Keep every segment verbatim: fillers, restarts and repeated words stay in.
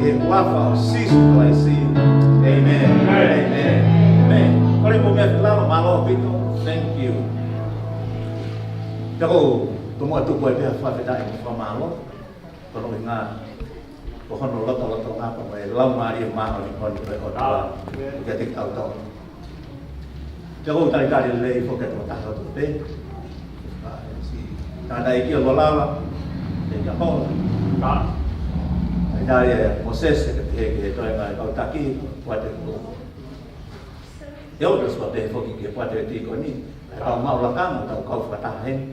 ʻI he huafa ʻo Sīsū Kalaisi. ʻĒmeni. ʻĒmeni. ʻĒmeni. Kole mo mea filalo, mālō ʻaupito. Thank you. Pea ʻoku ou tomuʻa tuku ai pē ha fakafetaʻi mo e fakamālō. Koeʻuhi ko hono lotolotonga pea mo e Laumālie Māʻoniʻoni ʻo e ʻOtua kiate kitautolu. Pea ʻoku ou talitali lelei foki atu ʻo taha atu pē. Tangataʻeiki ʻo Lolava, ʻEiki Apolo. Talitali ʻe Mōsese, ʻEiki, ki he toenga ʻo e kau taki, poate ko. Elders pea pehē foki ki he poate ʻo e tīkoni. Kau maʻu lakanga, tau kau fakataha heni.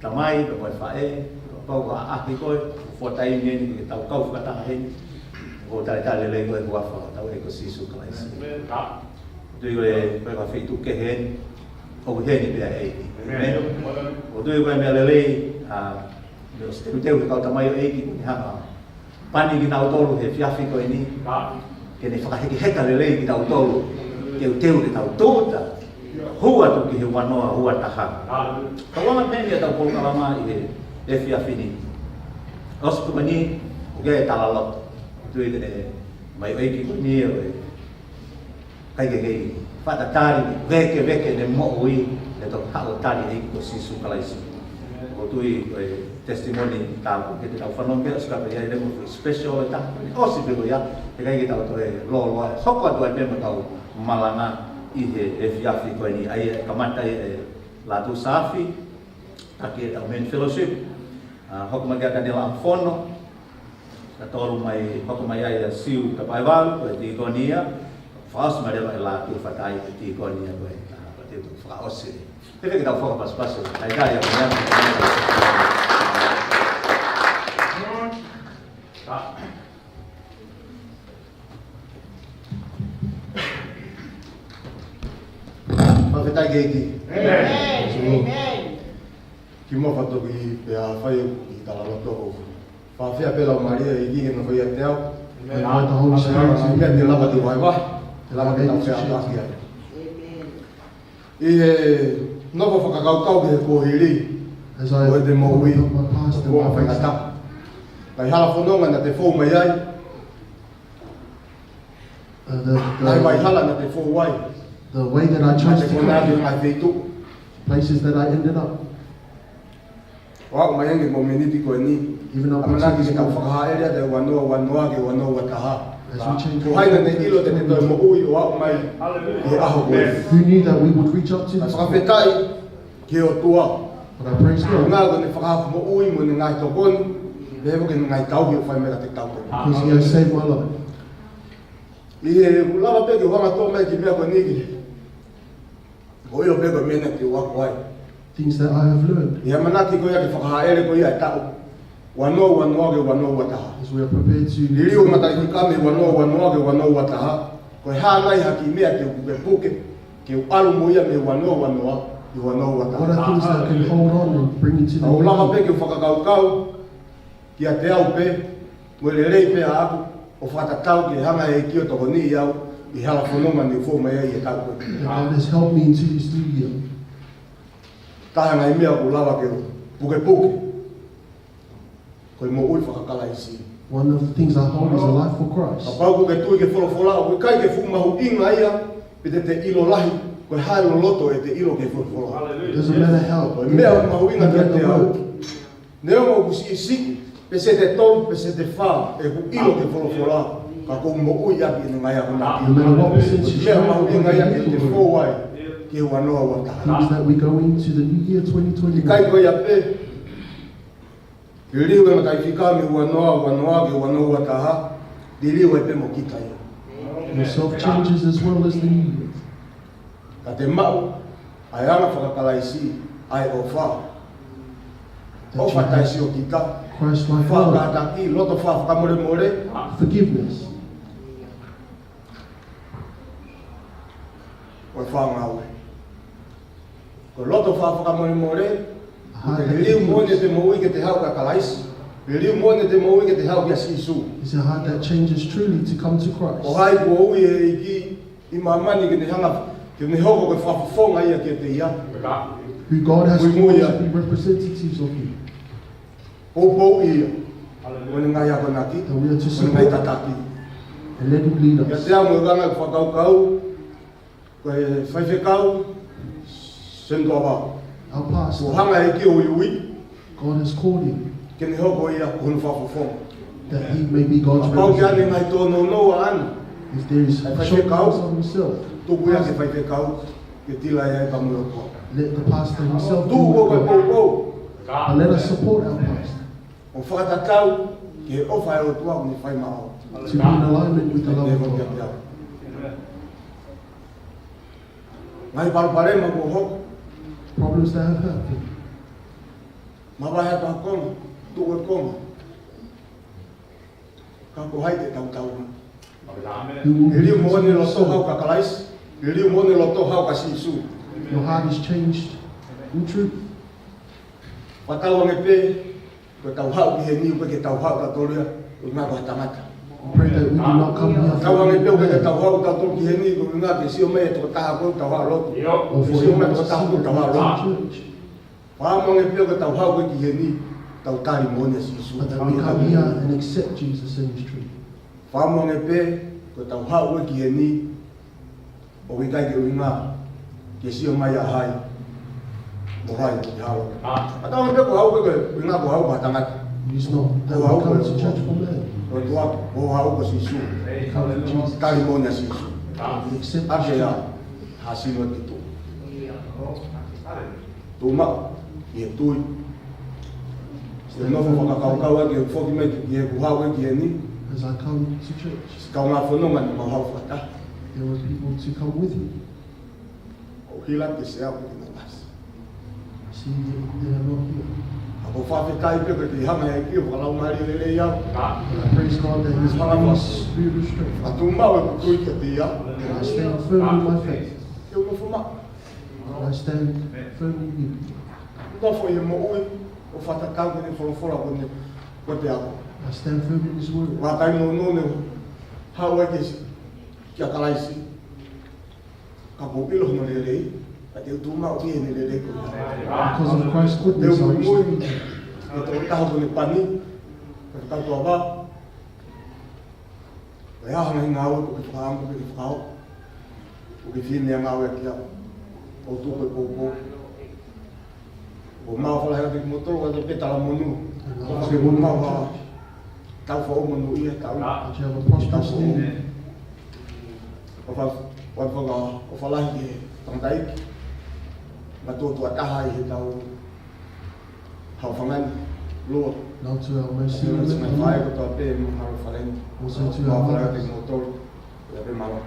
Tamai, pea mo e faʻē, kapau ʻoku ʻaʻahi koe, fuataimi eni ke tau kau fakataha heni. ʻOku ou talitali lelei koe ʻi he huafa ʻo hotau ʻEiki ko Sīsū Kalaisi. ʻĒmeni. ʻOku ou tui ko e, ko e kau feituʻu kehe eni, ʻoku ʻi heni pē ʻa e ʻEiki. ʻĒmeni. ʻĒmeni. ʻOku ou tui ko e meʻa lelei, ʻa, meʻa ʻosi teuteu ʻe he kau tamaioʻeiki, ʻoku ne hanga ʻo pani kinautolu he efiafi ko eni. Ke ne fakahekeheka lelei kitautolu. Teuteu ke tau tūʻuta. Hū atu ki he ua noa ua taha. Tau anga pē eni ʻetau polokalama ʻi he efiafi ni. ʻOsi pē ko eni, ʻoku ʻi ai e talaloto. Tui te ne mai ʻEiki ko eni ʻo e ʻikai ke kei fakatatali, vēkeveke ʻene moʻui, ʻi he toki haʻu ʻo tali ʻEiki ko Sīsū Kalaisi. ʻOku ou tui ko e testimony tāpuaki te tau fanongo ki ai, ʻosi ka pē ʻi ai leva foʻi special ʻe taha, ʻosi pē ko ia, ʻikai ke tau toe lōloa, hoko atu ai pē mo ʻetau malanga ʻi he efiafi ko eni, ʻa ia ʻe kamata ai e Lātū Sāfi, taki ʻetau men fellowship, ʻa, hoko mai ki ai ʻa Kaniela ʻApifono, ka tolu mai, hoko mai ai ʻa Siu Tapaevalu, ko e tīkoni ia, fakaʻosi mai leva e Lātū Fatai ko e tīkoni ia ko e, ʻa, ko e tīkoni fakaʻosi. Pea ke tau fakapasipasi, ʻai kai ia ko ia. Fakafetaʻi ki he ʻEiki. ʻĒmeni. ʻĒmeni. Kimuʻa fakatoki pea fai ʻeku kiʻi talaloto ʻoku ou fakaafeʻi pē Laumālie ʻEiki ke nofo ʻiate au. ʻĒmeni. Invite the Holy Spirit to Pea te lava ke vaivai. Te lava ke tau feʻaveʻaki ai. ʻI he nofo fakakaukau ki he kuohili. As I ʻo ʻete moʻui, put my past in ʻo my face. Faingataʻa. Ngaahi hala fononga naʻa te fou mai ai. Uh, the, the, Ngaahi vai hala naʻa te fou ai. The way that I chose to come, Naʻa te konā ki he ngaahi feituʻu. Places that I ended up. ʻO aʻu mai ange ki he momeniti ko eni. Even up until this moment. ʻAmanaki ke tau fakahāʻele atu e ua noa ua noa ki he ua noa ua taha. As we change. Ko hai naʻa ne ʻilo te ne toe moʻui ʻo aʻu mai ki he ʻaho ko eni. Who knew that we would reach up to this point? Fakafetaʻi ki he ʻOtua. But I praise God. Ko e ʻuhinga ko ʻene fakahaofi moʻui mo ʻene ngaahi tokoni. Pea mo ʻene ngaahi tauhi ʻoku fai mai kiate kitautolu. Because he has saved my life. ʻI heʻeku lava pē ke u hanga ʻo toʻo mai e kiʻi meʻa ko eni ki he ʻOku ou ʻilo pē ko e meʻa naʻa ku ako ai. Things that I have learned. ʻI he ʻamanaki ko ia ke fakahāʻele ko ia e taʻu ua noa ua noa ki he ua noa ua taha. As we are prepared to Liliu e mataʻifika mei he ua noa ua noa ki he ua noa ua taha. Ko e hā nai ha kiʻi meʻa te u pukepuke ke u ʻalu mo ia mei he ua noa ua noa ki he ua noa ua taha. What are things that I can hold on and bring into the new year? Ka ʻoku ou lava pē ke u fakakaukau kiate au pē, mo e lelei pē ʻaʻaku, ʻo fakatatau ki he hanga ʻe he ʻEiki ʻo tokoniʻi au ʻi he hala fononga naʻa ku fou mai ai he taʻu ko eni. That God has helped me into this new year. Taha e ngaahi meʻa ʻoku ou lava ke u pukepuke, ko e moʻui faka-Kalaisi. One of the things I hold is a life for Christ. Kapau ʻoku ke tui ki he folofola, ʻoku ʻikai ke fuʻu mahuʻinga ia pe te te ʻilo lahi ko e hā e loloto ʻete ʻilo ki he folofola. It doesn't matter how. Ko e meʻa ʻoku mahuʻinga kiate au, neongo ʻoku siʻisiʻi peseti ʻe tolu, peseti ʻe fā ʻeku ʻilo ki he folofola, ka ʻoku ou moʻui ʻaki ʻene ngaahi akonaki. No matter what percentage you have, meʻa mahuʻinga ia ke te fou ai ki he ua noa ua taha. Things that we go into the new year twenty twenty. ʻIkai ko ia pē, liliu e mataʻifika mei he ua noa ua noa ki he ua noa ua taha, liliu ai pē mo kita ia. Yourself changes as well as the new year. Ka te maʻu ʻa e anga faka-Kalaisi, ʻa e ʻofa. That you have ʻOfa taʻesiokita. Christ-like love. Faʻa kātaki, loto faʻa fakamolemole. Forgiveness. Ko e faʻa ngāue. Ko e loto faʻa fakamolemole. A heart that forgives. Liliu moʻoni ʻete moʻui ke te haʻu kia Kalaisi. Liliu moʻoni ʻete moʻui ke te haʻu kia Sīsū. It's a heart that changes truly to come to Christ. Ko hai kuo ui ʻe he ʻEiki ʻi māmani ke ne hanga, ke ne hoko ko e fakafofonga ia kiate ia. Who God has called to be representatives of Him. Poupouʻi ia. Ko ʻene ngaahi akonaki, that we are to ko ʻene ngaahi support tataki. And let him lead us. Kiate au, mo e anga ʻeku fakakaukau, ko e faifekau, Senitoa Vao. Our pastor, kuo hanga ʻe he ʻEiki ʻo uiuiʻi, God has called him, ke ne hoko ia ko hono fakafofonga. That he may be God's representative. Kapau ʻoku ʻi ai ha ngaahi tōnounou ʻaʻana, if there is a shortcoming of himself, tuku ia ki he faifekau, ke tila ia ʻe ia pea mo e ʻOtua. Let the pastor himself deal with it. Tuku ko e poupou. But let us support our pastor. ʻO fakatatau ki he ʻofa ʻa e ʻOtua ʻoku ne fai maʻau. To be in alignment with the love of God. Ngaahi palopalema kuo hoko. Problems that have happened. Mavahe atu ha konga, tuʻu e konga. Ka ko hai te tau tau. Who will be liliu moʻoni e loto hau kia Kalaisi. Liliu moʻoni e loto hau kia Sīsū. Your heart is changed in truth. Fakatauange pē, ko ʻetau haʻu ki heni, ʻoku ʻikai ke tau haʻu tautolu ia ko e ʻuhinga ko ha tangata. We pray that we do not come here for anything. Fakatauange pē, ʻoku ʻikai ke tau haʻu tautolu ki heni ko e ʻuhinga ke sio mai e tokotaha ko ē ʻoku tau haʻu lotu. Or for anyone to see that we come to church. Ke sio mai e tokotaha ko ē ʻoku tau haʻu lotu. Fakaʻamu ange pē ko ʻetau haʻu ko ē ki heni, tau tali moʻoni ʻa Sīsū. But that we come here and accept Jesus in his truth. Fakaʻamu ange pē ko ʻetau haʻu ko ē ki heni, ʻoku ʻikai ke ʻuhinga ke sio mai ʻa hai, mo hai ki halo. Fakatauange pē ko e haʻu ko ē ko e ʻuhinga ko e haʻu ko ha tangata. It is not that we come to church for man. Ko e ʻOtua, ko e haʻu ko Sīsū. We come to Jesus. Tali moʻoni ʻa Sīsū. We accept his truth. ʻAke ia ha sino ki tuʻa. Tuʻu maʻu ʻi he tui. Ke nofo fakakaukau ʻaki ʻeku foki mai ki, ki heʻeku haʻu ko ē ki heni. As I come to church. Siʻi kaungā fononga naʻa mau haʻu fakataha. There were people to come with me. ʻOku hila ke se au ki nā pasi. See, they, they are not here. ʻOku ou fakafetaʻi pē ko e kei hanga ʻe he ʻEiki ʻo fakalaumālie lelei au. But I praise God that his Spirit restrained me. Fakatuʻu maʻu ʻeku tui kiate ia. And I stand firm in my faith. Ke u nofo maʻu. I stand firmly here. Nofo ʻi he moʻui ʻo fakatatau ki heʻene folofola ko eni, ko e ako. I stand firm in his word. Vakai nounou ne haʻu ai ke si-, kia Kalaisi. Ka ʻoku ou ʻilo hono lelei, ka te u tuʻu maʻu ʻi heʻene lelei ko ia. Because of Christ's goodness, I will stand. Te u muimui, ʻe toko taha ko ʻene pani, ko e kau tuava. Ko e hā ha ngaahi ngāue ʻoku ke fakaʻamu ke ke fakahoko? ʻOku ke fie meʻangāueʻaki au. ʻOku ou tuku e poupou. ʻOku mau fakahā atu kimoutolu, ʻoku ʻi ai pē talamonū. ʻOku mau ha tau fakamonūʻia, tau. That you have a prosperous day. ʻOku faka-, ʻoku faka-, ʻoku fakalahi ki he tangataʻeiki. Mātuʻa tuʻa taha ʻi he tau Hau fangani, Lua. Now to our mercy, Lua, Lua, Lua. Fai kotoa pē mo Hau fangani. Also to our mothers. Mau fangani mo tolu. Ia pē mālō.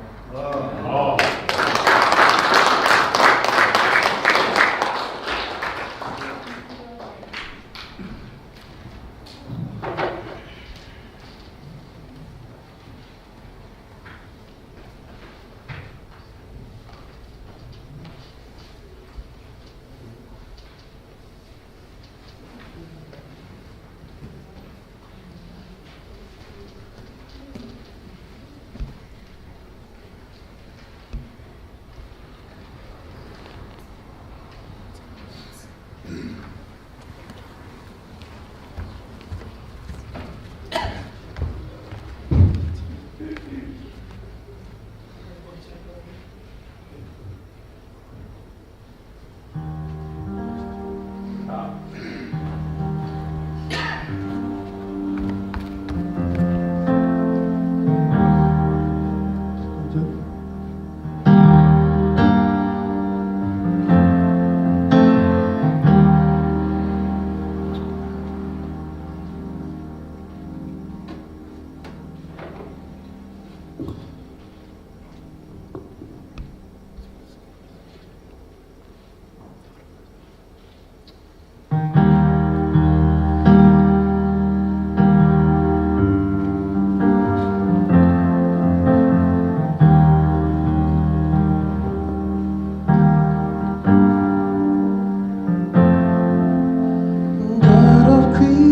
God of creation,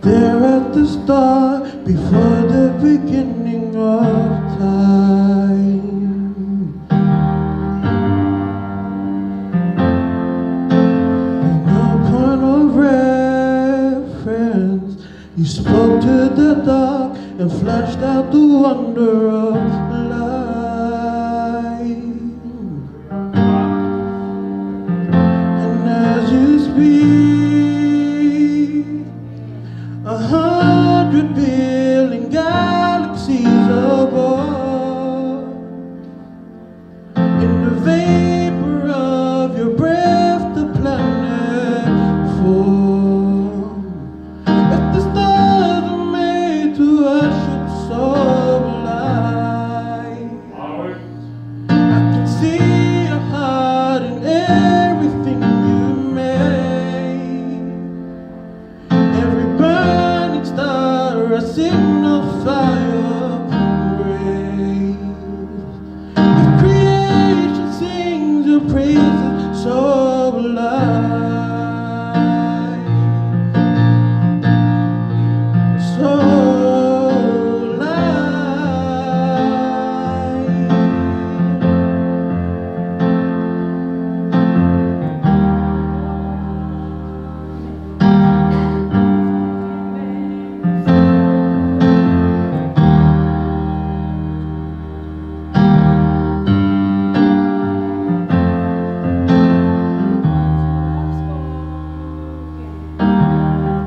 there at the start, before the beginning of time. In the point of rest, You spoke to the dark and flashed out the wonder of light. And as you speak, a hundred billion galaxies are born. In the vapor of your breath, the planet form. If the stars are made to worship so alive, I can see your heart in everything you made. Every burning star a signal fire rays. If creation sings your praises so alive, so alive.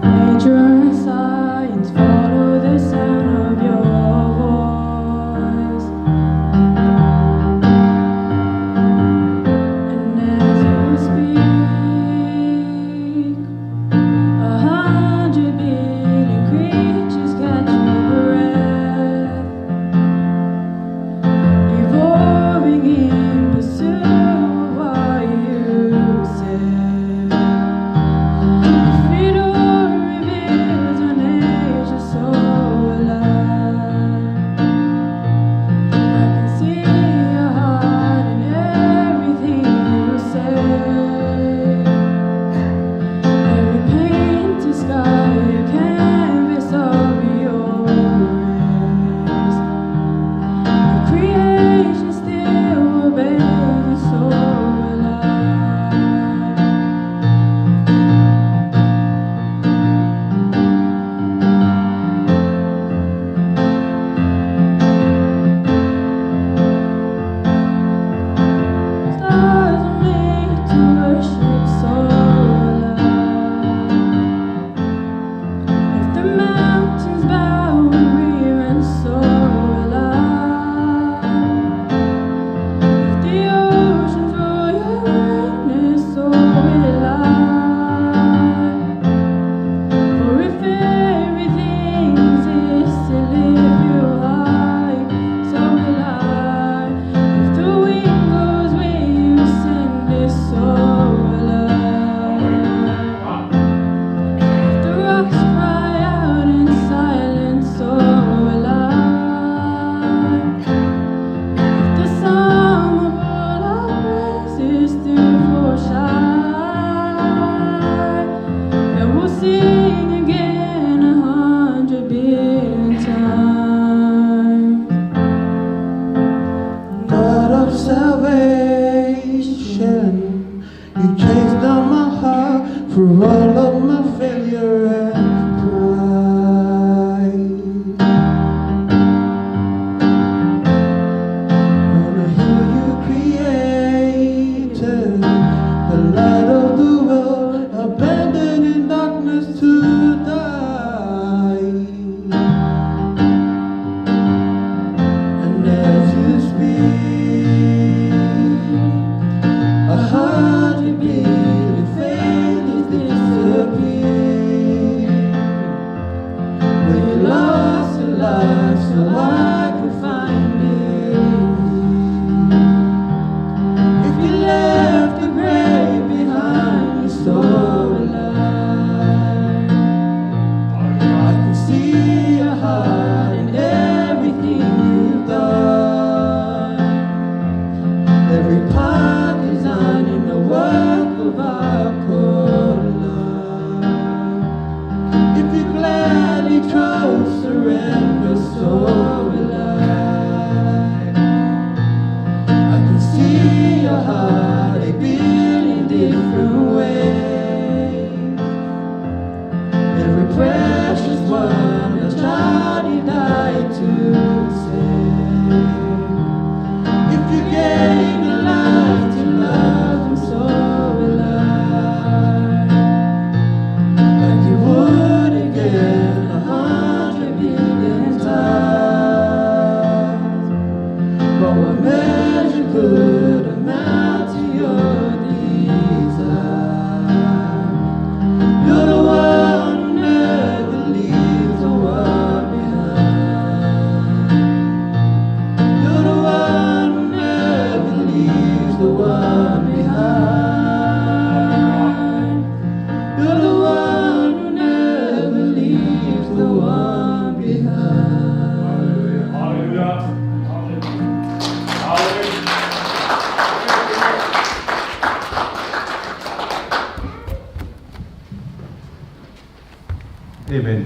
Nature and science follow the sound of your voice. And as you speak, a hundred billion creatures catch your breath, evolving in pursuit of what you said. Your freedom reveals a nature so alive. I can see your heart in everything you say. Every painted sky a canvas of your grace. Creation still obeys, so alive. Stars are made to worship, so alive. If the mountains bow, we reverence, so alive. If the oceans roar your greatness, so alive. For if everything exists to lift you high, so alive. If the wind goes where you send it, so alive. If the rocks cry out in silence, so alive. If the sum of all our praises still falls shy, then we'll sing again a hundred billion times. God of salvation, you chased down my heart for all of my failure and pride. On a hill you created, the light of the world, abandoned in darkness to die. And as you speak, a hundred billion failures disappear. Where you lost your life so I could find it. If you left the grave behind you so alive, I can see your heart in everything you've done. Every part designed in the work of our core love. If you gladly chose surrender, so will I. I can see your heart a billion different ways. Every precious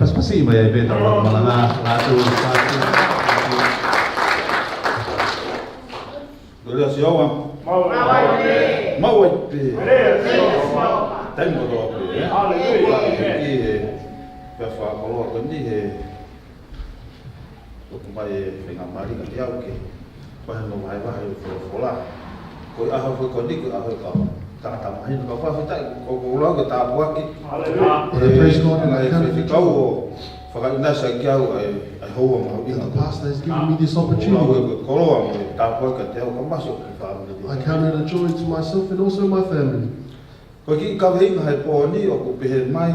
Siʻi mai ai pē ʻetau malanga, lātū, lātū. Lelea Sihova. Maʻu ai pē. Maʻu ai pē. Lelea Sihova. Taimi kotoa pē, ē? Haleluia. ʻI he, pea fakakoloa ko eni he, ʻoku mai e feinga mali ka te au ke, ko e hano vahevahe ʻo e folofola. Ko e ʻaho foʻi ko eni ko e ʻaho ʻo e kau tangata mahino. Ka fakafetaʻi, ko, ko e lau ke tāpuaki. Haleluia. Praise God, and I encourage you. Fakaʻinasi kiate au ʻa e, ʻa e houa mahuʻinga. The pastor has given me this opportunity. Ko e lau ē ko e koloa mo e tāpuaki kiate au ka masi ʻo e fāmili. I count it a joy to myself and also my family. Ko e kiʻi kaveinga he pō ni ʻoku pehē mai,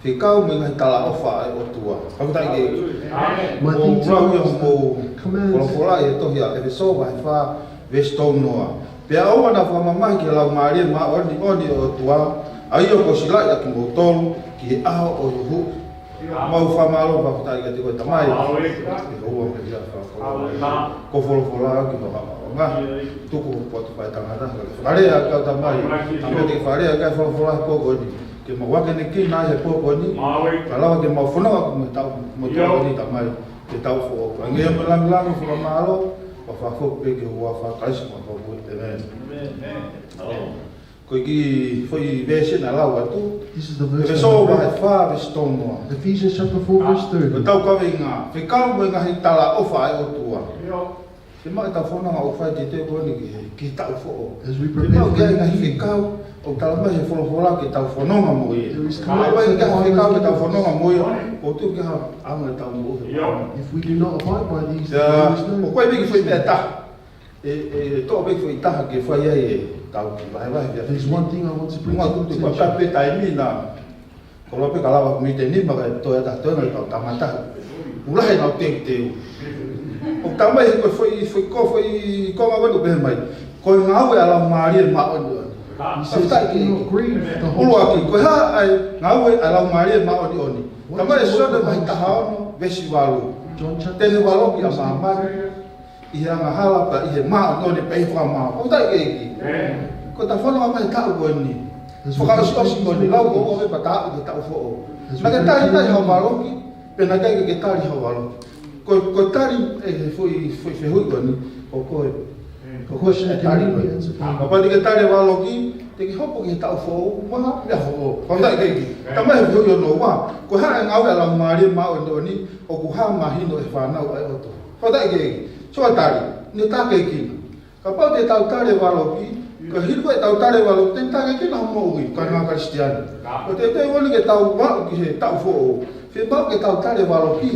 fekau mo e ngaahi talaʻofa ʻa e ʻOtua. Fakafetaʻi ki he ʻEiki. Amen. Ko e lau ia ʻoku mou folofola ʻi he tohi ʻa ʻEfesō vahe fā veesi tolu noa. Pea ʻoua naʻa fakamamahi ki he Laumālie Māʻoniʻoni ʻo e ʻOtua, ʻa ia kuo silaʻi ʻa kimoutolu ki he ʻaho ʻo e huhuʻi ʻo ʻemau fakamālō. Fakafetaʻi kiate koe Tamai. Haleluia. Ke houa mo e efiafi fakakoloa. Haleluia. Ko e folofola ki hoʻo haʻamonga. Tuku hoʻo potu fai tangata, fakalea ʻa e kau Tamai. Tamai, te ke fakalea ʻa e folofola he pō ko eni. Ke mau akonekina he pō ko eni. Ka lava ke mau fononga mo e taʻu, mo e taʻu ko eni Tamai. Ke taʻu foʻou. Hangē ia mo e lāngilangi, fakamālō, ʻo fakafoki pē ki he huafa ʻo Kalaisi ko homau Fakamoʻui. ʻĒmeni. ʻĒmeni. Ko e kiʻi foʻi veesi naʻe lau atu. This is the verse that I read. ʻEfesō vahe fā veesi tolu noa. Ephesians chapter four, verse thirty. Ko ʻetau kaveinga, fekau mo e ngaahi talaʻofa ʻa e ʻOtua. Ke maʻu ʻetau fononga ʻoku fai ʻi he taʻu ko eni ki he, ki he taʻu foʻou. As we prepare for the new year. Ke maʻu e ngaahi fekau ʻoku talamai he folofola ke tau fononga mo ia. There is commands in the Bible. Ka ʻoku ʻikai ke fekau ke tau fononga mo ia, ʻoku tuʻu ki he ʻaonga ʻetau moʻui. If we do not abide by these, there is no. ʻOku ʻi ai pē kiʻi foʻi meʻa ʻe taha. ʻE, ʻe, ʻe toʻo pē kiʻi foʻi taha ke fai ai ʻetau kiʻi vahevahe. There's one thing I want to bring to your attention. Ko e ʻuhinga ʻoku tuʻu pē taimi na, ko e lau pē ka lava mīniti ʻe nima kae toe ʻatā, toe ʻatā, toe ʻatā, tau tamata. ʻOku lahi ʻenau teuteu. ʻOku talamai he ko e foʻi, foʻi ko, foʻi konga ko eni ʻoku pehē mai, ko e ngāue ʻa e Laumālie Māʻoniʻoni. He says, "Do not grieve the Holy Spirit." ʻUluaki, ko e hā ʻa e ngāue ʻa e Laumālie Māʻoniʻoni? Talamai ʻe Sione vahe taha ono veesi valu. John chapter six, verse eight. Te ne valoki ʻa māmani ʻi he angahala pea ʻi he māʻoniʻoni pea ʻi he fakamaau. Fakafetaʻi ki he ʻEiki. ʻĒmeni. Ko ʻetau fononga mai he taʻu ko eni. Fakaʻosiʻosi ko eni, lau ko ē pea tau aʻu ki he taʻu foʻou. Naʻa ke tali nai haʻo valoki, pe naʻe ʻikai ke ke tali haʻo valoki? Ko, ko e tali ʻe he foʻi, foʻi fehuʻi ko eni, ko koe. Ko koe ʻe tali ko ē. Kapau te ke tali e valoki, te ke hoko ki he taʻu foʻou, mo e meʻa foʻou. Fakafetaʻi ki he ʻEiki. Talamai he fehuʻi hono ua, ko e hā e ngāue ʻa e Laumālie Māʻoniʻoni, ʻoku hā mahino ʻe he fānau ʻa e ʻOtua? Fakafetaʻi ki he ʻEiki. So tali, ne tākiekina. Kapau te tau tali e valoki, ka hili ko ē ʻetau tali e valoki, te ne tākiekina hoʻo moʻui, kāinga Kalisitiane. Ko e teuteu ko eni ke tau aʻu ki he taʻu foʻou. Fiemaʻu ke tau tali e valoki.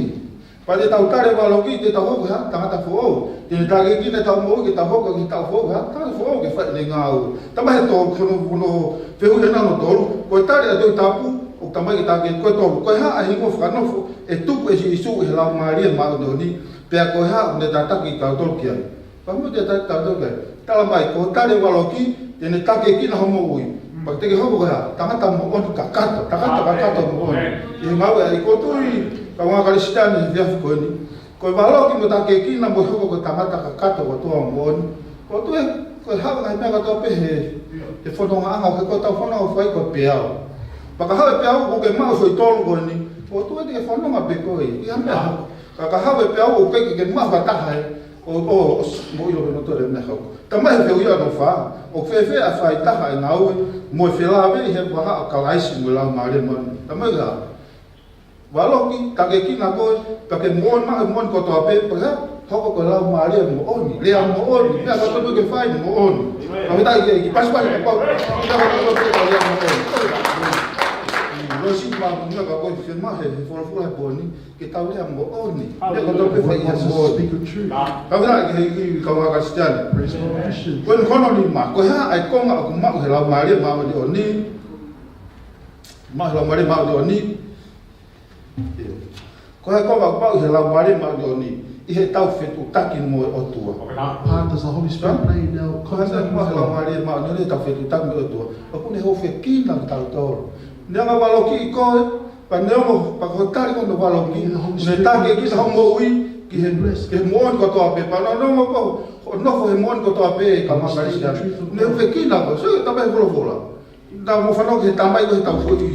Pea te tau tali e valoki, te tau hoko ko e hā? Tangata foʻou. Te ne tākiekina ʻetau moʻui ke tau hoko ki he taʻu foʻou, hā? Tangata foʻou ke fai ʻene ngāue. Talamai he tolu, ko hono, ko hono fehuʻi ʻe taha hono tolu. Ko e tali ʻa e Tohi Tapu, ʻoku talamai ke tākiekina, ko e tolu. Ko e hā ʻa e hingoa fakanofo ʻe tuku ʻe Sīsū ʻi he Laumālie Māʻoniʻoni, pea ko e hā ʻoku ne tataki kitautolu ki ai? Pea mo te tataki kitautolu ki ai. Talamai, ko e tali e valoki, te ne tākiekina hoʻo moʻui. Pea te ke hoko ko e hā? Tangata moʻoni kakato, tangata kakato moʻoni. ʻI he ngāue ʻa e ʻEiki. Ko e tui, kāinga Kalisitiane he efiafi ko eni. Ko e valoki mo e tākiekina mo e hoko ko e tangata kakato kotoa moʻoni. ʻOku tuʻu ē, ko e hā e ngaahi meʻa kotoa pē he, he fonongaʻanga, he ko ʻetau fononga ʻoku fai ko e peau. Pea ka haʻu e peau ʻoku ke maʻu e foʻi tolu ko eni, ʻoku tuʻu ē te ke fononga pē koe, ʻi ha meʻa hoko. Ka ka haʻu e peau ʻoku ʻikai ke ke maʻu ha taha ē, ʻo, ʻo, ʻosi, mo ʻilo pē mo toe meʻa hoko. Talamai he fehuʻi hono fā, ʻoku fēfē ʻa e faʻahitaha ʻo e ngāue, mo e felāveʻi he vahaʻa ʻo Kalaisi mo e Laumālie Māʻoniʻoni. Talamai ʻe he valoki, tākiekina koe, pea ke moʻoni maʻu e moʻoni kotoa pē, pea hoko ko e laumālie moʻoni, lea moʻoni, meʻa kotoa pē ke fai moʻoni. Fakafetaʻi ki he ʻEiki, pasipasi kapau, meʻa kotoa pē ke lea moʻoni. Loi si ma, meʻa ka ko e fiemaʻu he, he folofola he pō ni, ke tau lea moʻoni, meʻa kotoa pē fai ia moʻoni. Speak the truth. Fakafetaʻi ki he ʻEiki, kāinga Kalisitiane. Praise the Lord, Christians. Ko e hono nima, ko e hā ʻa e konga ʻoku maʻu he Laumālie Māʻoniʻoni, maʻu he Laumālie Māʻoniʻoni, Ko e hā e konga ʻoku maʻu he Laumālie Māʻoniʻoni ʻi heʻetau fetuʻutaki mo e ʻOtua? What part does the Holy Spirit play in our contact with God? Ko e hā e konga ʻoku maʻu he Laumālie Māʻoniʻoni ʻi heʻetau fetuʻutaki mo e ʻOtua? ʻOku ne hūfekina kitautolu. Neongo e valoki koe, pea neongo, pea ko e tali ko ē hono valoki, ne tākiekina hoʻo moʻui ki he, ki he moʻoni kotoa pē. Pea neongo ko hoʻo nofo he moʻoni kotoa pē, kāinga Kalisitiane, ne hūfekina koe. So, talamai he folofola. Naʻa mou fanongo ki he tamai ko ē heʻetau foʻi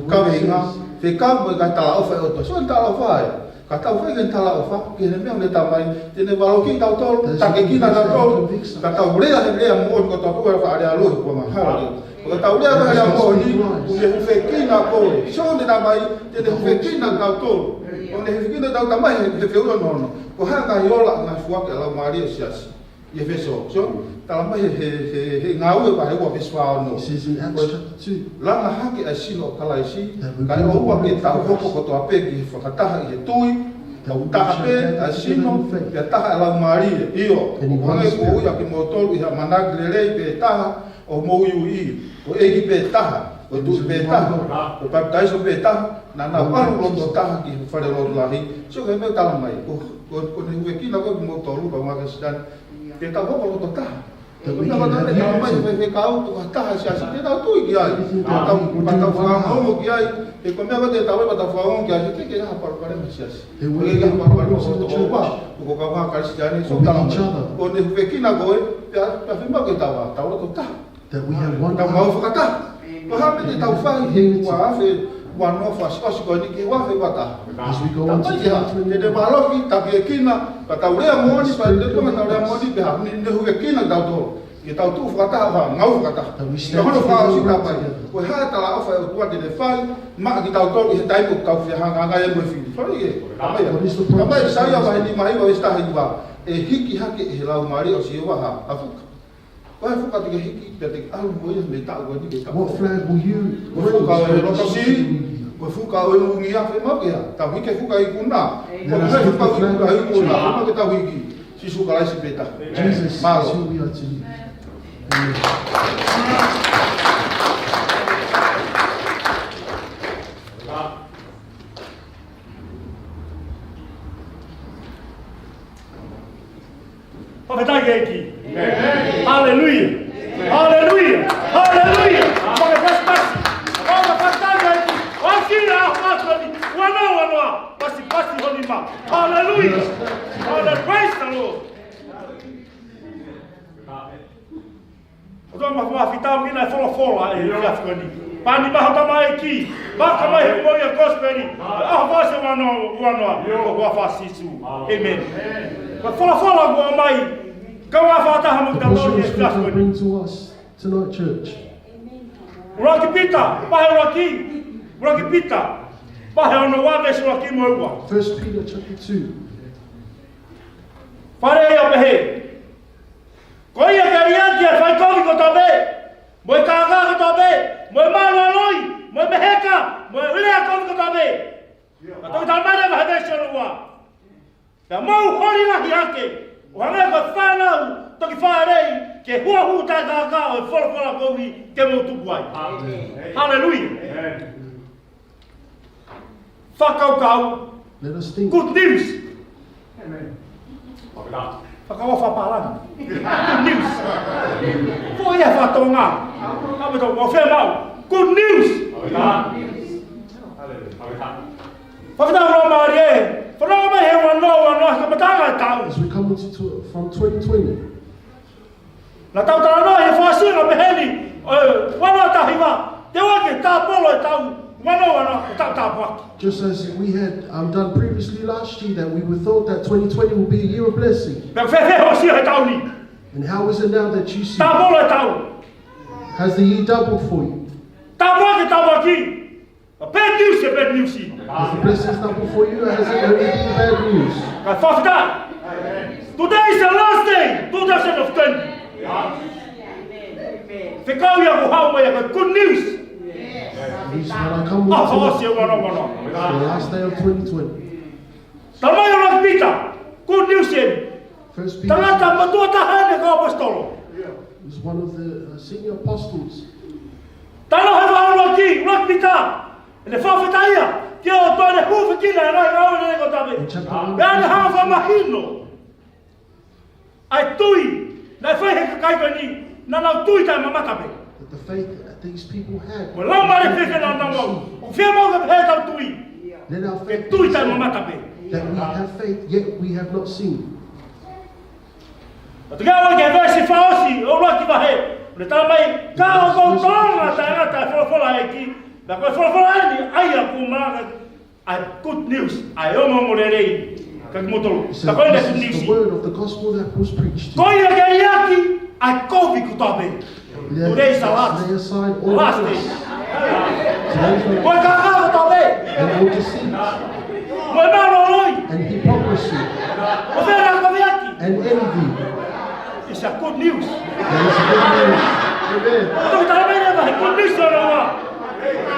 kaveinga. Fekau mo e kakai talaʻofa ʻo e ʻOtua. Sio ki he talaʻofa ē. Ka tau fai ki he talaʻofa, ki he meʻa ʻo e Tamai, te ne valokiʻi kitautolu, takiekina kitautolu, ka tau lea he lea moʻoni kotoa pē ʻa e faʻa lea lohi kuo mahalo. Ka tau lea he lea moʻoni, ʻoku ne hūfekina koe. Sio ki he Tamai, te ne hūfekina kitautolu. ʻOku ne hūfekina kitautolu, Tamai, he, he feʻunga hono. Ko e hā e ngaahi ola, ngaahi foaki ʻa e Laumālie ʻo e Siasi. ʻI ʻEfesō, sio, talamai he, he, he, he Ngāue vahe ua veesi fā ono. It says in Acts chapter two, langa hake ʻa e sino ʻo Kalaisi, that we kae ʻoua ke tau hoko kotoa pē ki he fakataha ʻi he tui, that we shall gather together in faith, pea taha ʻa e Laumālie. ʻIo, and in one spirit, ʻoku hangē ko ia ʻa kimoutolu ʻi he ʻamanaki lelei pē taha, ʻo mou uiuiʻi, ko e ʻEiki pē taha, ko e Tuʻi pē taha, ko e papitaiso pē taha, naʻa nau ʻalu loto taha ki he fale lotu lahi. Sio ki he meʻa talamai, ko, ko, ko ʻene hūfekina koe kimoutolu, kaungā Kalisitiane, ke tau hoko loto taha. That we can have unity. Ko e meʻa ko ē talamai, he, he kau toko taha Siasi, ke tau tui ki ai. Ke tau, ke tau fakaongo ki ai. He ko e meʻa ko ē te tau ʻai ke tau fakaongo ki ai, he ʻikai ke ʻi ai ha palopalema Siasi. There will be no problems in the church. Ko e kaungā Kalisitiane, sio talamai. With each other. Ko ʻene hūfekina koe, pea, pea fiemaʻu ke tau, tau loto taha. That we have one heart. Tau ngāue fakataha. Ko e hā e meʻa te tau fai he ua afe ua noa fakaʻosi ko eni ki he ua afe ua taha? As we go on to twenty twenty. Talamai ia, te ne valokiʻi, takiekina, ka tau lea moʻoni, pea te tau lea moʻoni, pea ne, ne hūfekina kitautolu. Ke tau tuʻu fakataha, ngāue fakataha. That we stand together. Ka hono fakaʻosi talamai. Ko e hā e talaʻofa ʻa e ʻOtua te ne fai maʻa kitautolu ʻi he taimi ʻoku tau fehangahangai ai mo e fili. Fai ē. Talamai ia. What is the promise? Talamai ʻe ʻAisea vahe nima hiva veesi taha hiva. ʻE hiki hake ʻe he Laumālie ʻo Sihova ha, ha fuka. Ko e fuka te ke hiki, pea te ke ʻalu mo ia mei he taʻu ko eni ki he taʻu ko eni. What flag will you raise? Ko e fuka ʻo e loto siʻi, ko e fuka ʻo e ʻuhinga, fiemaʻu ke tau hiki e fuka ikuna. Let us pick the flag of victory. Ko e fuka ʻo e ikuna, fiemaʻu ke tau hiki. Sīsū Kalaisi pē taha. Jesus is who we are to live. Mālō. Amen. Fakafetaʻi ki he ʻEiki. Haleluia. Haleluia. Haleluia. Fakafetaʻi. Fakafetaʻi ki he ʻEiki. ʻOsi ʻa e ʻaho ni. Ua noa, ua noa. Pasipasi ho nima. Haleluia. Haleluia. Praise the Lord. ʻOtua Māfimafi, tau kina e folofola ʻi he efiafi ni. Pani maha tamaiki, maka mai he moʻui ʻa e kosipeli, ʻa e ʻaho fasi ua noa, ua noa, ʻo e huafa ʻo Sīsū. ʻĒmeni. Ko e folofola kuo ʻomai, kau ʻa fakataha mo kitautolu ʻi he efiafi ni. The message that you bring to us tonight, church. ʻUluaki Pita, vahe ʻuluaki, ʻuluaki Pita, vahe ono ua veesi ʻuluaki mo e ua. First Peter chapter two. Fale ia pehē. Ko ia ke liʻaki ʻa e fai kovi kotoa pē, mo e kākā kotoa pē, mo e mālualoi, mo e meheka, mo e lea kovi kotoa pē. Ka toki talamai leva he veesi hono ua. Pea mou holi lahi hake, ʻo hangē ko e fānau toki fālei, ke huʻahuʻa taʻekākā ʻo e folofola kovi ke mou tupu ai. ʻĒmeni. Haleluia. ʻĒmeni. Fakakaukau. Let us think. Good news. ʻĒmeni. Fakakaukau fakapālangi. Good news. Ko ia fakatonga. Ka me tau ʻo fiemaʻu. Good news. Fakafetaʻi Laumālie. Fanongo mai he ua noa, ua noa, he kamataʻanga e taʻu. As we come into tw-, from twenty twenty. Naʻa tau talanoa he fakaʻosinga pehē ni, ē, ua noa taha hiva, te ua ke tāpolo e taʻu, ua noa ua noa, ko e taʻu tāpuaki. Just as we had, um, done previously last year, that we were thought that twenty twenty would be a year of blessing. Pea fēfē hoʻo sio he taʻu ni? And how is it now that you see? Tāpolo e taʻu. Has the year doubled for you? Tāpuaki, tāpuaki. But bad news, a bad news. If the blessing's not before you, it hasn't only been bad news. Ka fakafetaʻi. Today is the last day, two thousand twenty. Fekau ia ko e hā mai ʻa e good news. At least when I come with the, it's the last day of twenty twenty. Talamai ʻe ʻUluaki Pita, good news eni. First Peter. Tangata mātuʻa taha eni ʻo e kau ʻaposetolo. He's one of the, uh, senior apostles. Talanoa he vahe ʻuluaki, ʻUluaki Pita. ʻEne fakafetaʻi ia ki he ʻOtua ʻene hūfekina e ngaahi ngāue lelei kotoa pē. In chapter one. Pea ʻene hanga ʻo fakamahino ʻa e tui naʻe fai ʻe he kakai ko eni, naʻa nau tui taʻemamata pē. That the faith that these people had. Mo e laumālie fēfē naʻa nau maʻu. ʻOku fiemaʻu ke pehē ʻetau tui. Let our faith be so. Ke tui taʻemamata pē. That we have faith, yet we have not seen. Ka toki aʻu ki he veesi fakaʻosi ʻo e ʻuluaki vahe, ʻoku ne talamai, ka ʻoku ou tolonga taʻengata e folofola ʻa e ʻEiki, Pea ko e folofola eni, ʻa ia ʻoku malanga, ʻa e good news, ʻa e ongoongo lelei, ka kimoutolu. He said, "Pea ko e this good is news. The word of the gospel that was preached to you." Ko ia ke liʻaki ʻa e kovi kotoa pē. Let, today is the last, lay aside all last day. Today is the last. Ko e kākā kotoa pē. And all deceit. Mo e mālōlō. And hypocrisy. Ko e fē ʻoku liʻaki. And envy. It's a good news. That is good news. Amen. Ko e toki talamai leva he good news ʻo e ʻOtua.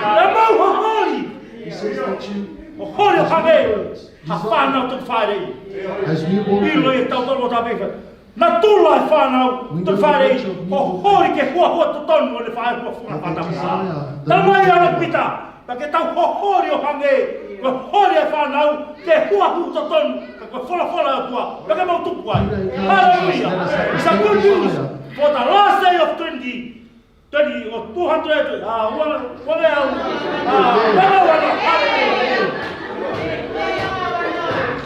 ʻE mau holi. He says that you, hoholi ʻo hangē ha fānau toki fāʻeleʻi. As newborn babies. ʻIlo ʻe tautolu ʻo tāpefa. Natula e fānau toki fāʻeleʻi. Hoholi ke huahua totonu ʻo ne fāʻeleʻi ʻa e funga fātama. Talamai ʻe ʻAlo Pita, pea ke tau hoholi ʻo hangē ko e holi e fānau ke huahu totonu, ka ko e folofola ʻa e ʻOtua, pea ke mau tupu ai. Hallelujah. It's a good news for the last day of twenty, twenty or two hundred, ah, ua, ua veʻa, ah, ua veʻa, ua veʻa.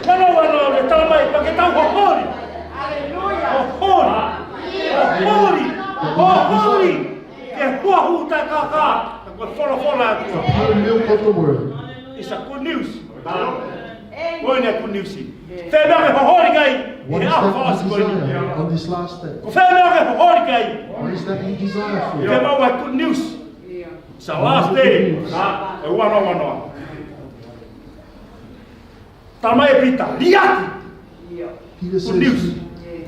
Ua veʻa, ua veʻa, talamai, pea ke tau hoholi. Hoholi. Hoholi. Hoholi. Ke huahu taʻekākā, ka ko e folofola ʻa e ʻOtua. The pure milk of the word. It's a good news. Ko eni ʻa e good news. Fē meʻa ke hoholi ki ai, he ʻaho fakaʻosi ko eni. What is that you desire on this last day? Ko e fē meʻa ke hoholi ki ai. What is that you desire for? Fē meʻa ʻa e good news. It's the last day. Good news. ʻE ua noa ua noa. Talamai ʻe Pita, liʻaki. Peter says, good news.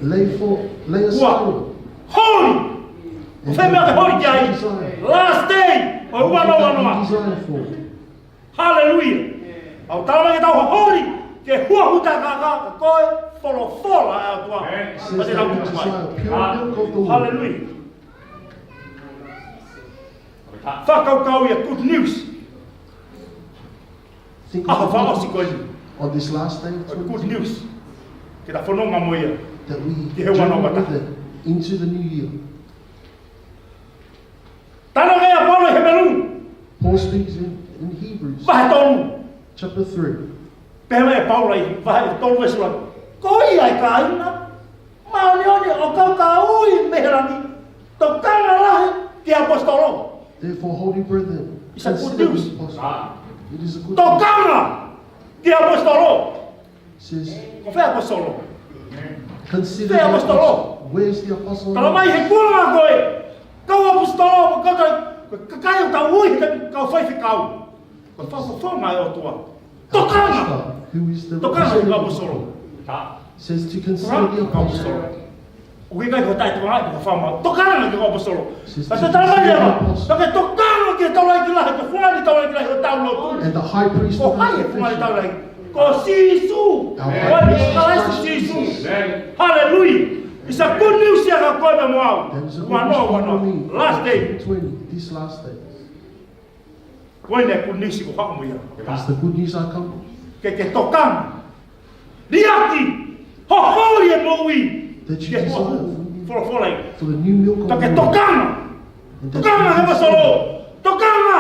Lay for, lay aside. Ua. Holi. And fē meʻa ke holi ki ai. Desire. Last day. ʻE ua noa ua noa. What is that you desire for? Hallelujah. ʻOku talamai ke tau hoholi ke huahu taʻekākā, ka ko e folofola ʻa e ʻOtua. Amen. Says that we desire pure milk of the word. Hallelujah. Fakakaukau ia good news. Think of the good news. ʻAho fakaʻosi ko eni. On this last day of twenty twenty. Good news. Ke ta fononga mo ia. That we journey with it into the new year. Talanoa ʻa Paula ʻi Hepelū. Paul speaks in, in Hebrews. Vahe tolu. Chapter three. Pehē mai ʻe Paula ʻi vahe tolu veesi ua. Ko ia ʻe kāinga māʻoniʻoni ʻoku kau ka ui mei he langi, tokanga lahi ki he ʻaposetolo. Therefore, holy brethren, consider the apostle. It's a good news. It is a good news. Tokanga ki he ʻaposetolo. Says, ko fē ʻaposetolo? Consider the apostle. Fē ʻaposetolo? Where's the apostle? Talamai he kuonga ko ē, kau ʻaposetolo, ko e kakai ʻoku tau ui he kau faifekau. Ko e fakafofonga ʻo e ʻOtua. Tokanga. Pastor, who is the representative of the apostle? Tokanga ki he kau ʻaposetolo. Says to consider the apostle. ʻOku ʻikai ko e taʻetokangaʻi ko e fakafofonga. Tokanga ki he kau ʻaposetolo. Says to consider the apostle. Pea ke tokanga ki he taulaʻeiki lahi, ko e fungani taulaʻeiki lahi ʻo e lotu. And the high priest of the confession. Ko hai e fungani taulaʻeiki? Ko Sīsū. Our high priest is Christ Jesus. Ko Kalaisi Sīsū. Hallelujah. It's a good news ia kia koe pea mo au. That is a good news for me. Last day. Twenty twenty, this last day. Ko eni ʻa e good news ʻoku ou haʻu mo ia. That's the good news I come with. Ke ke tokanga. Liʻaki. Hoholi e moʻui. That you desire for, folofola ia. For the new milk of the word. Pea ke tokanga. And that you desire. Tokanga ki he ʻaposetolo. Tokanga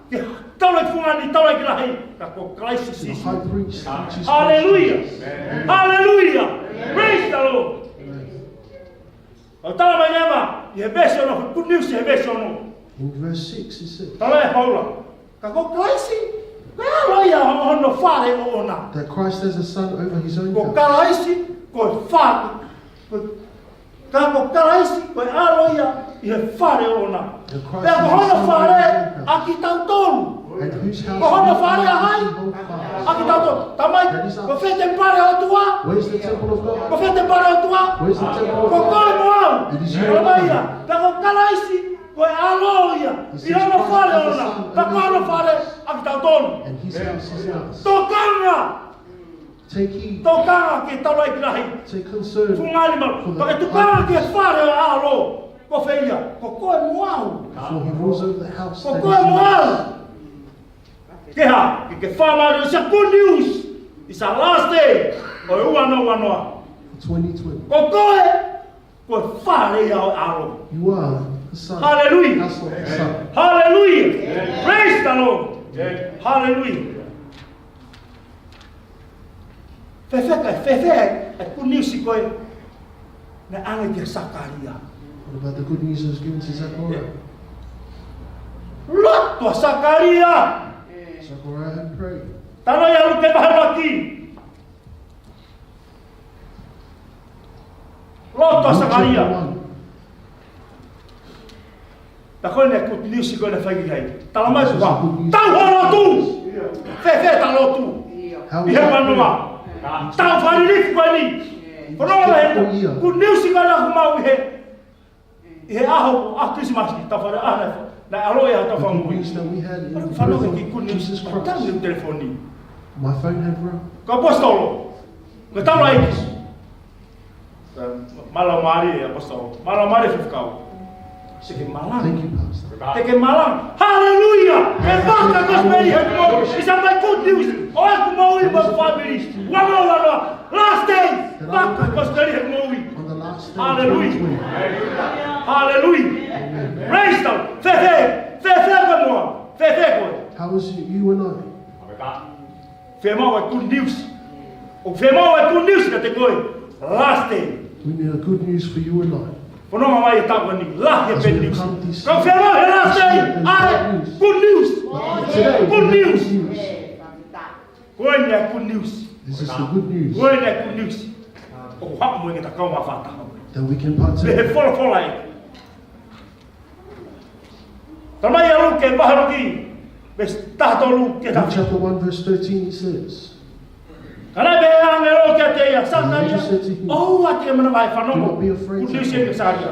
ki he taulaʻeiki fungani, taulaʻeiki lahi. Ka ko Kalaisi Sīsū. To the high priest, which is Christ Jesus. Hallelujah. Hallelujah. Praise the Lord. Amen. ʻOku talamai leva ʻi he veesi ono, good news ʻi he veesi ono. In verse six, he said, talamai ʻe Paula, ka ko Kalaisi, ko e ʻalo ia ʻo hono fale ʻoʻona. That Christ has a son over his own house. Ko Kalaisi, ko e fa-, ko, ka ko Kalaisi, ko e ʻalo ia ʻi he fale ʻoʻona. Pea ko hono fale ʻa kitautolu. And whose house do you hold fast? Ko hono fale ʻa hai? ʻA kitautolu. Talamai, ko fē temipale ʻo e ʻOtua? Where's the temple of God? Ko fē temipale ʻo e ʻOtua? Where's the temple of God? Ko koe mo au. It is you and I. Talamai ia, pea ko Kalaisi, ko e ʻalo ia ʻi hono fale ʻoʻona. Pea ko hono fale ʻa kitautolu. And his house is ours. Tokanga. Take heed. Tokanga ki he taulaʻeiki lahi. Take concern for the high priest. Fungani malu. Pea ke tokanga ki he fale ʻo e ʻAlo. Ko fē ia? Ko koe mo au. For he rules over the house that is yours. Ko koe mo au. Ke hā? Ke ke fakamālō. It's a good news. It's a last day. ʻO e ua noa ua noa. For twenty twenty. Ko koe. Ko e fale ia ʻo e ʻAlo. You are the son. Hallelujah. House of the Son. Hallelujah. Praise the Lord. Hallelujah. Fēfē, fēfē ʻa e good news ko ē naʻe ʻange kia Sakalia? What about the good news that was given to Zechariah? Lotu ʻa Sakalia. Zechariah had prayed. Talanoa ʻa Luke vahe ʻuluaki. Lotu ʻa Sakalia. Luke chapter one. Pea ko ʻene good news ko ʻene fai ki ai. Talamai This is kuo the good news. Tau ho lotu. Fēfē ʻeta lotu? How ʻI he is your manava. Prayer? Tau fālilifu ko eni. Ko no la he Check your ear. Good news ko ʻena ʻoku maʻu ʻi he, ʻi he ʻaho, ʻaho Christmas, tau fale ʻa na, na alo e ha tau The good fangu. News that we had in the Fanongo birth ki of good news. Jesus Christ. Tau ni telefoni. My phone had rung. Ko ʻAposetolo. Ko tau la iki. Mālō mālie ʻAposetolo. Mālō mālie Faifekau. Te ke malanga. Thank you, Pastor. Te ke malanga. Hallelujah. Ke vaka kosipeli he moʻui. It's my good news. ʻOku moʻui mo family. Wano, wano. Last day. Vaka kosipeli he moʻui. On the last day, Hallelujah. Twenty twenty. Hallelujah. Amen. Praise the Lord. Fēfē. Fēfē koe mo au. Fēfē koe. How is it you and I? Fiemaʻu e good news. ʻOku fiemaʻu e good news kiate koe. Last day. We need a good news for you and I. Fanongo mai e taʻu ni, lahi e bad news. As we come this year, Ka fiemaʻu he last day, this year, ʻa e good news. But today, we have good news. Good news. Ko eni e good news. This is the good news. Ko eni e good news. ʻOku haʻu mo e ke takau ma fata. That we can partake. Pehē folofola ē. Talamai ʻe Luke vahe ʻuluaki, veesi taha tolu ki he Luke taha fitu. Chapter one, verse thirteen, it says, Ka naʻe pehē ʻe he ʻāngelo kiate ia, Sakalia, The angel said to him, ʻoua te ke manavahē fanongo. Do not be afraid to Good news ē, Sakalia.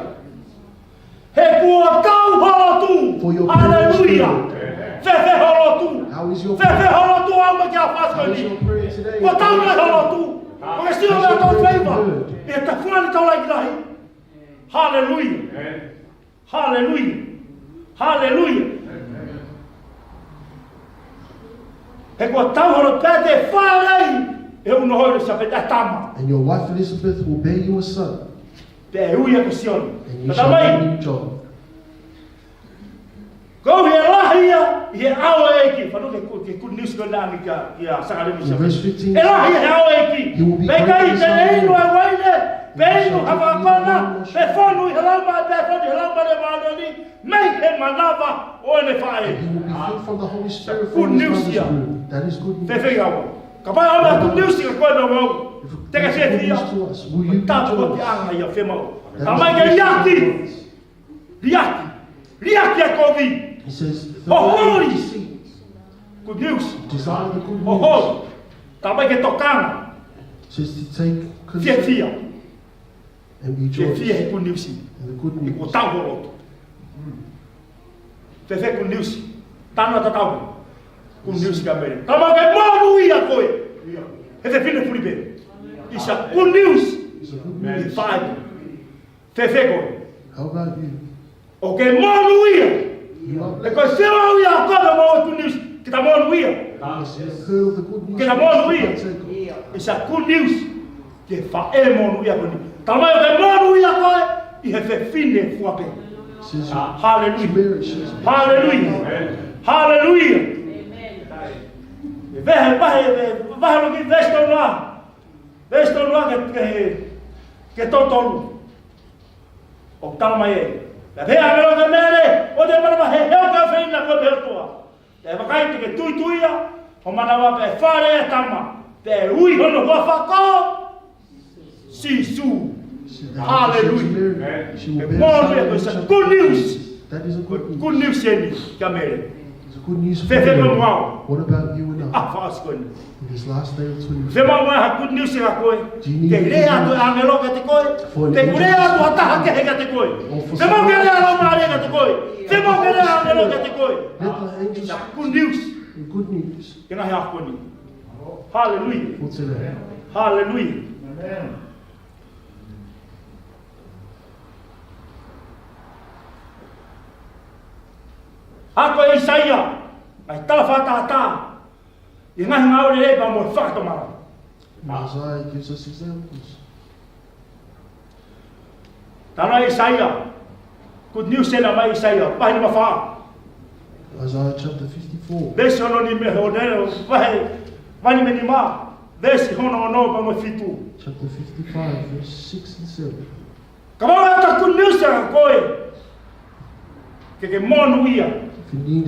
He kuo tau ho lotu. For your prayer is Hallelujah. Heard. Fēfē ho lotu? How is your Fēfē ho lotu ʻaho ni ki he ʻaho Passover How is ni? Your prayer today? Kuo tau nai ho lotu? Ko e sio Has your prayer been heard? He tafuani tau lahi lahi. Hallelujah. Amen. Hallelujah. Hallelujah. He kuo tau ho lotu pea te fālei ʻe ʻUnoho ʻIlisapeti ʻa e tama. And your wife Elizabeth will bear you a son. Pea ʻe ui ia ko Sione. And you Ka shall tau mai. Name him John. Ko e lahi ia ʻi he ʻao ʻo e ʻEiki. Fanongo ki he good news ko ena ʻa e ʻEiki kia Sakalia mo Iosefa. In verse fifteen, ʻE lahi ia he ʻao ʻo e ʻEiki. He will be Pea great ʻikai in te ne Zion. Inu ʻa e uaine, pe inu ha fakakona, pe fonu ʻi he Laumālie, pe fonu ʻi he Laumālie Māʻoniʻoni, mei he manava ʻo ʻene faʻē. And he will be filled from the Holy Spirit Good from his news mother's ia. Womb. That is good news. Fēfē au. Kapau ʻe ʻi ai ha good news kia koe mo au. If Te ke there's good news to us, will you rejoice? Tāpuaki ʻanga ia fiemaʻu. That is Tamai ke good news liʻaki. to us. Liʻaki. Liʻaki ʻa e kovi. He says, Ho holi. Good news. Desire the good news. Ho holi. Tamai ke tokanga. Says to take Fiefia. And rejoice. Fiefia he good news. In the good news. Ko tau ho lotu. Fēfē good news? Tana tatau. Good news kia Mele. Tamai ke monūʻia koe. He fefine fulipē. It's a good news. It's a good news. Fai. Fēfē koe? How about you? ʻOku ke monūʻia. You are He ko e sio au ia ko e mau good news. Kita monūʻia. Blessed. Heard of the good news. Kita monūʻia. Take it. It's a good news. Ke faʻē monūʻia ko eni. Tamai ʻoku ke monūʻia koe ʻi he fefine fuapē. Says you Hallelujah. Spirit, says Hallelujah. Hallelujah. Vehe, vahe, vahe, vahe ʻuluaki veesi tolu noa. Veesi tolu noa ki he, ki he, ki he tolu tolu. ʻOku talamai ē. Pea pehē ʻe he ʻāngelo kia Mele, ʻoua te ke manavahē he ʻoku ke ʻofeina koe mei he ʻOtua. Pea vakai te ke tuituia ho manava pea ʻe fālei ʻa e tama. Pea ʻe ui hono huafa ko Sīsū. Hallelujah. She will bear a son. It's a good news. That is a good news. Good news eni kia Mele. It's a good news for you. Fēfē koe mo au? What about you and I? ʻA e fakaʻosi ko eni. In this last day of twenty. Fiemaʻu ha good news kia koe. Do you need good news? Ke lea atu ʻāngelo kiate koe. For an angel to speak to you. Pe ʻoku lea atu ha taha kehe kiate koe. Or for someone else to speak to you. Fiemaʻu ke lea ʻa e Laumālie kiate koe. Fiemaʻu ke lea ʻa e ʻāngelo kiate koe. Let the angels speak to you. Good news. Good news. Ke ngaahi ʻaho ko eni. Hallelujah. For today. Hallelujah. Amen. Ako ʻe ʻAisea, ngaahi tala fakatātā, ʻi he ngaahi ngāue lelei pea mo e fakatomala. Isaiah gives us examples. Talanoa ʻa ʻAisea, good news ena mei ʻAisea, vahe nimafā. Isaiah chapter fifty-four. Veesi ono ni me ho nero, vahe, vahe nima, veesi ono ono pea mo e fitu. Chapter fifty-five, verse six and seven. Kapau ʻe ʻi ai ha good news kia koe, ke ke monūʻia.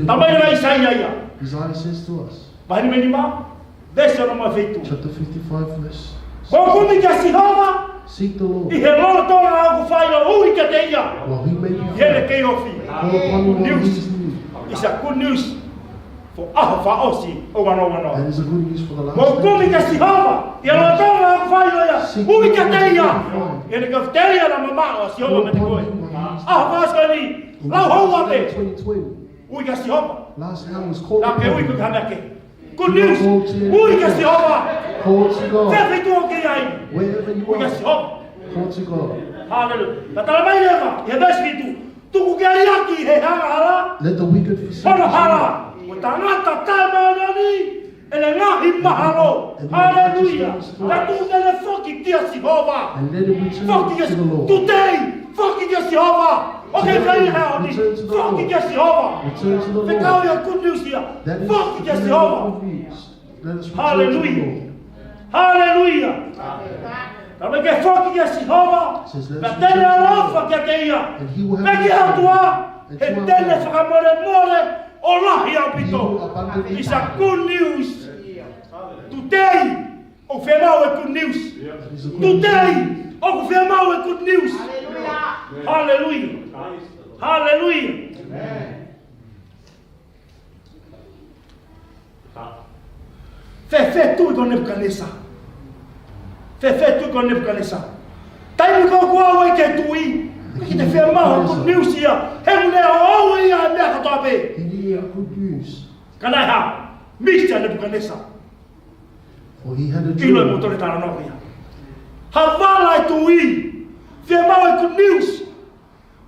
Talamai leva ʻe ʻAisea ia. Isaiah says to us, Vahe nima nima, veesi ono mo e fitu. Chapter fifty-five, verse. Mou kumi kia Sihova, Seek the Lord. ʻI he lolotonga ʻoku fai ʻo ui kiate ia. While he may be found. ʻI heʻene kei ofi. Call upon him while he is near. Good news. It's a good news for ʻaho fakaʻosi ʻo e ʻaho ni. That is a good news for the last days. Mou kumi kia Sihova, ʻi he lolotonga ʻoku fai ʻo ia. Seek the Lord while he is near. Ui kiate ia. ʻI heʻene kei ofi, telia ʻa e mamaʻo ʻa Sihova meiate koe. Call upon him while he is near. ʻAho fakaʻosi ko eni. In this day twenty twenty. Lau hou ʻapē. Ui kia Sihova. Last hour was called upon him. Naʻa ke ui ko e hā e meʻa kehe. Good news. Ui kia Sihova. Call to God. Fēfē ʻoku ke ʻi ai. Wherever you are, ui kia Sihova. Call to God. Hallelujah. Naʻe talamai leva ʻi he veesi fitu, tuku ke liʻaki ʻe he angahala. Let the wicked forsake his way. Hono hala. Ko e tangata taʻemāʻoniʻoni ʻene ngaahi mahalo. Hallelujah. Ka tuku ke ne foki kia Sihova. And let him return to the Lord. Foki kia Sihova. Today, foki kia Sihova. ʻOku ke fai he ʻaho ni. Return to the Lord. Foki kia Sihova. Return to the Lord. Fekau ia good news ia. Foki kia Sihova. That is the good news. Let us return to the Lord. Hallelujah. Hallelujah. Ka ʻi he foki kia Sihova, pea te ne ʻaloʻofa kiate ia. Says, let us return to the Lord. And he will have mercy on us. Pea ki he ʻOtua, he te ne fakamolemole ʻo lahi ʻaupito. He will abundantly forgive. It's a good news. Today, ʻoku fiemaʻu e good news. It is a good news. Today, ʻoku fiemaʻu e good news. Hallelujah. Hallelujah. Hallelujah. Amen. Fēfē tui ko Nepukanesa. Fēfē tui ko Nepukanesa. Taimi ko ē ʻoku ʻalu ai ki he tui, ʻikai ke fiemaʻu good news ia. He ʻoku ne ʻoʻou ia ʻa e meʻa kotoa pē. He needed good news. Ka naʻe hā? Misi ʻa Nepukanesa. Well, he had a dream. ʻIlo e motu le talanoa ia. Havala e tui. Fiemaʻu e good news.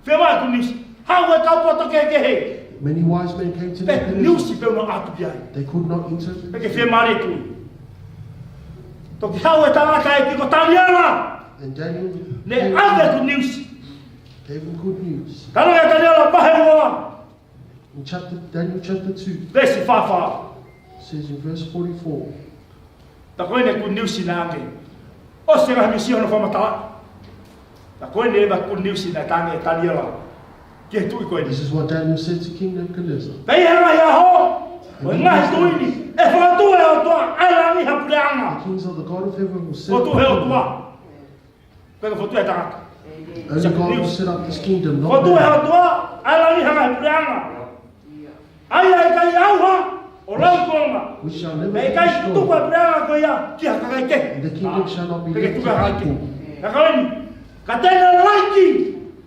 Fiemaʻu e good news. Haʻu e kau poto kehekehe. Many wise men came to Nebuchadnezzar. Pea news pē ʻoku nau ʻatu ki ai. They could not interpret. Pea ke fiemālie e tui. Toki haʻu e tangataʻeiki ko Taniela. And Daniel came. Ne ʻave good news. Gave him good news. Talanoa ʻa Taniela vahe ua. In chapter, Daniel chapter two, veesi fā fā. Says in verse forty-four, tā ko eni e good news naʻe ʻange. ʻOsi e ngaahi misi hono fakamatala. Tā ko eni e good news naʻe ʻange ʻe Taniela ki he tuʻi ko eni. This is what Daniel said to King Nebuchadnezzar. Pea ʻi he ngaahi ʻaho ʻo e ngaahi tuʻi ni, ʻe fokotuʻu ʻe he ʻOtua ʻa e langi ha puleʻanga. The kings of the God of heaven will set up a kingdom. Fokotuʻu ʻe he ʻOtua. Ko e fokotuʻu ʻe he tangata. Only God will set up this kingdom, not man. Fokotuʻu ʻe he ʻOtua ʻa e langi ha ngaahi puleʻanga. ʻA ia ʻe ʻikai ʻauha ʻo lauikuonga. Which shall never be destroyed. Pea ʻe ʻikai tuku ʻa e puleʻanga ko ia ki ha kakai kehe. And the kingdom shall not be left to people. Pea ke tuku ʻe he kakai kehe. Ka ko eni, ka te ne laiki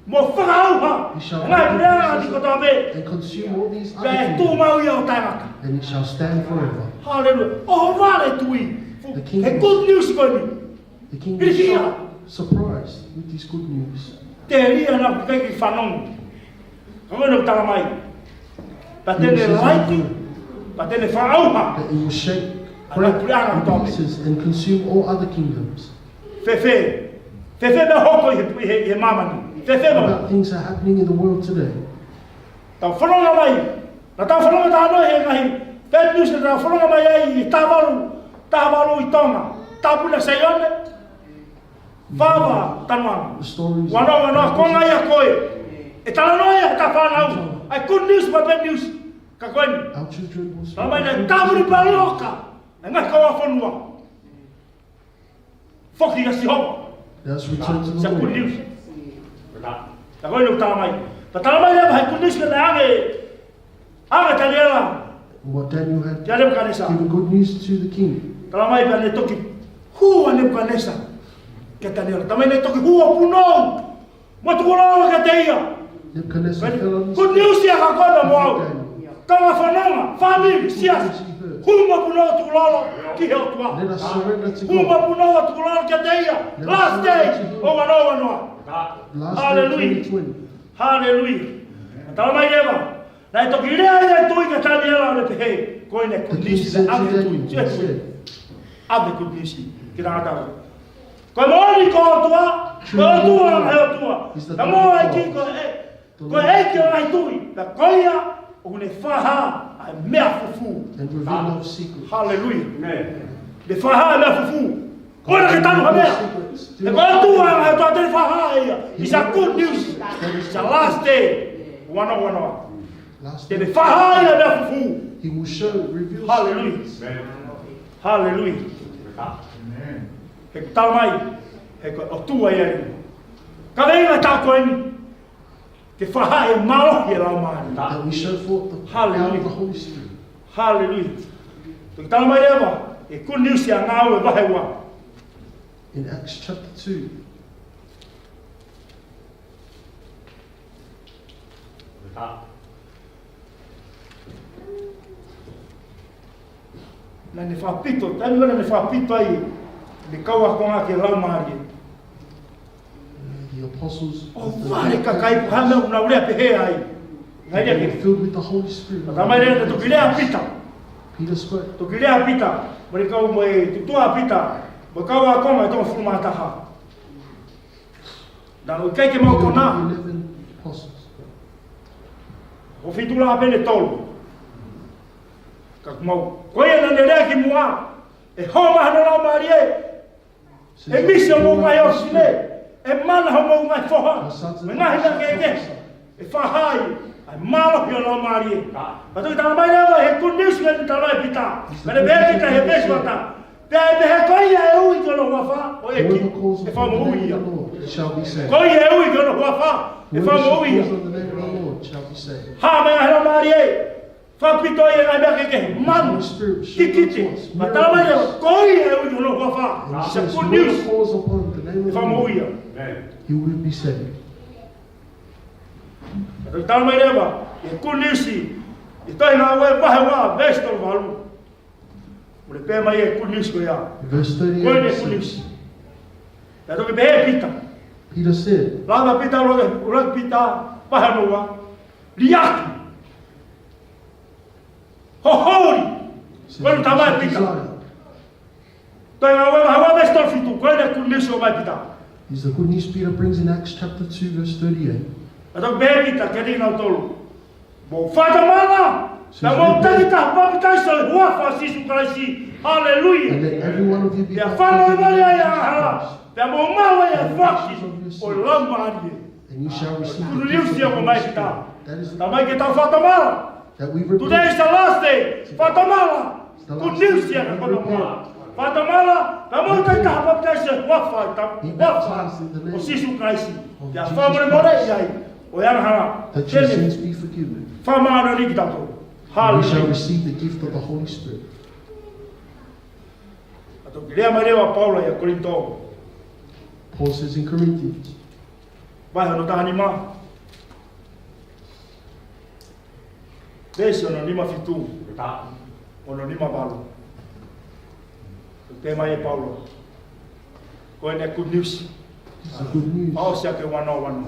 mo fakaʻauha ʻa e ngaahi puleʻanga ni kotoa pē. He shall break in pieces and consume all these other kingdoms. Pea ʻe tuʻu maʻu ia ʻo taʻengata. And it shall stand forever. Hallelujah. ʻOhovale e tui. The kingdom is, he good news ko eni. The king is so surprised with this good news. Telia naʻe ʻikai ke fanongo. Ka ko eni ʻoku talamai. Pea te ne laiki, pea te ne fakaʻauha. That it will shake, break in pieces and consume all other kingdoms. Fēfē. Fēfē meʻa ʻoku hoko ʻi he, he, he māmani. Fēfē meʻa. About things that are happening in the world today. Tau fononga mai. Naʻa tau fononga talanoa he ngaahi bad news naʻa tau fononga mai ai ʻi he taha valu, taha valu ʻi Tonga. Tāpuna Saione. Fava tanuanga. The stories. Wano, wano, ko e ngaahi ʻa ko ē. ʻE talanoa ia ki he fānau. ʻA e good news mo e bad news. Ka ko eni. Our children will speak. Talamai naʻe tāpuni pē ʻa e loka ʻa e ngaahi kau fonua. Foki kia Sihova. Let us return to the Lord. It's a good news. Ka ko eni ʻoku talamai. Ka talamai leva he good news naʻe ʻange, ʻange ʻe Taniela. What Daniel had given good news to the king. Kia Nepukanesa. Talamai pea ne toki hū ʻa Nepukanesa kia Taniela. Talamai ne toki hū ʻo punou mo tukulolo kiate ia. Nebuchadnezzar fell on his face. Good news ia kia koe mo au. Kau fononga, fāmili, siasi. Hū mo punou, tukulolo ki he ʻOtua. Let us surrender to God. Hū mo punou, tukulolo kiate ia. Let us surrender to him. Last day ʻo e ʻaho ni. Last day twenty twenty. Hallelujah. Hallelujah. Talamai leva. Naʻe toki lea ia ʻa e tui kia Taniela ʻo ne pehē, ko eni e good news naʻe ʻange ʻe he tui. He said, ʻave good news ki he tangata. Ko e moʻoni ko e ʻOtua, ko e ʻOtua ʻa e ʻOtua. Ka mo e ʻEiki ko e, ko e ʻEiki ʻo e ngaahi tuʻi, ka ko ia ʻoku ne fakahā ʻa e meʻa fufū. And reveal our secrets. Hallelujah. Amen. Ne fakahā ʻa e meʻa fufū. Ko ena ke tanu ha meʻa. He ko e ʻOtua ʻa e ʻOtua te ne fakahā ia. It's a good news. It's the last day. Wano, wano. Te ne fakahā ʻa e meʻa fufū. He will show, reveal Hallelujah. Secrets. Hallelujah. Amen. He ʻoku talamai, he ko e ʻOtua ia eni. Ka veinga ta ko eni, ke fakahā e mālohi ʻa e Laumālie. That we show forth the power of Hallelujah. The Holy Spirit. Hallelujah. Toki talamai leva, ʻi he Good News ʻa Ngāue vahe ua. In Acts chapter two. Naʻa ne fakapito, taimi naʻa ne fakapito ai ʻene kau ākonga ki he Laumālie. The apostles ʻO of the vale ka kai pu hana una urea pehē ai. Ngai they were filled with the Holy Spirit. Talamai leva naʻe toki lea ʻa Pita. Peter spoke. Toki lea ʻa Pita. Mo e kau mo e tutua ʻa Pita. Mo e kau ākonga ʻe toko hongofulu mā taha. Naʻa nau ʻikai ke mau kona. Eleven apostles. ʻO fitu la pē ne tolu. Ka mau. Ko ia naʻa ne lea ki muʻa. ʻE hō mai hono Laumālie. ʻE misi hoʻomou ngaahi ʻōsine. ʻE mana hoʻomou ngaahi foha. Mo e ngaahi meʻa kehekehe. ʻE fakahā ʻa e mālohi ʻo e Laumālie. Ka toki talamai leva he Good News ʻoku ne talamai ʻe Pita. Ka ne pehē ʻe Pita he veesi ua taha. Pea ʻe pehē ko ia ʻe ui ki hono huafa ʻo e ʻEiki, ʻe fakamoʻui ia. Whoever calls upon the name of the Lord shall be saved. Ko ia ʻe ui ki hono huafa, ʻe fakamoʻui ia. Whoever calls on the name of the Lord shall be saved. Hā mai ʻa e Laumālie. Fakapito ia ʻa e meʻa kehekehe. Manu. Holy Spirit, show it to us. Kikite. Miracles. Ka talamai leva, ko ia ʻe ui ki hono huafa. And it says, whoever calls upon the name of the Lord, ʻe fakamoʻui ia. Amen. He will be saved. Ka toki talamai leva, ʻi he Good News, ʻi he tohi Ngāue vahe ua, veesi tolu valu. Mole pē mai e Good News ko ia. Verse thirty-eight says, Ko e Good News. Naʻe toki pehē ʻe Pita. Peter said, Lava Pita, lava, lava Pita, vahe ua. Liʻaki. Hoholi. Says, Ko e talamai ʻe Pita. Desire. Tohi Ngāue vahe ua veesi tolu fitu, ko e Good News ʻoku ʻomai ʻe Pita. Is the Good News Peter brings in Acts chapter two, verse thirty-eight. Naʻe toki pehē ʻe Pita, kiate kinautolu. Mou fakatomala, pea mou takitaha papitaiso ʻi he huafa ʻo Sīsū Kalaisi. Haleluia. And let every one of you be baptized in the name of Jesus Christ. Pea fanongo mai ai ʻa e angahala, pea mou maʻu ai ʻa e foaki ʻo e Laumālie. And you shall receive the gift of the Holy Spirit. Good News ia ʻoku ʻomai ʻe Pita. That is the Talamai ke tau fakatomala. That we repent. Today is the last day. Fakatomala. It's the last day. Good news ia ka kono mua. Repent. Fakatomala, pea mou takitaha papitaiso ʻi he huafa, ta-, huafa ʻo Sīsū Kalaisi. Be baptized in the name of Jesus Christ. Pea fakamolemole ai ʻo e angahala. That your sins be forgiven. Fakamālō ni kitautolu. Haleluia. And we shall receive the gift of the Holy Spirit. Ka toki lea mai leva ʻa Paula ʻia Kolinitō. Paul says in Corinthians. Vahe hono taha nima. Veesi hono nima fitu. Hono nima valu. Pehē mai ʻe Paula. Ko ʻene Good News. It's a good news. Pau sia ke wano wano.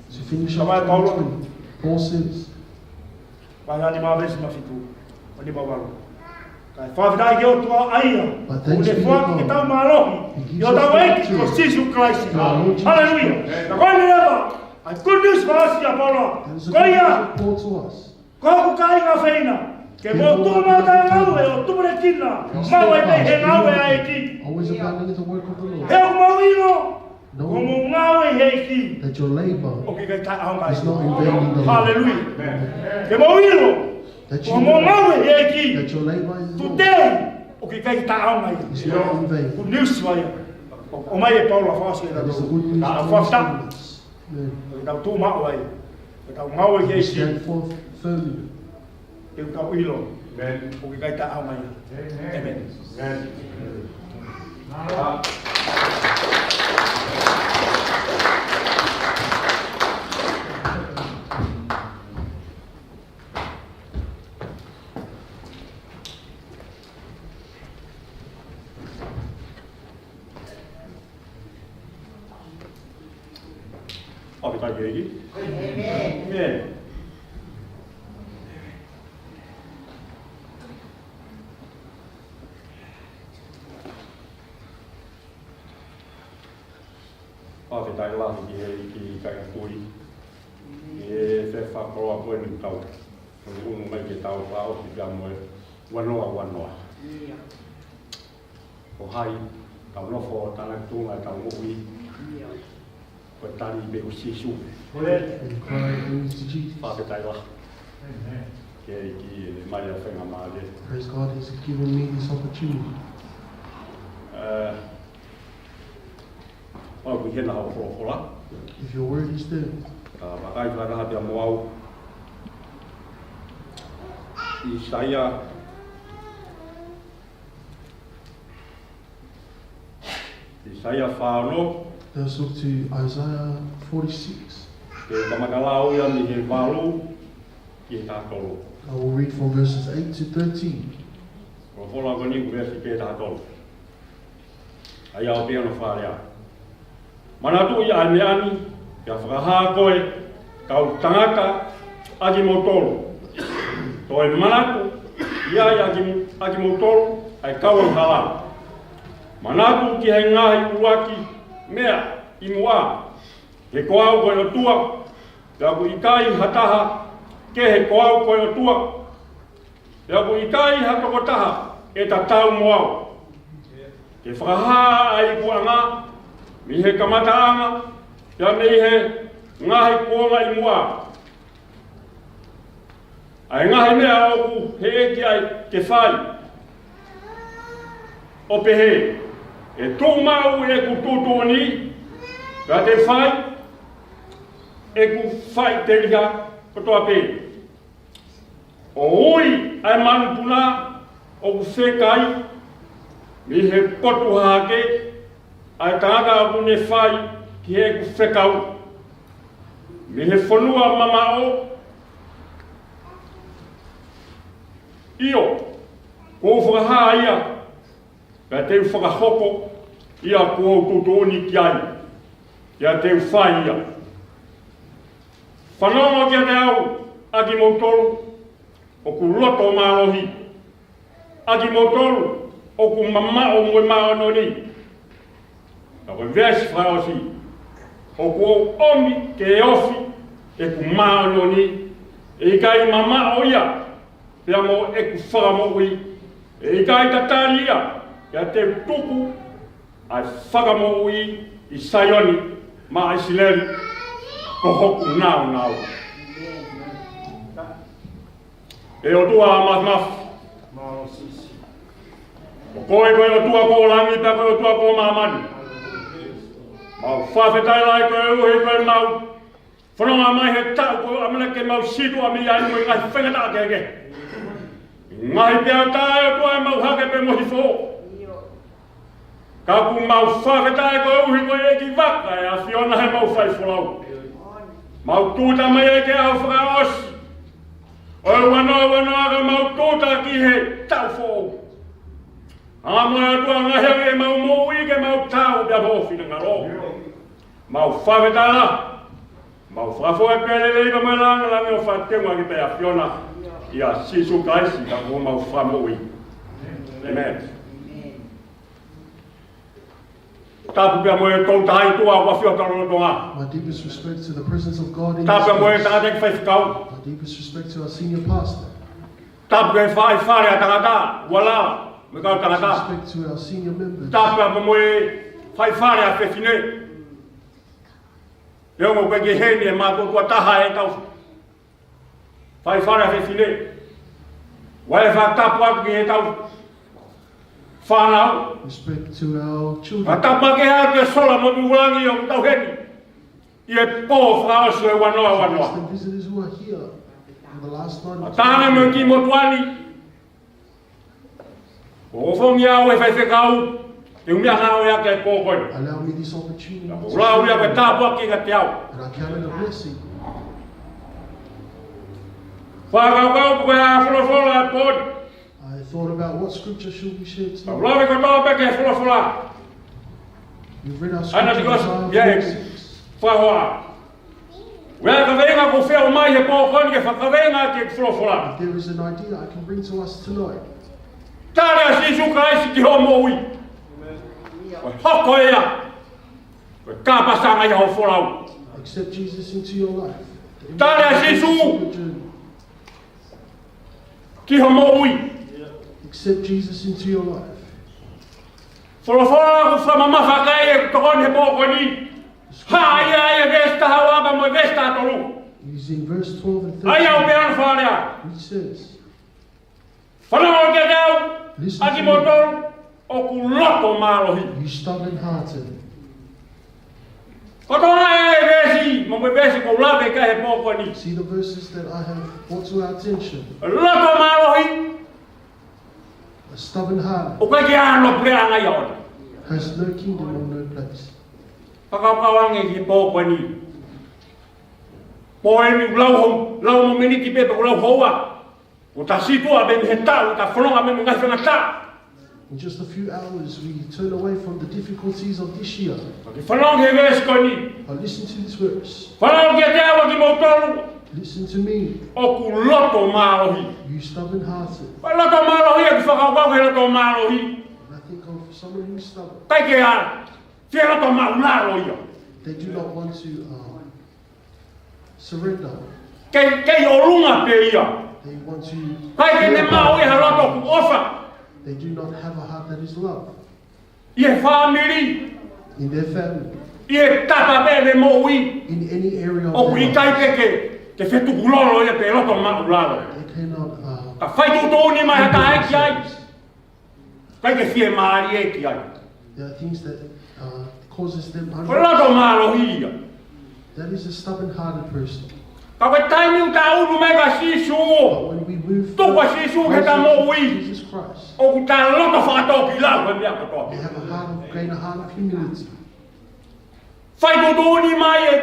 To finish off Paula. Paul says, Vahe nima veesi nima fitu, ʻo nima valu. Kae fakafetaʻi ki he ʻOtua ʻa ia, ʻoku ne foaki ke tau mālohi ʻi hotau ʻEiki ko Sīsū Kalaisi. Haleluia. Ka ko ʻene lea, ʻa e good news fakaʻosi ʻa Paula. Ko ia, ko hoku kāinga ʻofeina, ke mou tuʻu maʻu ʻi he ngāue ʻo tupulekina, maʻu ai pē ʻi he ngāue ʻa e ʻEiki. He ʻoku mau ʻilo, ʻoku mou ngāue ʻi he ʻEiki, ʻoku ʻikai taʻeʻaonga ia. Haleluia. Ke mou ʻilo, ʻoku mou ngāue ʻi he ʻEiki. Today, ʻoku ʻikai taʻeʻaonga ia. Good news ʻa ia. ʻOmai ʻe Paula fakaʻosi kiate kitautolu. Fakafetaʻi. Ke tau tuʻu maʻu ai. Ke tau ngāue ʻi he ʻEiki. Ke tau ʻilo. ʻOku ʻikai taʻeʻaonga ia. ʻĒmeni. Fakafetaʻi ki he ʻEiki. ʻĒmeni. Fakafetaʻi lahi ki he ʻEiki, kāinga kui. ʻI he efiafi fakakoloa ko eni, tau ʻunu mai ke tau fakaʻosi pea mo e ua noa ua noa. Ko hai, tau nofo ʻo tānaki tuʻunga ʻetau moʻui. Ko e tali pē ko Sīsū. Fakafetaʻi lahi. Ke ʻEiki ʻe mai ʻa e faingamālie. Praise God, He's given me this opportunity. ʻE, ʻoku ʻi hena hoʻo folofola. If your word is there, ʻa, vakai fakataha pea mo au. ʻAisea, ʻAisea fā ono. Let's look to Isaiah forty-six. Te u kamata lau ia mei he valu ki he taha tolu. I will read from verses eight to thirteen. Ko e folofola ko eni ʻoku veesi pē taha tolu. ʻA ia ʻoku pehē hono fakalea: Manatuʻi ʻa e meʻa ni, pea fakahā koe, kau tangata ʻakimoutolu. Toe manatuʻi ʻa e ʻaki, ʻakimoutolu, ʻa e kau angahala. Manatu ki he ngaahi ʻuluaki meʻa ʻi muʻa, he ko au ko e ʻOtua, pea ʻoku ʻikai ha taha kehe ko au ko e ʻOtua, pea ʻoku ʻikai ha tokotaha ʻe tatau mo au. Ke fakahā ʻa e ikuʻanga mei he kamataʻanga, pea mei he ngaahi kuonga ʻi muʻa, ʻa e ngaahi meʻa ʻoku heʻeki ai ke fai, ʻo pehē: ʻE tuʻu maʻu ʻeku tuʻutuʻuni, pea te u fai ʻeku faʻiteliha kotoa pē. ʻO ui ʻa e manupuna ʻoku fekai mei he potu hahake, ʻa e tangata ʻoku ne fai ki heʻeku fekau, mei he fonua mamaʻo. ʻIo, kuo u fakahā ia, pea te u fakahoko ia kuo u tuʻutuʻuni ki ai, pea te u fai ia. Fanongo kiate au, ʻakimoutolu ʻoku loto mālohi, ʻakimoutolu ʻoku mamaʻo mo e māʻoniʻoni. Ka ko e veesi fakaʻosi: ʻOku ou ʻomi ke ofi ʻeku māʻoniʻoni, ʻe ʻikai mamaʻo ia pea mo ʻeku fakamoʻui, ʻe ʻikai tatali ia, pea te u tuku ʻa e fakamoʻui ʻi Saione maʻa ʻIsileli, ko hoku nāunau. ʻE ʻOtua Māfimafi, ko koe ko e ʻOtua ko langi pea ko e ʻOtua ko māmani. Mau fakafetaʻi lahi koeʻuhi ko e mau fononga mai he taʻu ko ʻamanaki ke mau sītuʻa mei ai mo e ngaahi faingataʻa kehekehe. Ngaahi peau taʻe ʻOtua ʻemau hake pē mo hifo. Ka ʻoku mau fakafetaʻi koeʻuhi ko e ʻEiki Vaka ʻa e ʻAfiona heʻemau fai folau. Mau tūʻuta mai ai ki he ʻaho fakaʻosi ʻo e ua noa ua noa, ka mau tūʻuta ki he taʻu foʻou. Anga mo e ʻOtua ngaahi ange ʻemau moʻui ke mau taau pea mo ho finangalo. Mau fakafetaʻi lahi. Mau fakafoʻou pē ʻa e lelei pea mo e langilangi ʻo fakateunga ki he ʻAfiona, ʻia Sīsū Kalaisi ko homau Fakamoʻui. ʻĒmeni. Tapu pea mo e Tolu Tahaʻi ʻOtua ʻoku ʻafio ʻi hotau lotolotonga. My deepest respect to the presence of God in this place. Tapu pea mo e tangataʻeiki faifekau. My deepest respect to our senior pastor. Tapu ki he faifale ʻa tangata, uala, mo e kau tangata. Respect to our senior members. Tapu pea mo e faifale ʻa fefine. Pea ʻoku ʻikai ke ʻi heni e mātuʻa taha ʻetau faifale ʻa fefine. ʻOua ʻe fakatapu atu ki heʻetau fānau. Respect to our children. Fakatapu atu ki he sola mo e tulangi ʻoku tau ʻi heni ʻi he pō fakaʻosi ʻo e ua noa ua noa. Respect the visitors who are here on the last night of Mātane mo e kiʻi motuʻa ni. ʻOku ou fongia au e faifekau, te u meʻangāueʻaki e pō ko eni. Allow me this opportunity to share. Ka ʻoku ou lau ia ko e tāpuaki kiate au. And I count it a blessing. Fakakaukau pe ko e hā e folofola ʻo e pō ni. I thought about what scripture should we share tonight. Ka ʻoku ou lave kotoa pē ki he folofola. We've read our scripture, Isaiah forty-six. Fakahoa. ʻOku ʻi ai ha kaveinga ʻoku ou fie ʻomai he pō ko eni ke fakakaveinga ki he folofola. If there is an idea I can bring to us tonight. Tali ʻa Sīsū Kalaisi ki hoʻo moʻui. Ko e hoko ia ko e kāpasanga ʻi hoʻo folau. Accept Jesus into your life. Tali ʻa Sīsū ki hoʻo moʻui. Accept Jesus into your life. Folofola ʻoku fakamamafa ki ai e tokoni he pō ko eni. Hā ia ʻi he veesi taha ua pea mo e veesi taha tolu. He's In verse twelve and thirteen, ʻa ia ʻoku pehē hono fakalea, which says, Fanongo kiate au, ʻa kimoutolu ʻoku loto mālohi. You stubborn-hearted. Ko e toʻo ʻa e veesi, mo e veesi ʻoku ou lave ki ai he pō ko eni. See the verses that I have brought to our attention. Loto mālohi. A stubborn heart ʻoku ʻikai ke ʻi ai hano puleʻanga ia ʻoʻona. Has no kingdom or no place. Fakakaukau ange ki he pō ko eni. Pō eni lau ho, lau mo miniti pē pe lau houa. ʻO ta situʻa mei he taʻu, ta fononga mei he ngaahi faingataʻa. In just a few hours, we turn away from the difficulties of this year. Ke fanongo ki he veesi ko eni. But listen to this verse. Fanongo kiate au ʻa kimoutolu. Listen to me, ʻoku loto mālohi. You stubborn-hearted. Ko e loto mālohi, ʻoku fakakaukau ki he loto mālohi. And I think of someone who's stubborn. ʻIkai ke ʻi ai, fie loto māʻulalo ia. They do not want to, um, surrender. Kei, kei ʻolunga pē ia. They want to ʻIkai ke ne maʻu ʻi ha loto ʻoku ʻofa. They do not have a heart that is love. ʻI he fāmili. In their family. ʻI he tapa pē ʻene moʻui. In any area of their life. ʻOku ʻikai pē ke, ke fetukulolo ia pe loto māʻulalo. They cannot, uh, Ka fai tuʻutuʻuni mai ha taha ki ai. ʻIkai ke fiemālie ki ai. There are things that, uh, causes them unrest. Ko e loto mālohi ia. That is a stubborn-hearted person. Ka ko e taimi ʻoku ta ʻunu mai kia Sīsū. But when we move forward, Tuku ʻa Sīsū ki heʻeta moʻui. Jesus Christ, ʻOku ta loto fakatōkilalo he meʻa kotoa. We have a heart of, gain a heart of humility. Fai tuʻutuʻuni mai e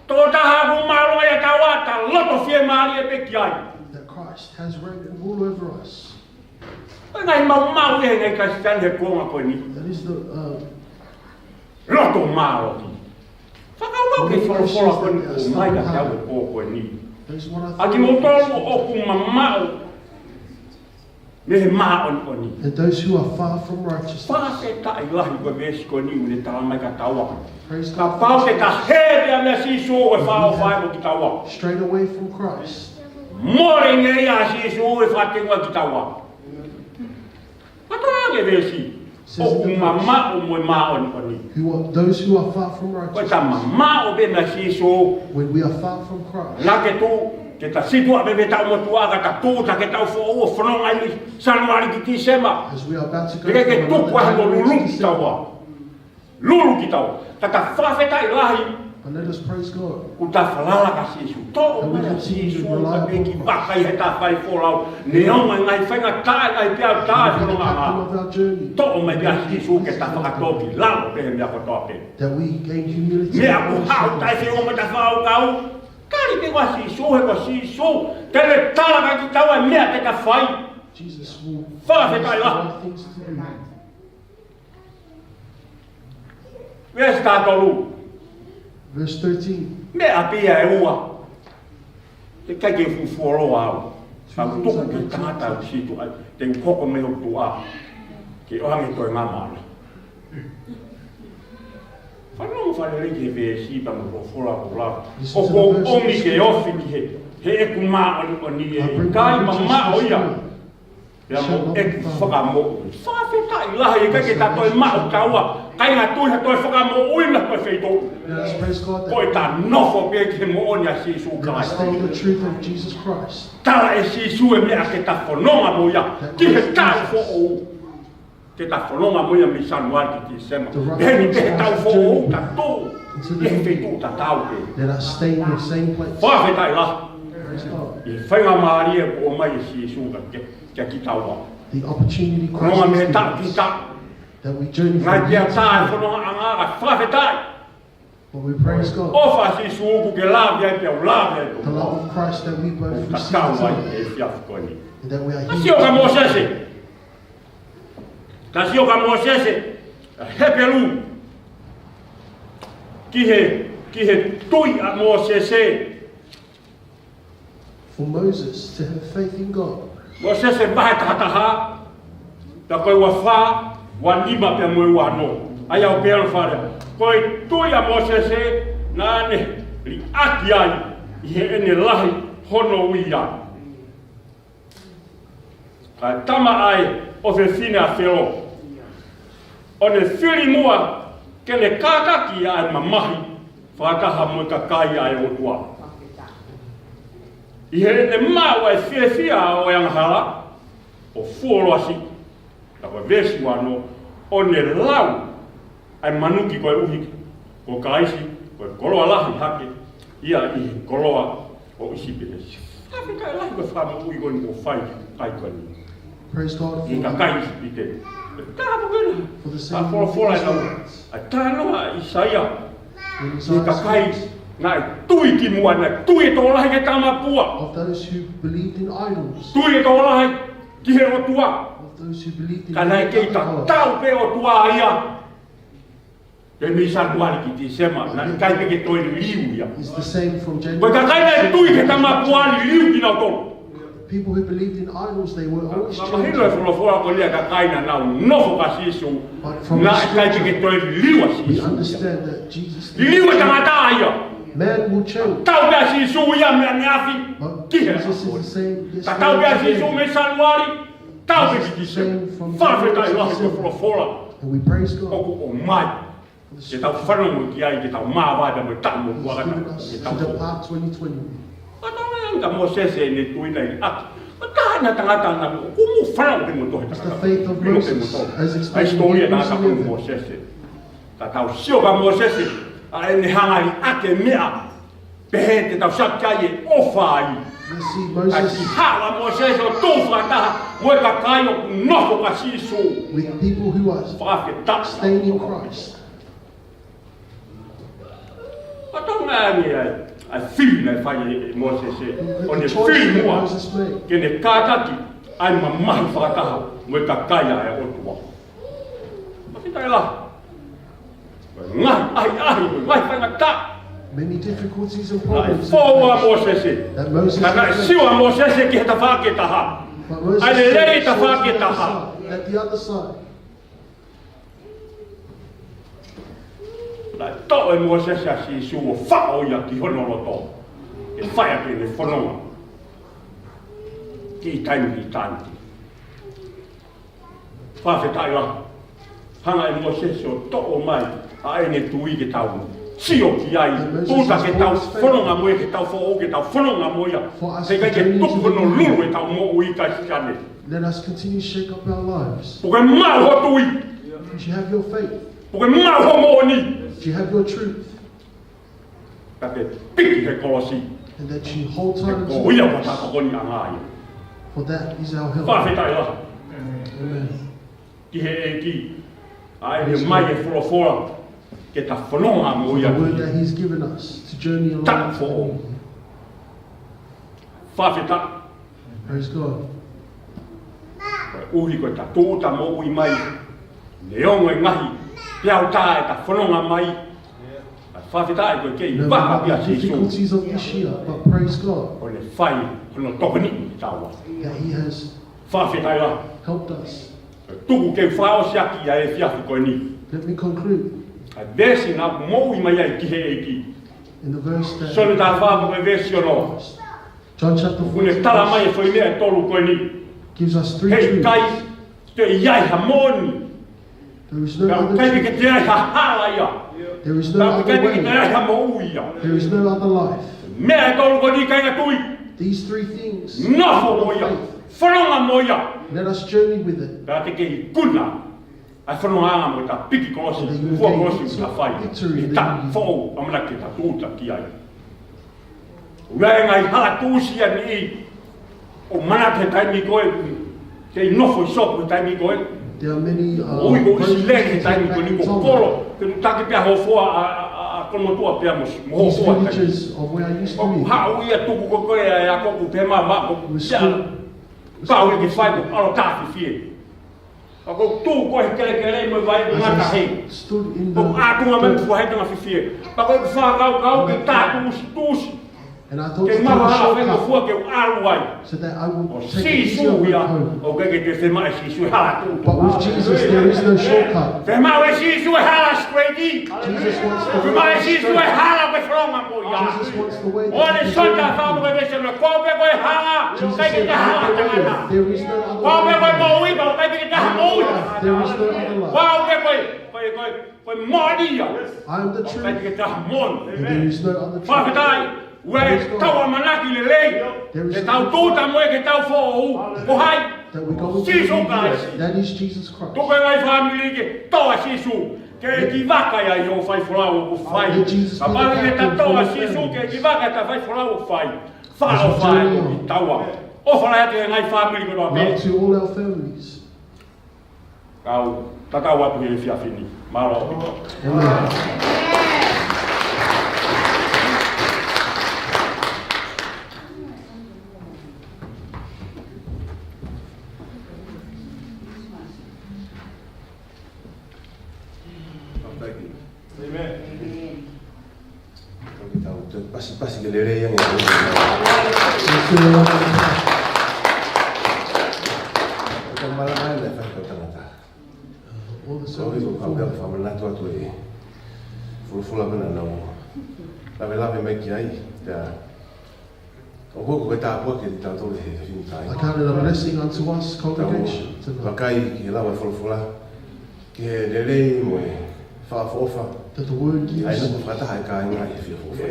tokotaha ʻoku mālōlō ʻi he taua, ta loto fiemālie pē ki ai. That Christ has reign and rule over us. Ko e ngaahi maumau ia ʻa e ngaahi Kalisitiane he kuonga ko eni. That is the, uh, Loto mālohi. Fakakaukau ki he folofola ko eni ʻoku ʻomai kiate au he pō ko eni. That is what I think. ʻA kimoutolu ʻoku mamaʻo mei he māʻoniʻoni. And those who are far from righteousness. Fakafetaʻi lahi ko e veesi ko eni ʻoku ne tala mai kia taua. Praise God. Kapau te ta hē pea mei a Sīsū ʻi he fakaʻofa mo kitaua. Strayed away from Christ. Mole ange ʻia Sīsū ʻi he fakatengua kitaua. Kātoa ange veesi. Says in the verse, ʻoku mamaʻo mo e māʻoniʻoni. Who are, those who are far from righteousness. Ko ʻeta mamaʻo pē mei a Sīsū. When we are far from Christ. Naʻa ke tuʻu, ke ta situʻa pē mei he taʻu motuʻa ka ta tuʻu, ta ki he taʻu foʻou ʻo fononga ʻi Sānuali ki Tīsema. As we are about to go from another January to December. Ke ke tuku ai hono lulu kitaua. Lulu kitaua. Ka ta fakafetaʻi lahi. But let us praise God. ʻOku ta falala kia Sīsū. Toʻo mai ʻa Sīsū ka peki vaka ʻi heʻeta fai folau. Neongo e ngaahi faingataʻa, ngaahi peau taʻe fononga. Toʻo mai pē ʻa Sīsū ke ta fakatōkilalo pē he meʻa kotoa pē. That we gain humility. Meʻa ʻoku haʻu taʻefeʻunga mo ʻeta fakakaukau. Tali pē ʻa Sīsū, he ko Sīsū te ne tala kia kitaua e meʻa te ta fai. Jesus will tell us the right things to do. Fakafetaʻi lahi. Veesi taha tolu. Verse thirteen. Meʻa pē ia ʻe ua. Teʻeki ai ke u fuoloa au. Ka u tuku ki he tangata ʻoku situʻa ai. Te u hoko mei hoku tuʻa. Ke ʻoange toenga maʻana. Fanongo fakalelei ki he veesi pea mo e folofola ʻoku lava. Listen to the verses. ʻOku ou ʻomi ke ofi ki he, heʻeku māʻoniʻoni ʻe ʻikai mamaʻo ia. Pea mo ʻeku fakamoʻui. Fakafetaʻi lahi, ʻikai ke ta toe maʻu taua. ʻIkai ngata ʻi ha toe fakamoʻui mo ha toe feituʻu. Yes, praise God. Ko ʻeta nofo pē ki he moʻoni ʻa Sīsū Kalaisi. Stay in the truth of Jesus Christ. Tala ʻe Sīsū e meʻa ke ta fononga mo ia. Ki he taʻu foʻou. Ke ta fononga mo ia mei Sānuali ki Tīsema. Pea ʻi he taʻu foʻou ta tuʻu ʻi he feituʻu tatau pē. Let us stay in the same place. Fakafetaʻi lahi. Praise God. ʻI he faingamālie ʻoku ʻomai ʻe Sīsū kiate, kiate kitaua. The opportunity Christ gives us. Fononga mei he taʻu ki he taʻu. That we journey from year to year. Ngaahi peau taʻe fonongaʻanga ka fakafetaʻi. But we praise God. ʻOfa ʻa Sīsū ʻoku ke lave ai pea u lave ai pē. The love of Christ that we both receive today. ʻOku ta kau ai he efiafi ko eni. And that we are here today. Ta sio kia Mōsese. Ta sio kia Mōsese, Hepelū. Ki he, ki he tui ʻa Mōsese. For Moses to have faith in God. Mōsese vahe taha taha, pea ko e ua fā, ua nima pea mo e ua ono. ʻA ia ʻoku pehē hono fakalea. Ko e tui ʻa Mōsese naʻa ne liʻaki ai ʻi heʻene lahi hono ui ai. Ka tama ʻa e ʻofefine ʻa Felo. ʻO ne fili muʻa ke ne kātaki ʻa e mamahi fakataha mo e kakai ʻa e ʻOtua. ʻI heʻene maʻu ʻa e fiefia ʻo e angahala, ʻo fuoloa siʻi. Ka ko e veesi uaono, ʻo ne lau ʻa e manuki koeʻuhi ko Kalaisi, ko e koloa lahi hake ia ʻi he koloa ʻo ʻIsipite. Fakafetaʻi lahi ko e fakamoʻui ko eni kuo fai ki he kakai ko eni. Praise God for ʻI he kakai ʻIsipite. Ka ko ena, for the same ka folofola e lau. Israelites. ʻA e talanoa ʻa ʻIsaia. When ʻI he Isaiah kakai speaks naʻe tui ki muʻa, naʻe tui e tokolahi ki he tamapua. Of those who believed in idols, Tui e tokolahi ki he ʻOtua. Of those who believed in Ka naʻe kei other gods. Tatau pē ʻOtua ia. Pea mei Sānuali ki Tīsema, naʻe ʻikai pē ke toe liliu ia. Is the same from January. Ko e kakai naʻe tui ki he tamapua, liliu kinautolu. People who believed in idols, they were always Ka mahino e changing. Folofola ko ia kakai naʻa nau nofo kia Sīsū, But from the naʻe ʻikai pē ke scripture, toe liliu ʻa we Sīsū ia. Understand that Jesus Liliu e tangata ia. Man will change. Tatau pē ʻa Sīsū ia mei he ʻaneafi But ki he Jesus is the same yesterday, Tatau pē ʻa Sīsū today. Mei Sānuali, tatau pē ki Tīsema. Fakafetaʻi lahi ko e folofola. And we praise God. ʻOku ʻomai. Ke tau fanongo ki ai, ke tau māvae pea mo e taʻu mo He's kuakata, given us ke to tau depart twenty twenty. Ka tau ʻai ange kia Mōsese ʻene tui naʻe ʻiate ia. Ka taha ʻena tangata naʻa mo, ʻoku mou fanongo pē mo tohi It's the tangata. Faith of Pino pē mo Moses, tohi. as explained in Hebrews eleven. ʻA e hisitōlia ʻa e tangata ko Mōsese. Ka tau sio kia Mōsese, ʻa ʻene hanga ʻo ʻiate meʻa. Pehē te tau sio ki ai e ʻofa ai. You see ʻA e Moses siʻi haʻu ʻa Mōsese ʻo tō fakataha mo e kakai ʻoku nofo kia Sīsū. With people who are Fakafetaʻi. Staying in Christ. Ka tau ngāueʻaki ʻa e fili naʻe fai ʻe Mōsese. ʻO ne fili muʻa. The choice that Moses made. Ke ne kātaki ʻa e mamahi fakataha mo e kakai ʻa e ʻOtua. Fakafetaʻi lahi. Ngaahi ʻahiʻahi, ngaahi faingataʻa. Many difficulties and Naʻe problems fou ʻa Mōsese. That Moses Ka naʻe faced. Sio ʻa Mōsese ki he tafaʻaki ʻe taha. But Moses ʻA e lelei saw tafaʻaki ʻe the other taha. Side, that the other side. Naʻe toʻo ʻe Mōsese ʻa Sīsū ʻo faʻo ia ki hono loto. ʻE fai ʻaki ʻene fononga. Ki taimi ki taimi. Fakafetaʻi lahi. Hanga ʻe Mōsese ʻo toʻo mai ʻa ʻene tui ke tau sio ki ai. Moses Puta ke tau has always faith. Fononga mo ia, ke tau foʻou, ke tau fononga mo ia. For us He ʻikai to ke journey tuku together. Hono lulu ʻetau moʻui Kalisitiane. Let us continue to shake up our lives. Puke maʻu ho tui. Did you have your faith? Puke maʻu ho moʻoni. Did you have your truth? Ka ke piki he kolosi. And that you hold tight He unto ko ia Christ. Ko e tokoniʻanga ia. For that is our help. Fakafetaʻi lahi. Amen. Ki he ʻEiki. ʻA ʻene Praise mai God. E folofola. Ke ta fononga mo ia. The word that he's given us to journey along Taʻu with foʻou. Him. Fakafetaʻi. Praise God. Koeʻuhi ko e ta tūʻuta moʻui mai. Neongo e ngaahi peau tā ʻe ta fononga mai. Fakafetaʻi ko e kei No matter vaha the pia Sīsū. Difficulties of this year, but praise God Ko ʻene fai hono tokoniʻi kitaua. That he has Fakafetaʻi lahi. Helped us. Tuku ke fakaʻosi ʻaki ʻa e efiafi ko eni. Let me conclude. ʻA e veesi naʻa ku moʻui mai ai ki he ʻEiki. In the verse that Sione taha fā mo e veesi ono. John chapter four Kuo ne tala mai e foʻi meʻa ʻe tolu ko eni. Gives us three He truths. ʻIkai toe ʻi ai ha moʻoni. There is no Pea other ʻikai truth. Ke toe ʻi ai ha hala ia. There is no Pea other ʻikai ke toe ʻi ai way. Ha moʻui ia. There is no other life. Meʻa ʻe tolu ko eni kāinga tui. These three things. Nofo mo ia. Faith. Fononga mo ia. Let us journey with it. Pea te ke ikuna. ʻA e fononga mo ta piki kolosi. And then you will gain Fua kolosi mo ta fai. Victory. Ni ta foʻou. ʻAmanaki ke ta tūʻuta ki ai. ʻOku ʻi ai e ngaahi hala tuʻusi ʻa e niʻihi ʻoku manatu he taimi ko ē, kei nofo ʻi sopu he taimi ko ē. There are many, uh, ʻOku ʻi ai ko ʻIsileli he taimi ko eni ko Kolo, ke nutaki pea hofoa ʻa, ʻa, ʻa, ʻa Konomotuʻa pea mo, mo These hofoa he taimi. Villages of where I used to live. ʻOku haʻu ia tuku ko ē ʻa e ako ʻoku pehē mai, ʻoku It was pea, still, it was pau ia ke fai ko ʻalo tāfifie. Ka ko e tuʻu ko ē he kelekele mo e vai As I ngata hei. Stood in the Ko e ʻātunga mai fua hei tanga fifie. Ka ko e fakakaukau ke tā tuʻusi tuʻusi. And I thought Ke to take a maha hala fai shortcut ngofua ke u ʻalu ai. So that I would take an easier route home. ʻOku ʻikai ke toe fiemaʻu ʻe Sīsū e hala tuʻutuʻu. But with Jesus, there is no shortcut. Fiemaʻu ʻe Sīsū e hala straight. Jesus wants the way straight. Fiemaʻu ʻe Sīsū e hala ke fononga mo ia. Jesus wants the way that you can go. Sione taha fā mo e veesi ono, ko au pē ko e hala, ʻikai ke toe hala tangata. There is no other way. Ko au pē ko e moʻui, ko au pē ke taha moʻui. There is no other life. Ko au pē ko e, ko e, ko e, ko e moʻoni ia. I am the truth. ʻIkai ke taha moʻoni. And there is no other truth. Fakafetaʻi. Ua e tau ʻamanaki lelei. There is ke tau something tūʻuta mo ia ke tau foʻou. Ko hai? That we go with Sīsū Kalaisi. That is Jesus Christ. Tuku e ngaahi fāmili ke toʻo ʻa Sīsū. Ke kivaka ia ʻi hoʻo faifolau ʻoku fai. Let Jesus be the captain for your families. Kapau ʻe ʻikai ke ta toʻo ʻa Sīsū, ke kivaka ʻeta faifolau ʻoku fai. Fāʻofua ʻi he taua. ʻOfa lahi atu ki he ngaahi fāmili kotoa pē. Love to all our families. Kau tatau atu he efiafi ni. Mālō. Amen. Amen. Tau ke tau, tau pasipasi ke lelei ange. Tau malanga ange fai kau tangata. All the Ko e servants ko ka before pea me. Fakamanatu atu e folofola pena nau lavelave mai ki ai. Pea ʻoku ou ko e tāpuaki kiate kitautolu he efiafi ni. I count it a blessing unto us, congregation, tonight. Vakai ki he lau e folofola, ki he lelei mo e fakaʻofoʻofa. That the word ʻA ia gives naʻa ku fakataha e kāinga ʻi he efiafi ni.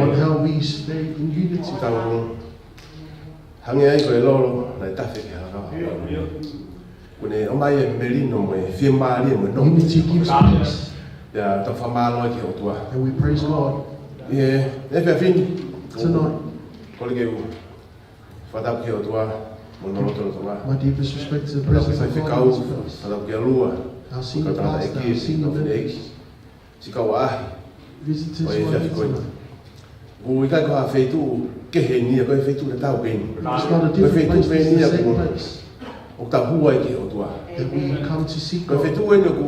On how we stay in unity. Tau hangē ai ko e lolo naʻe tafe ki he halakava. Kuo ne ʻomai e melino mo e fiemālie mo e nonga. Unity gives peace. Pea tau fakamālō ki he ʻOtua. And we praise God. ʻI he efiafi ni. Tonight. Kole ke u fakatapu ki he ʻOtua mo hono lotolotonga. My deepest respect to the presence of God in this place. Fakatapu ki he faifekau, fakatapu ki he ʻalua. Our senior pastor, our senior members. Siʻi kau ʻaʻahi. Visitors who are here tonight. ʻOku ʻikai ko ha feituʻu kehe ni ia, ko e feituʻu tatau pē ni. It's not a different place, it's the same place. ʻOku tau hū ai ki he ʻOtua. That we come to seek God. Ko e feituʻu eni ʻoku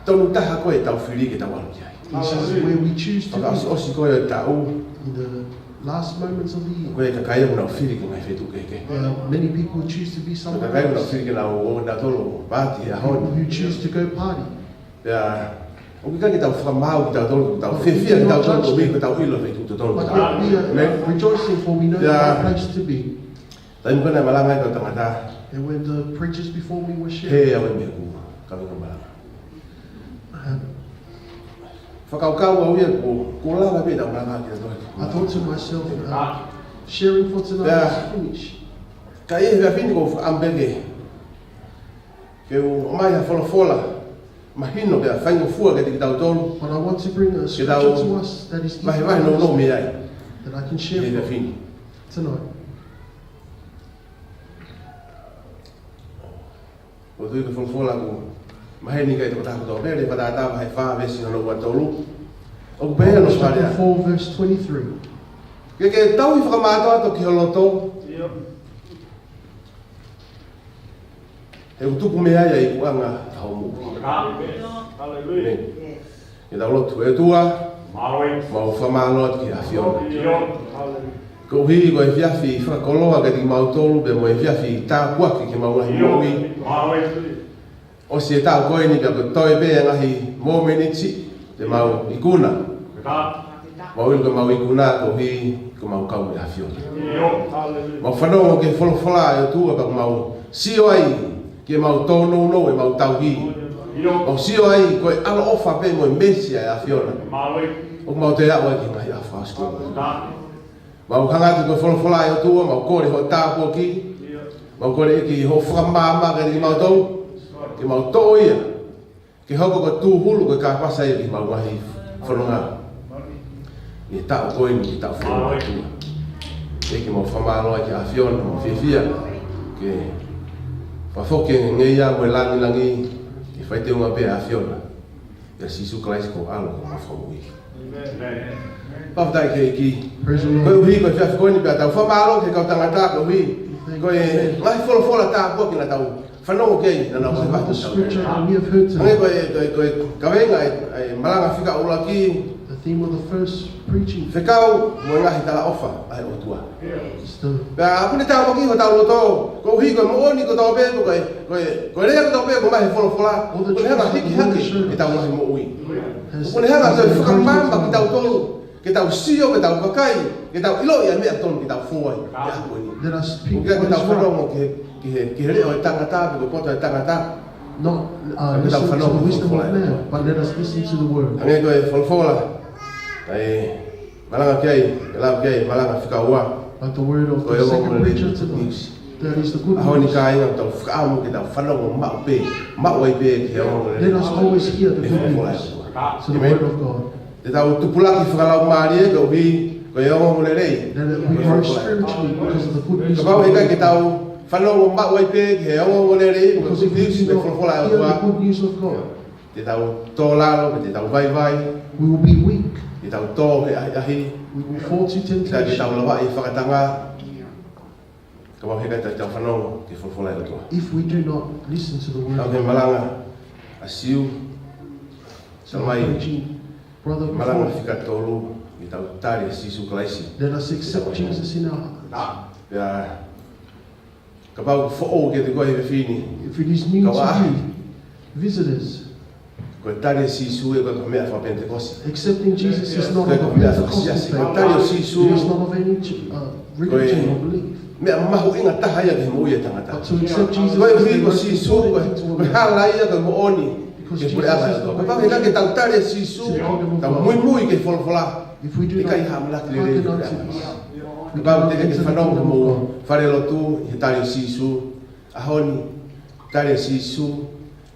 tonu taha ko ē ʻetau fili ke tau ʻalu ki ai. This is where we choose to be. Fakaʻosiʻosi ko ē ʻo e taʻu. In the last moments of the year. Ko e kakai ʻoku nau fili ki he ngaahi feituʻu kehekehe. There are many people who choose to be somewhere else. Kakai ʻoku nau fili ke nau ō nautolu paati he ʻaho ni. People who choose to go party. Pea ʻoku ʻikai ke tau fakamaau kitautolu, tau fiefia kitautolu, ko e meʻa ko ʻetau ʻilo e feituʻu totonu. But yet we are rejoicing for we know the right place to be. Taimi ko ē naʻe malanga ai e kau tangata. And when the preachers before me were sharing, He au e meʻa ku, kau ʻi he malanga. Fakakaukau au ia kuo, kuo lava pē ʻetau malanga kitautolu. I thought to myself, uh, sharing for tonight is finished. Ka ʻi he efiafi ni ʻoku ou fakaʻamu pē ke ke u ʻomai ha folofola mahino pea faingofua kiate kitautolu. But I want to bring a scripture to us that is easy to understand, Ke tau vahevahe nounou mei ai. That I can share from tonight. ʻOku ou tui ko e folofola ʻoku maheni kiate kitautolu pē, Fakatātā vahe fā veesi hono ua tolu. ʻOku pehē hono fakalea. Chapter four, verse twenty-three. Ke ke tauhi fakamātoato ki ho loto. He ʻoku tupu mei ai ʻa e ikuʻanga ʻo hoʻo moʻui. Amen. Hallelujah. Amen. Ke tau lotu. ʻE ʻOtua, mau fakamālō atu ki he ʻAfiona. Koeʻuhi ko e efiafi fakakoloa kiate kimautolu, pea mo e efiafi tāpuaki ki heʻemau ngaahi moʻui. ʻOsi e taʻu ko eni pea ko e toe pē ʻa e ngaahi momeniti te mau ikuna. Mau ʻilo ko ʻemau ikuna koeʻuhi ko ʻemau kau mo e ʻAfiona. Mau fanongo ki he folofola ʻa e ʻOtua pea mau sio ai ki heʻemau tōnounou ʻemau tauhi. Mau sio ai ko e ʻaloʻofa pē mo e meesi ʻa e ʻAfiona ʻoku mau toe aʻu ai ki he ngaahi ʻaho fakaʻosi ko eni. Mau hanga atu ko e folofola ʻa e ʻOtua, mau kole hoʻo tāpuaki, mau kole ʻEiki hoʻo fakamaama kiate kimautolu, ke mau toʻo ia ke hoko ko e tūhulu, ko e kāpasa ia ki heʻemau ngaahi fononga ʻi he taʻu ko eni, ki he taʻu fononga ʻa e ʻOtua. ʻEiki, mau fakamālō ai ki he ʻAfiona, mau fiefia ke fakafoki e ngeia mo e lāngilangi ke fai teunga pē ʻa e ʻAfiona. ʻIa Sīsū Kalaisi ko ho ʻAlo ko homau Fakamoʻui. Amen. Fakafetaʻi ki he ʻEiki. Praise the Lord. Koeʻuhi ko e efiafi ko eni pea tau fakamālō ki he kau tangata koeʻuhi ko e ngaahi folofola tāpuaki naʻa tau fanongo ki ai, naʻa nau vahevahe ki ai. This is the scripture that we have heard today. Hangē ko e, ko e, ko e kaveinga ʻa e, ʻa e malanga fika ʻuluaki. The theme of the first preaching. Fekau mo e ngaahi talaʻofa ʻa e ʻOtua. Pea ʻoku ne tāpuakiʻi hotau loto, koeʻuhi ko e moʻoni kotoa pē, ko e, ko e, ko e lea kotoa pē ʻoku ʻomai he folofola, ʻoku ne hanga ʻo hiki hake ʻetau ngaahi moʻui. ʻOku ne hanga ʻo fakamaama kitautolu, ke tau sio, ke tau vakai, ke tau ʻiloʻi ʻa e meʻa totonu ke tau fou ai he ʻaho ko eni. ʻOku ʻikai ke tau fanongo ki he, ki he, ki he leʻo ʻo e tangata, pe ko e poto ʻo e tangata. Ka ke tau fanongo ki he folofola ʻa e ʻOtua. Hangē ko e folofola ʻa e Malanga ki ai, ʻe lau ki ai, malanga fika ua. But the word of the second preacher tonight, that is the good news. ʻAho ni kāinga, tau fakaʻamu ke tau fanongo maʻu pē, maʻu ai pē ki he ongoongolelei. Let us always hear the good news. So the word of God. Te tau tupulaki fakalaumālie koeʻuhi ko e ongoongolelei. That we grow spiritually because of the good news of the word. Kapau ʻe ʻikai ke tau fanongo maʻu ai pē ki he ongoongolelei, because if we do not hear the good news of God, te tau tō lalo, te tau vaivai. We will be weak. Te tau tō he ʻahiʻahi. We will fall to temptation. Te tau lavaʻi fakatanga. Kapau ʻe ʻikai te tau fanongo ki he folofola ʻa e ʻOtua. If we do not listen to the word of God. Kau he malanga ʻa Siu. So I'm preaching, brother, before. Malanga fika tolu, ke tau tali ʻa Sīsū Kalaisi. Let us accept Jesus in our hearts. Pea kapau ʻoku foʻou kiate koe he efiafi ni. If it is new to you, visitors, ko e tali ʻa Sīsū ʻoku ʻikai ko e meʻa faka-Penitekosi. Accepting Jesus is not a Pentecostal thing. Ko e tali ʻa Sīsū. It is not of any ch-, uh, religion or belief. Ko e meʻa mahuʻinga taha ia ki he moʻui ʻa e tangata. But to accept Jesus is the most important thing to a man. Koeʻuhi ko Sīsū, ko e, ko e hala ia, ko e moʻoni, ki he puleʻanga ʻo e ʻOtua. Because Jesus is the way to the kingdom of God. Kapau ʻe ʻikai ke tau tali ʻa Sīsū, tau muimui ki he folofola, ʻe ʻikai ha ʻamanaki lelei ki he puleʻanga. If we do not hearken unto this, we cannot enter the kingdom of God. Kapau teʻeki ke fanongo ki he moʻui, fale lotu, he tali ʻa Sīsū, ʻaho ni, tali ʻa Sīsū,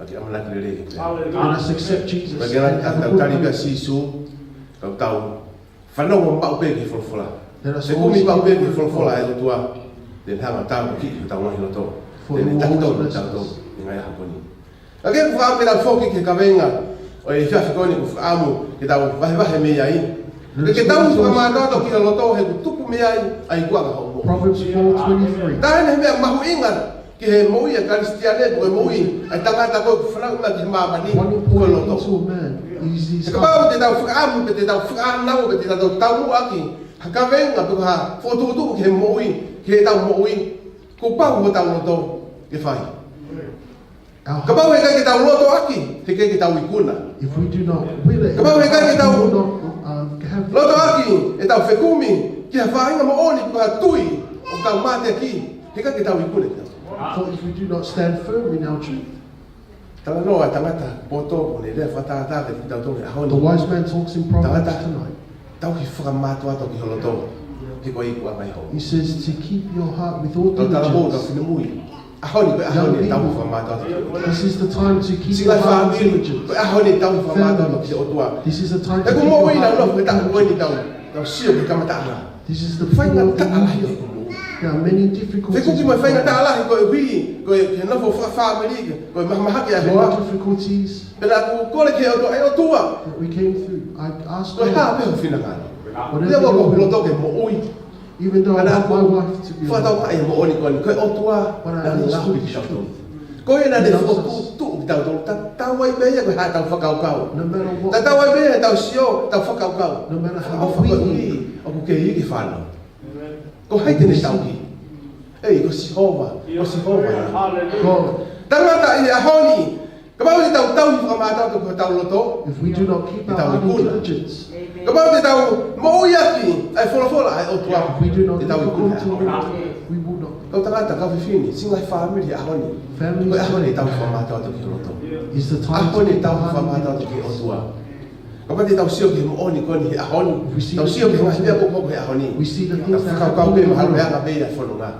pea ke ʻamanaki lelei ki he puleʻanga. Let us accept Jesus and have a good life. Pea ke tau tali pē ʻa Sīsū, ka tau fanongo maʻu pē ki he folofola. Let us always hear the word of God. Fekumi maʻu pē ki he folofola ʻa e ʻOtua. Te ne hanga ʻo tāpuakiʻi hotau ngaahi loto. For he will always bless us. Te ne tataki hotau loto ʻi he ngaahi ʻaho ko eni. Ka ke fakaʻamu ke tau foki ki he kaveinga ʻo e efiafi ko eni, ʻoku fakaʻamu ke tau vahevahe mei ai. Ke tau fakamātoato ki he loto he ʻoku tupu mei ai ʻa e ikuʻanga hoʻo moʻui. Proverbs four twenty-three. Tā eni he meʻa mahuʻinga ki he moʻui ʻa e Kalisitiane, ko e moʻui ʻa e tangata ko ē ʻoku fanauʻi mai ki māmani, ko e loto. One important thing to a man is his heart. He kapau te tau fakaʻamu, pe te tau fakaʻānaua, pe te tau taumuʻaki ha kaveinga, pe ko ha fokotuʻutuʻu ki he moʻui, ki heʻetau moʻui, kuo pau hotau loto ke fai. Our heart. Kapau ʻe ʻikai ke tau lotoʻaki, heʻikai ke tau ikuna. If we do not will it, we will not, um, have. Kapau ʻe ʻikai ke tau lotoʻaki ʻetau fekumi ki ha faʻahinga moʻoni, pe ko ha tui ʻoku tau mateaki, heʻikai ke tau ikuna kitautolu. For if we do not stand firm in our truth. Talanoa ʻa e tangata poto, ʻoku ne lea fakatātā kiate kitautolu he ʻaho ni. The wise man talks in Proverbs tonight. Tangata, tauhi fakamātoato ki ho loto, he ko e ikuʻanga ia hoʻo moʻui. He says to keep your heart with all diligence. Kau talavou, kau finemui. ʻAho ni, ko e ʻaho ni ʻetau fakamātoato ki he ʻOtua. Young people, this is the time to keep your heart with diligence. Siʻi ngaahi fāmili, ko e ʻaho ni ʻetau fakamātoato ki he ʻOtua. This is the time to keep your heart with diligence. He ko e moʻui naʻa nau nofo he taʻu ko eni, tau, tau sio ki he kamataʻanga. This is the beginning of the new year. Faingataʻa lahi ʻoku mou. There are many difficulties. Fekumi mo e faingataʻa lahi koeʻuhi ko e, ko e nofo fakafāmili, ko e mahamahaki ʻa e hoa. There are difficulties. Pea naʻa ku kole ki he ʻOtua, ʻe ʻOtua, that we came through. I asked God, ko e hā pē ho finangalo? Whatever your will. Lea ʻoku ou loto ke moʻui. Even though I want my wife to be alive. Ka naʻa ku fakatokangaʻi e moʻoni ko eni, ko e ʻOtua naʻa ne ngaohi kitautolu. But I understood the truth. He loves us. Ko ia naʻa ne fokotuʻutuʻu kitautolu. Tatau ai pē ia ko e hā ʻetau fakakaukau. No matter what. Tatau ai pē ia ʻetau sio, ʻetau fakakaukau. No matter how we think. Fakaʻofa koeʻuhi ʻoku kei iiki fānau. Ko hai te ne tauhi? ʻEi, ko Sihova, ko Sihova ia. Hallelujah. Tangata ʻi he ʻaho ni, kapau te tau tauhi fakamātoato ki hotau loto, te tau ikuna. If we do not keep our heart in diligence. Kapau te tau moʻuiʻaki ʻa e folofola ʻa e ʻOtua, te tau ikuna. If we do not look according to the word, we will not. Kau tangata, kau fefine, siʻi ngaahi fāmili he ʻaho ni. Families, ko e ʻaho ni ʻetau fakamātoato ki ho loto. Is the time to keep our heart in diligence. ʻAho ni ʻetau fakamātoato ki he ʻOtua. Kapau te tau sio ki he moʻoni ko eni he ʻaho ni. If we see the things that happen in the world, tau sio ki he ngaahi meʻa kuo hoko he ʻaho ni. We see the things that happen in the world. Tau fakakaukau pē mahalo e anga pē ia e fononga.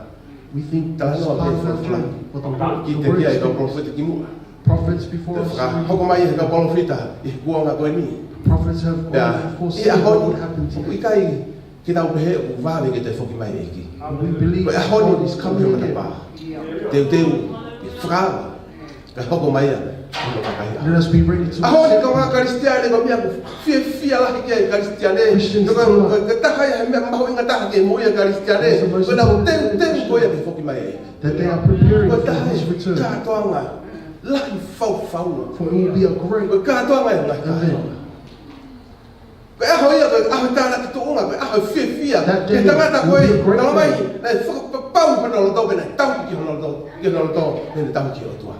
We think it's part of our dream, but the word, the word speaks. Talanoa pē e folofola. Kiʻi tekia e kau palōfita kimuʻa. Prophets before us. Te fakahoko mai e kau palōfita ʻi he kuonga ko eni. Prophets have gone before us. Pea, ʻi he ʻaho ni, what happened to you? ʻOku ʻikai ke tau pehē ʻoku vave ke toe foki mai e ʻEiki. And we believe God is coming again. Ko e ʻaho ni, ʻoku ʻi he matapā. Teuteu, fakaava. Kae hoko mai ia, hono kakai. Let us be ready to accept him. ʻAho ni, kau Kalisitiane, ko e meʻa ʻoku fiefia lahi ki ai e Kalisitiane. Christians tonight. Ko e, ko e, ko e taha ia he meʻa mahuʻinga taha ki he moʻui ʻa e Kalisitiane. It's the most important thing. Ko ʻenau teuteu ko ia ke foki mai e ʻEiki. That they are preparing for his return. Ko e taha ia e kātoanga lahi faufaua. For it will be a great event. Ko e kātoanga ia lahi faufaua. Ko e ʻaho ia, ko e ʻaho tānaki tuʻunga, ko e ʻaho fiefia. That day will be a great day. Ko e tangata ko ē, talamai, naʻe fakapapau hono loto, pea naʻe tauhi ki hono loto, ki hono loto, pea naʻe tauhi ki he ʻOtua.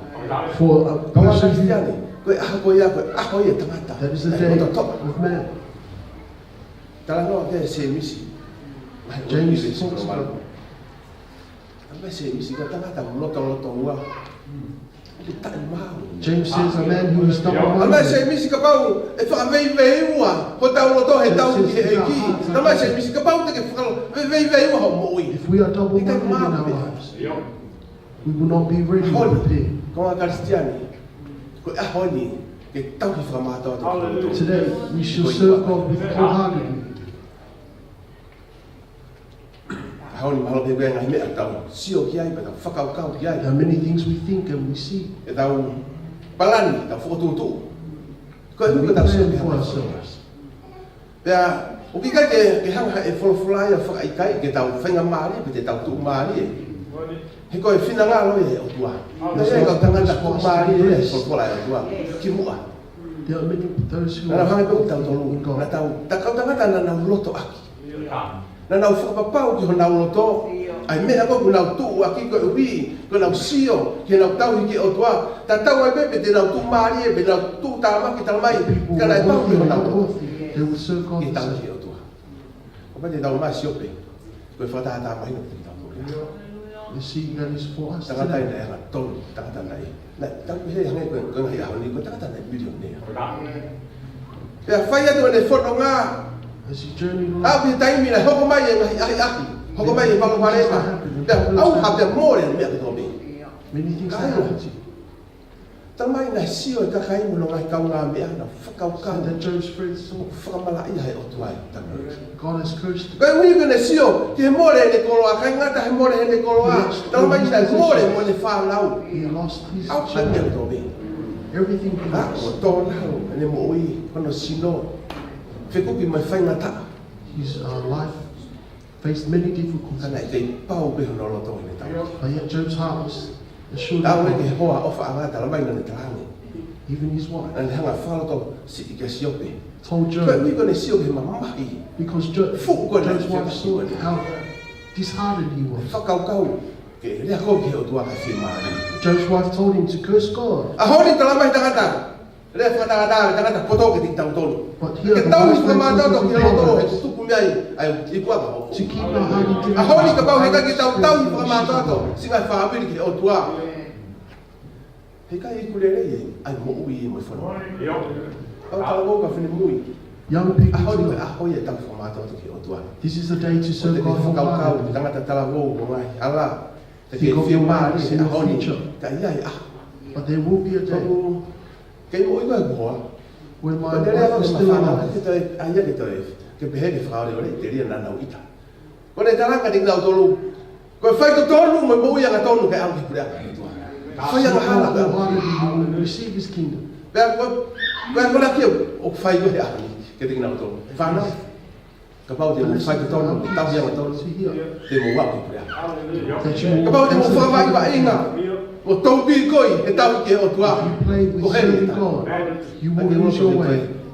For a person who. Kau Kalisitiane, ko e ʻaho ko ia, ko e ʻaho ia e tangata. That is the day of man. Naʻe loto toʻa. Talanoa ki ai ʻa Sēmisi. James talks about. Talamai ʻe Sēmisi, ko e tangata lotolotoua. James says, "A man who is double-minded." Talamai ʻe Sēmisi kapau ʻe fakaveiveiua hotau loto he tauhi ki he ʻEiki. Talamai ʻe Sēmisi kapau te ke fakaveiveiua hoʻo moʻui. If we are double-minded in our lives, we will not be ready and prepared. Ko e Kalisitiane, ko e ʻaho ni ke tauhi fakamātoato. Today, we should serve God with wholeheartedly. ʻAho ni mahalo pē ko e ngaahi meʻa ʻoku tau sio ki ai, pea tau fakakaukau ki ai. There are many things we think and we see. ʻE tau palani, tau fokotuʻutuʻu. Ko e ʻuhi ko ʻetau sio ki he folofola. Pea ʻoku ʻikai ke, ke hanga ʻe he folofola ia ʻo fakaʻikaiʻi ke tau faingamālie pe te tau tuʻumālie. He ko e finangalo ia ʻo e ʻOtua. Naʻe ʻi ai e kau tangata tuʻumālie he folofola ʻa e ʻOtua kimuʻa. There are many, those who are faithful. Naʻa nau hangē pē ko kitautolu, naʻa tau, ta kau tangata naʻa nau lotoʻaki. Naʻa nau fakapapau ki honau loto ʻa e meʻa ko ē ʻoku nau tuʻuaki koeʻuhi ko ʻenau sio ki heʻenau tauhi ki he ʻOtua. Tatau ai pē pe te nau tuʻumālie pe nau tuʻutāmaki, talamai ka naʻe pau ki honau loto ke tauhi ki he ʻOtua. Kapau te tau ō mai ʻo sio pē, ko e fakatātā mahino ki he ʻOtua. You see, that is for us today. Tangata ia naʻe angatonu, tangata naʻe, naʻe, tau pehē hangē ko e, ko e ngaahi ʻaho ni, ko e tangata naʻe milionea. Pea fai atu ʻene fononga. As he journeyed on, aʻu ki he taimi naʻe hoko mai e ngaahi ʻahiʻahi, hoko mai e palopalema. Pea ʻauha pea mole e meʻa kotoa pē. Many things that happened to him. Talamai naʻe sio e kakai mo hono ngaahi kaungāmeʻa, nau fakakaukau, and that Job's friends thought, fakamalaʻia ʻe he ʻOtua e tangata. God has cursed him. Koeʻuhi ko ʻene sio ki he mole ʻene koloa, ʻikai ngata he mole ʻene koloa. He lost all his possessions. Talamai naʻe mole mo ʻene fānau. He lost his children. ʻAuha e meʻa kotoa pē. Everything he lost. Pea kuo tōnalo ʻene moʻui, hono sino, fekuki mo e faingataʻa. His, uh, life faced many difficulties. Ka naʻe kei pau pē hono loto ʻi heʻene tauhi. But yet Job's heart was assured of God. Tau ʻeke hoa ʻofaʻanga, talamai naʻa ne talaange. Even his wife. Naʻa ne hanga ʻo fakalotosiʻi kia Siope. Told Job. Koeʻuhi ko ʻene sio ki he mamahi. Because Job, fuʻu ko ē naʻe Job's wife saw how disheartened he was. Fakakaukau ke lea kovi ki he ʻOtua kae fiemālie. Job's wife told him to curse God. ʻAho ni talamai ʻe he tangata, lea fakatātā ʻa e tangata poto kiate kitautolu. But here the wise man says to be honest. Ke tauhi fakamātoato ki he ʻOtua he tuku mei ai ʻa e ikuʻanga hoʻo. To keep our heart in diligence. ʻAho ni kapau he ʻikai ke tau tauhi fakamātoato siʻi ngaahi fāmili ki he ʻOtua, he ʻikai iku lelei ʻa e moʻui mo e fononga. Kau talavou, kau finemui. Young people today. ʻAho ni ko e ʻaho ia ʻetau fakamātoato ki he ʻOtua. This is the day to serve God wholeheartedly. Ko e fakakaukau ʻa e tangata talavou mo e ngaahi hala. Te ke fiemālie he ʻaho ni, ka ʻe ʻi ai e ʻaho. But there will be a day. Kei moʻui koe he kuo hoa. When my wife is still alive. Ke toe, ʻai ke toe, ke pehē ke fakaoleole, telia naʻa nau ʻita. Ko ʻene talanga kiate kinautolu, ko e faitotonu mo e moʻui angatonu ke ʻalu ki he puleʻanga ʻo e ʻOtua. Fai angahala. Wholeheartedly, you will receive his kingdom. Pea ko, pea ko e lea ko ē ʻoku fai ko ē he ʻaho ni kiate kinautolu. Fānau. Kapau te mou faitotonu, tauhi angatonu, te mou aʻu ki he puleʻanga. Kapau te mou fakavaʻivaʻinga mo toupīkoi he tauhi ki he ʻOtua, ko heni ʻetau.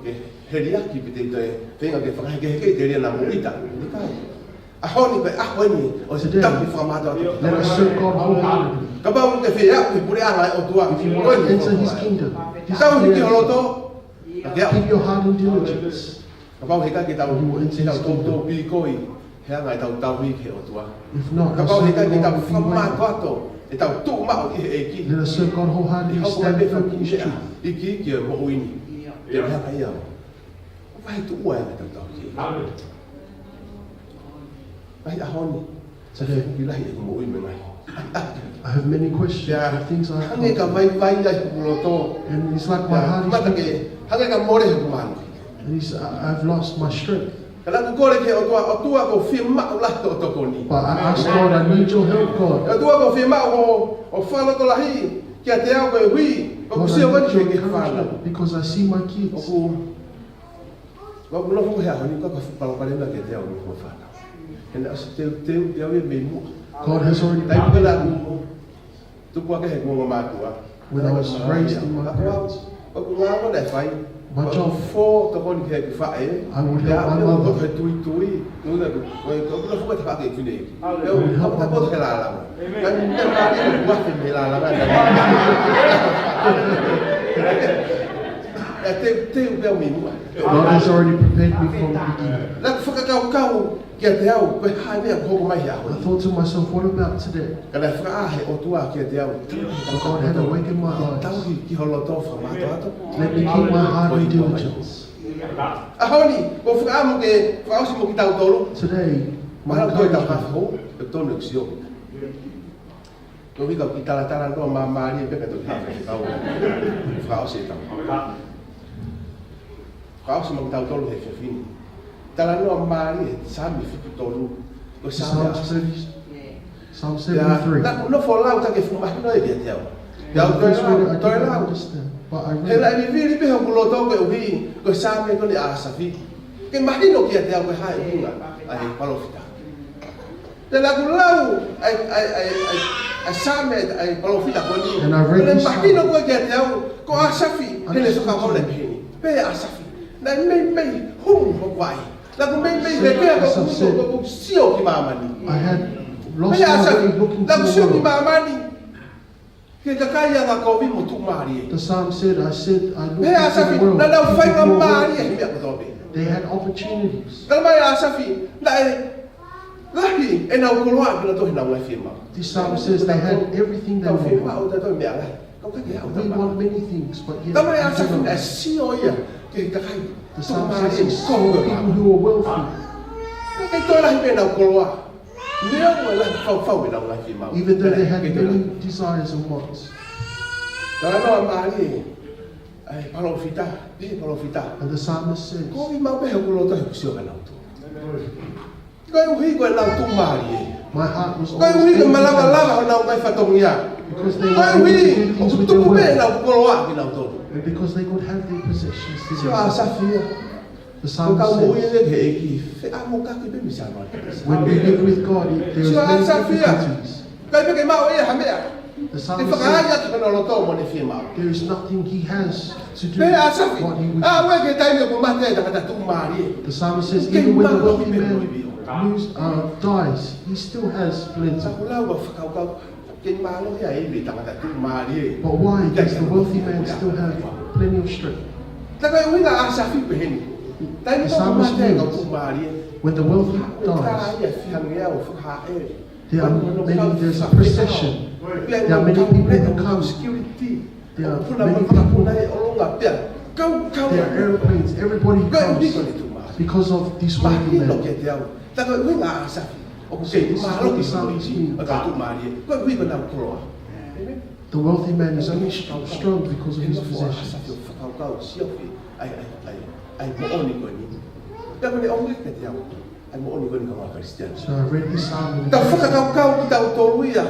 Ke heliaki pe te toe feinga ke fakahekeheke, telia naʻa mou ʻita. ʻIkai. ʻAho ni ko e ʻaho eni ʻo e tauhi fakamātoato. Let us serve God wholeheartedly. Kapau te ke fie aʻu ki he puleʻanga ʻo e ʻOtua, if you want to enter his kingdom, this is the day. Tauhi ki ho loto, ka ke aʻu. Keep your heart in diligence. Kapau he ʻikai ke tau, you will enter his kingdom. Tau toupīkoi he anga ʻetau tauhi ki he ʻOtua. If not, our serving God will be wayward. Kapau he ʻikai ke tau fakamātoato ʻetau tuʻu maʻu ʻi he ʻEiki. Let us serve God wholeheartedly, stand firm in his truth. ʻE hoko mai pē ha kiʻi meʻa ʻikiiki ʻo e moʻui ni. Te hanga ia ʻo vahetuʻua e anga ʻetau tauhi. Amen. Ngaahi ʻaho ni. Today, ʻoku lahi ʻeku moʻui mo e ngaahi. I have many questions, the things I have. Pea hangē ka vaivai ai hoku loto. And it's like my heart is broken. Pea kamata ke, hangē ka mole hoku mālohi. And it's, I, I've lost my strength. Ka naʻa ku kole ki he ʻOtua, ʻOtua, ʻoku ou fiemaʻu lahi hoʻo tokoni. But I ask God, I need your help, God. ʻOtua, ʻoku ou fiemaʻu hoʻo, hoʻo fakalotolahi kiate au koeʻuhi ʻoku ou sio ki heʻeku fānau. God, I need your encouragement because I see my kids. ʻOku ʻOku ou nofo he ʻaho ni, ka ko e fuʻu palopalema kiate au mo hoku fānau. He naʻe ʻosi teuteu pē au ia mei muʻa. God has already prepared me. Taimi naʻa ku tupu hake he kuonga mātuʻa. When I was raised in my parents. Ka ko au, ko ʻeku ngāue naʻe fai. My job. Ko e fō tokoni ki heʻeku faʻē. I would help my mother. Pea ʻoku ou tuitui. Ko ʻeku, ko ʻeku, ko ʻeku nofo ko e tafaʻaki ʻeku fineʻeiki. I would help my mother. Pea ʻoku ou tapoto he lālanga. Amen. Ka naʻe ʻikai ke u afe mei he lālanga. Teuteu pē au mei muʻa. God has already prepared me from the beginning. Naʻá ku fakakaukau kiate au, ko e hā e meʻa ʻoku hoko mai he ʻaho I ni. Thought to myself, what about today? Ka naʻe fakaʻā he ʻOtua kiate au. But God had awakened my eyes. Tauhi ki ho loto fakamātoato. Let me keep my heart in diligence. ʻAho ni, ʻoku ou fakaʻamu ke fakaʻosi mo kitautolu. Today, my Mahalo ko e tau encouragement. Haʻafi Hou, ʻe tonu ʻeku sio. Ko e ʻuhi ka u kiʻi talatalanoa māmālie pē ka toki hake ke kau. Fakaʻosi e tau. Fakaʻosi mo kitautolu he efiafi ni. Talanoa mālie he Saame fitu tolu. Ko e Saame Psalms ʻa thirty, Psalm Ia, seventy-three. naʻá ku nofo lau ka ke fuʻu mahino ia kiate au. Ia, But the first word I toe didn't lau. understand, but I He laʻi read. vivili pē hoku loto koeʻuhi ko e Saame ko eni ʻa ʻAsafi. Ke mahino kiate au ko e hā e ʻuhinga ʻa e palōfita. Pea naʻá ku lau ʻa e, ʻa e, ʻa e, ʻa e, ʻa e Saame ʻa e palōfita ko eni. And I read Pea this mahino Psalm. Ko ē kiate au, ko ʻAsafi, I he naʻe just fakahola want to peheni. Pea ʻAsafi, naʻe meimei humu hoku vaʻe. Naʻá ku meimei Say, lelea ko as I've e said, ko e sio ki māmani. I had lost Pea my way ʻAsafi, looking to naʻá ku sio ki the world. Māmani. Ki he kakai angakovi mo tuʻumālie. The psalm said, I said, I looked Pea into ʻAsafi, the world. naʻa nau People were faingamālie wealthy. He meʻa kotoa pē. They had opportunities. Talamai ʻe ʻAsafi, naʻe lahi ʻenau koloa ʻa kinautolu he ʻenau ngaahi fiemaʻu. This psalm says they had everything they Tau wanted. Fiemaʻu tautolu meʻa lahi. Kau ka ke au We want many things, but yet Talamai ʻe we ʻAsafi, do naʻe not. Sio ia ki he kakai. The psalm Tuʻumālie says he ko saw people who were wealthy, Naʻe ʻikai toe lahi pē ʻenau koloa. Neongo e lahi fau fau ʻenau ngaahi fiemaʻu. Even though they had Naʻe ʻikai toe lahi. many desires and wants. Talanoa mālie ʻa e palōfita, ʻi he palōfita. And the psalmist says, Ko e maʻu pē hoku loto he ʻoku sio ka nau tō. Koeʻuhi ko ʻenau tuʻumālie. My heart was Koeʻuhi ko e always malava lava envious honau ngaahi fatongia. Because they were Koeʻuhi able to do things ʻoku with their tupu pē wealth. ʻenau koloa ʻa kinautolu. And because they could have their possessions to Sio themselves. ʻAsafi ia. The Ko e kau psalmist moʻui says, ʻeni ki he ʻEiki, feʻamokaki pē mei Saame. When we live with God, it, there is Sio many ʻAsafi ia. difficulties. ʻIkai pē ke maʻu ʻe ia ha meʻa. The Ke psalmist fakaai says, ʻaki hono loto mo ʻene fiemaʻu. there is nothing he has to do Pehē ʻe ʻAsafi, what he ʻa ʻoku wishes. ʻikai ke taimi ʻoku mate ai e tangata tuʻumālie. The psalmist says, Ke even when the mālohi wealthy pē man moʻui ʻo. lose, uh, dies, he still has plenty. Naʻá ku lau ʻo fakakaukau, ke mālohi ai e tangata tuʻumālie. But why does the wealthy man still have plenty of strength? Tā ko e ʻuhinga ʻa ʻAsafi peheni. Taimi The ʻoku psalmist mate ai e kau means tuʻumālie. When the wealthy Tā dies, ia fiha ngeau, fakahaʻele. there are many, there's a procession. There are many people who come. There are many people. There are airplanes. Everybody comes because of this wealthy man. So this is what the psalmist means. The wealthy man is only st-, strong because of his possessions. So I read this psalm and it Tau fakakaukau kitautolu ia,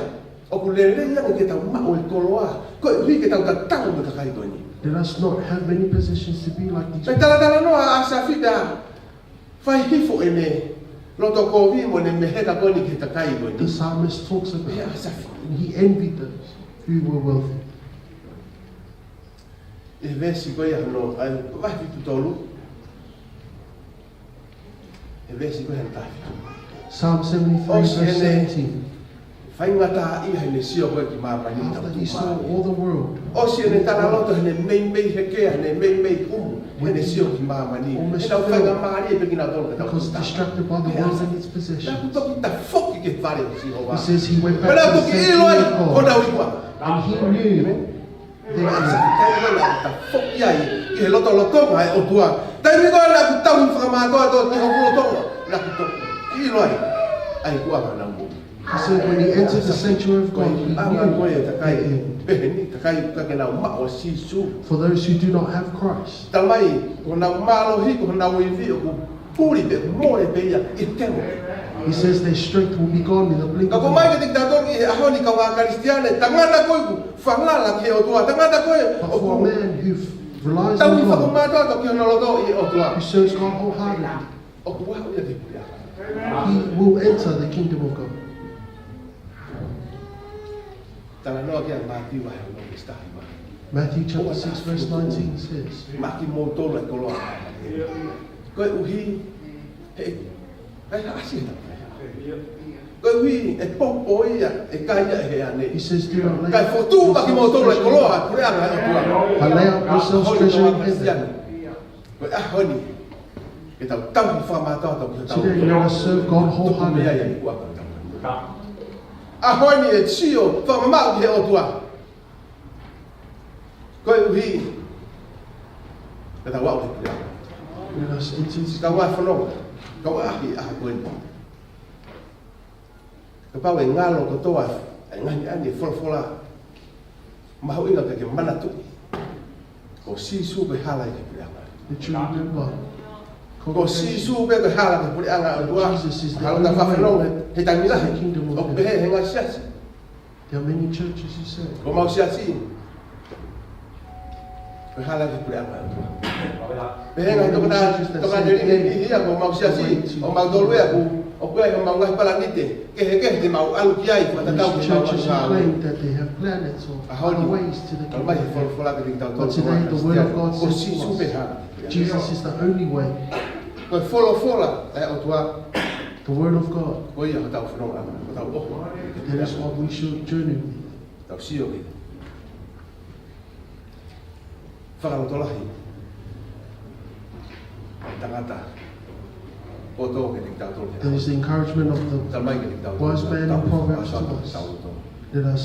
ʻoku lelei ange ke tau maʻu e koloa, koeʻuhi ke tau tatau mo e kakai ko eni. Let us not have many possessions to be like these Pea people. talatalanoa ʻa ʻAsafi pea fai hifo ʻene loto kovi mo ʻene meheka ko eni ki he kakai ko eni. The psalmist talks about Pehē ʻa ʻAsafi. And he envied those who were wealthy. ʻI he veesi ko ia hono, ʻa e vahe fitu tolu. ʻI he veesi ko ia hono taha fitu. Psalm seventy-three, ʻOsi verse ʻene seventeen. faingataʻaʻia heʻene sio ko ē ki māmani. After he saw all the world, ʻOsi ʻene talaloto heʻene meimei hekea, heʻene meimei humu, heʻene sio ki māmani. Almost He tau fell faingamālie pē kinautolu ka tau because tuta. Distracted by the world and its Naʻá ku possessions. toki tafoki ki he fale ʻo Sihova. He says he went Pea back naʻá ku to the toki ʻilo ai sanctuary of honau God. ikuʻanga. And he knew Amen. their Pea ʻAsafi, taimi ko ē naʻá ku tafoki ai ki he lotolotonga ʻo e ʻOtua. Taimi ko ē naʻá ku tauhi fakamātoato ki hoku lotolotonga, naʻá ku toki ʻilo ai ʻa e ikuʻanga naʻá ku. He said when he entered the sanctuary of God, he Anga ko ē knew kakai them. peheni, kakai ʻoku ʻikai ke nau maʻu ʻa Sīsū. For those who do not have Christ, Talamai, ko honau mālohi, ko honau ivi, ʻoku puli pē, mole pē ia ʻi he temo. he says their strength will be gone in the blink Ka of ko an mai eye. ke te kitautolu ʻi he ʻaho ni kau Kalisitiane, tangata ko ē ʻoku falala ki he ʻOtua, tangata ko ē But for a ʻoku man who relies tauhi on God, fakamātoato ki hono loto ʻi he ʻOtua, who serves God wholeheartedly, ʻoku aʻu ia ki he puleʻanga. he will enter the kingdom of God. Talanoa ki ai Mātiu vahe ono veesi taha hiva. Matthew chapter six, verse nineteen says, Maʻa kimoutolu ʻa e koloa. Koeʻuhi, he, ʻikai ha ʻasi he tau. Koeʻuhi ʻe popo ia, ʻe kai ia ʻe he ʻaneefiafi. He says, "Do not lay up yourselves treasure in heaven." Kae fokotuʻu maʻa kimoutolu e koloa ʻo e puleʻanga ʻo e ʻOtua. But lay up yourselves treasure in heaven. Ko e ʻaho ni, ke tau tauhi fakamātoato ki hotau ʻOtua. Today, let us serve God wholeheartedly. Tuku mei ai e ikuʻanga ʻo hotau ʻOtua. ʻAho ni ʻe sio fakamamaʻu ki he ʻOtua. Koeʻuhi ke tau aʻu ki he puleʻanga. Let us enter into Kau ngā fanongo, kau ʻaʻahi ʻaho ko eni. Kapau ʻe ngalo kotoa e ngaahi meʻa ni ʻi he folofola, mahuʻinga ke ke manatuʻi, ko Sīsū pē hala ki he puleʻanga. That you remember, Ko Sīsū pē ko e hala ki he puleʻanga ʻo e ʻOtua. Jesus is the only way to the kingdom of heaven. Hala ta fafanongo he taimi lahi ʻoku pehē he ngaahi siasi. There are many churches who say, Ko homau siasi, ko e hala ki he puleʻanga ʻo e ʻOtua. Pehē ngaahi tokanga, tokanga te line ni ia ko homau siasi, ʻoku mau tolu ia ʻoku, ʻoku ʻi ai homau ngaahi palanite kehekehe te mau ʻalu ki ai, fakatatau ki heʻemau ngaahi ngāue. These churches who claim that they have planets or other ways to the kingdom of heaven. But today, the word of God says to us, Ko Sīsū pē hala. Jesus is the only way. Ko e folofola ʻa e ʻOtua. The word of God. Ko ia hotau fononga, hotau ʻofa. That is what we should journey with. Tau sio ki he fakalotolahi ʻa e tangata poto kiate kitautolu. There is the encouragement of the wise man in Proverbs to us. Tau mai kiate kitautolu, tau, tau, tau, tau, tau, tau. Let us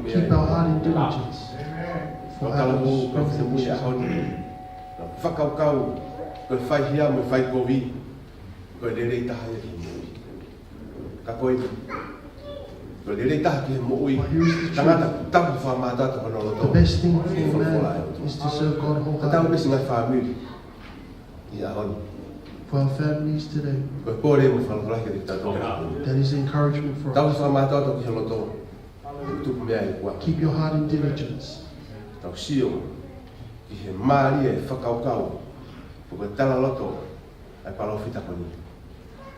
keep our heart in diligence. For ours brings the visions of God. Tau tala mo, tau finemui ʻaho ni. Tau fakakaukau, ko e fai hia mo e fai kovi, ko e lelei taha ia ki he moʻui. Ka ko e, ko e lelei taha ki he moʻui. But here's the truth. Tangata tauhi fakamātoato hono loto. The best thing for a man is to serve God wholeheartedly. Ka tau pē siʻi ngaahi fāmili ʻi he ʻaho ni. For our families today. Ko e pole mo e fakalotolahi kiate kitautolu. That is encouragement for us. Tauhi fakamātoato ki he loto. Tuku mei ai e ikuʻanga. Keep your heart in diligence. Tau sio ki he mālie e fakakaukau, ko e talaloto ʻa e palōfita ko eni.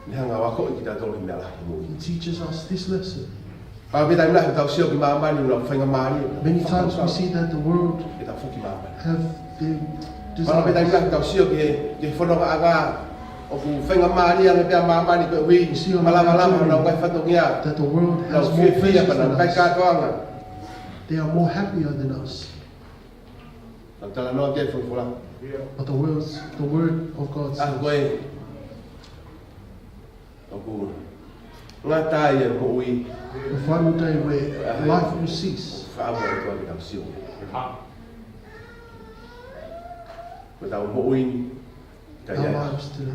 Ne hanga ʻo akoʻi kitautolu he meʻa lahi moʻui. He teaches us this lesson. Pea ko e taimi lahi ʻoku tau sio ki māmani ʻoku nau faingamālie. Many times we see that the world have their desires. Ke tau foki ki māmani. Pea ko e taimi lahi ʻoku tau sio ki he, ki he fonongaʻanga ʻoku faingamālie ange pē ʻa māmani koeʻuhi. We see on the contrary that the world has more pleasures than us. Malava lava honau ngaahi fatongia. Nau fiefia pea nau kai kātoanga. They are more happier than us. Tau talanoa ki he folofola. But the words, the word of God says, ʻA ko e ʻoku ngata ai e moʻui. The final day where life will cease. Fakaʻamu ʻOtua ke tau sio. Ko ʻetau moʻui ni, ka ia. Our lives today.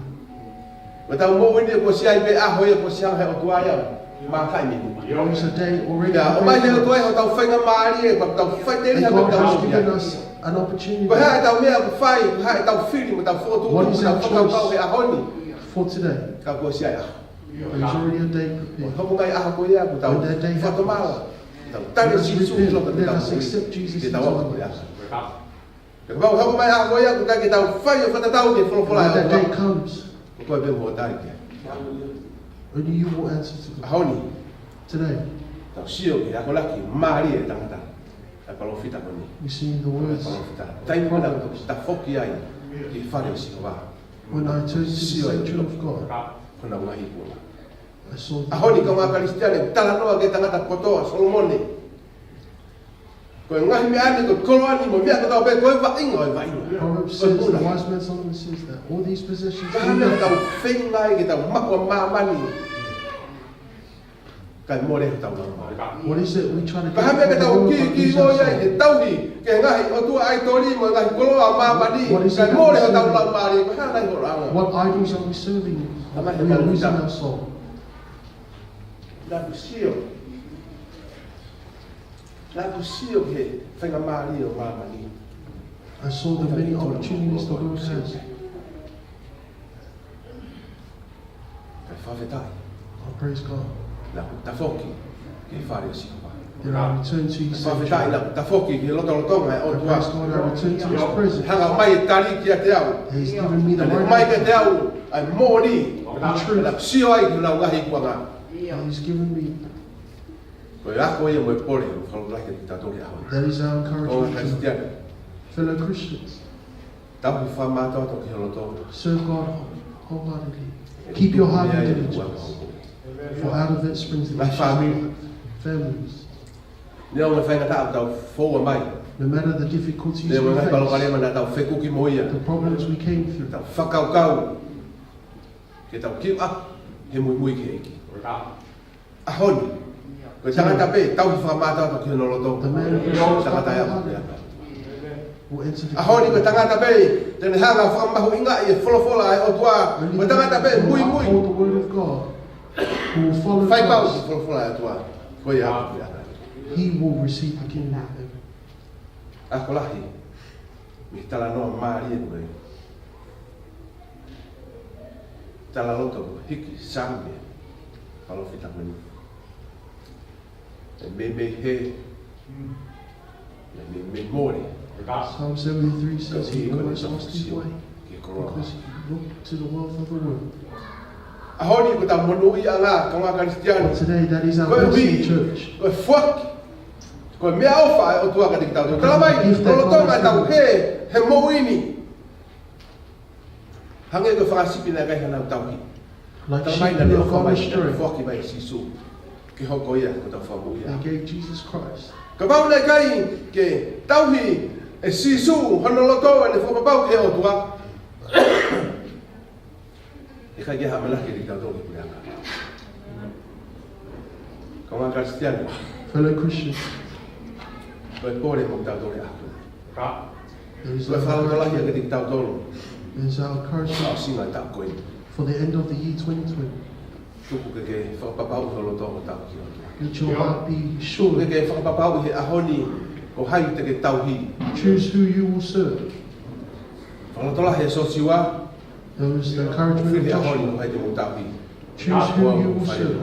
Ko ʻetau moʻui ni kuo ʻosi ʻi ai pē ʻaho ia kuo ʻosi hanga he ʻOtua ia ʻo makai mei muli. There is a day already prepared for us. Pea ʻomai he ʻOtua ia hotau faingamālie, pea tau faʻiteliha pē tau moʻui. And God has given us an opportunity. Ko e hā ʻetau meʻa ʻoku fai, ko e hā ʻetau fili, mo ʻetau fokotuʻutuʻu, mo ʻetau fakakaukau he ʻaho ni. What is our choice for today? Ka kuo ʻosi ʻi ai e ʻaho. There is already a day prepared. Hoko mai e ʻaho ko ia, kuo tau fakatomala. When that day happens, let us repent. Tau tali Sīsū ki loto, ke tau moʻui, ke tau aʻu ki he ʻaho. Kapau hoko mai e ʻaho ko ia, kuo teʻeki ke tau fai ʻo fakatatau ki he folofola ʻa e ʻOtua. And when that day comes, Ko koe pē mo au tali ki ai. Only you will answer to God. ʻAho ni. Today. Tau sio ki he akonaki mālie ʻa e tangata, ʻa e palōfita ko eni. We see the words of the prophet. Palōfita. Taimi naʻe toki tafoki ai ki he fale ʻo Sihova. When I turned to the sanctuary of God, Sio ai ko honau ngaahi ikuʻanga. I saw the ʻAho ni, kau Kalisitiane, talanoa ki he tangata kotoa, Solomone. Ko e ngaahi meʻa ni, ko e koloa ni, mo e meʻa kotoa pē, ko e vaʻinga ʻo e vaʻinga. Proverbs says, the wise man Solomon says that all these possessions do nothing. Ko e hā e meʻa ʻoku tau feinga ai ke tau maʻu ʻa māmani, kae mole hotau laumālie? What is it we try to do for the world but lose our soul? Ko e hā e meʻa ʻoku tau kī, kī mo ia ʻi he tauhi ki he ngaahi ʻotua ʻaitoli mo e ngaahi koloa ʻo māmani, kae mole hotau laumālie? What is it that we serve? Ko e hā e ngaahi holoʻanga? What idols are we serving? Tau mai he palōfita. We are losing our soul. Naʻá ku sio. Naʻá ku sio ki he faingamālie ʻo māmani. I saw the many opportunities the world has. Kae fakafetaʻi. I praise God. Naʻá ku tafoki ki he fale ʻo Sihova. Then I returned to his sanctuary. Kae fakafetaʻi, naʻá ku tafoki ki he lotolotonga ʻo e ʻOtua. I praise God, I returned to his presence. Hanga mai e tali kiate au. He has given me the right answer. Naʻá ne ʻomai kiate au ʻa e moʻoni. The truth. Naʻá ku sio ai ki honau ngaahi ikuʻanga. He has given me Ko e ako ia mo e pole ʻoku fakalotolahi kiate kitautolu he ʻaho ni. That is our encouragement to you. Kau Kalisitiane. Fellow Christians. Tauhi fakamātoato ki ho loto. Serve God wholeheartedly. Keep your heart in diligence. Tuku mei ai e ikuʻanga ʻo e moʻui. For out of it springs the issues of life. Families. Neongo e faingataʻa ʻoku tau foua mai. No matter the difficulties we face, neongo e ngaahi palopalema naʻa tau fekuki mo ia, the problems we came through, tau fakakaukau ke tau kiʻi ʻalu he muimui ki he ʻEiki. ʻAho ni, ko e tangata pē tauhi fakamātoato ki hono loto, the man who tangata ʻe aʻu ki he ʻEiki. Will enter the kingdom. ʻAho ni, ko e tangata pē te ne hanga ʻo fakamahuʻingaʻi e folofola ʻa e ʻOtua, ko e tangata pē muimui, only the one who uphold the word of God, who will follow Christ, faipau ki he folofola ʻa e ʻOtua, ko ia ʻe aʻu ki he ʻEiki. He will receive the kingdom of heaven. Ako lahi mei he talanoa mālie ko ē. Talaloto hiki Saame, palōfita ko eni. ʻE meimei hē, ʻe meimei mole. Psalm seventy-three says he almost lost his way because he looked to the wealth of the world. ʻAho ni ko ʻetau monūʻiaʻanga, kaungā Kalisitiane. But today, that is our blessing, church. Ko e foaki, ko e meʻaʻofa ʻa e ʻOtua kiate kitautolu. Tala mai, lolotonga ʻetau hē he moʻui ni, hangē ko e fanga sipi naʻe ʻikai haʻanau tauhi. Tala mai naʻe ʻofa mai, naʻe foaki mai ʻe Sīsū ke hoko ia ko hotau Fakamoʻui. They gave Jesus Christ. Kapau naʻe ʻikai ke tauhi ʻe Sīsū hono loto ʻene fakapapau ki he ʻOtua, ʻe ʻikai ke ʻamanaki kitautolu ki he puleʻanga. Kaungā Kalisitiane. Fellow Christians. Ko e pole mo kitautolu he ʻaho ni. There is a, ko e fakalotolahi kiate kitautolu. There is our encouragement. ʻAusinga e taʻu ko eni. For the end of the year twenty twenty. Tuku ke ke fakapapauʻi ho loto ʻo tauhi ki he ʻOtua. Let your heart be sure. Tuku ke ke fakapapauʻi he ʻaho ni ko hai te ke tauhi. Choose who you will serve. Fakalotolahi ʻa Siosiua. There was the encouragement of Joshua. Fili he ʻaho ni ko hai te mou tauhi. Choose who you will serve.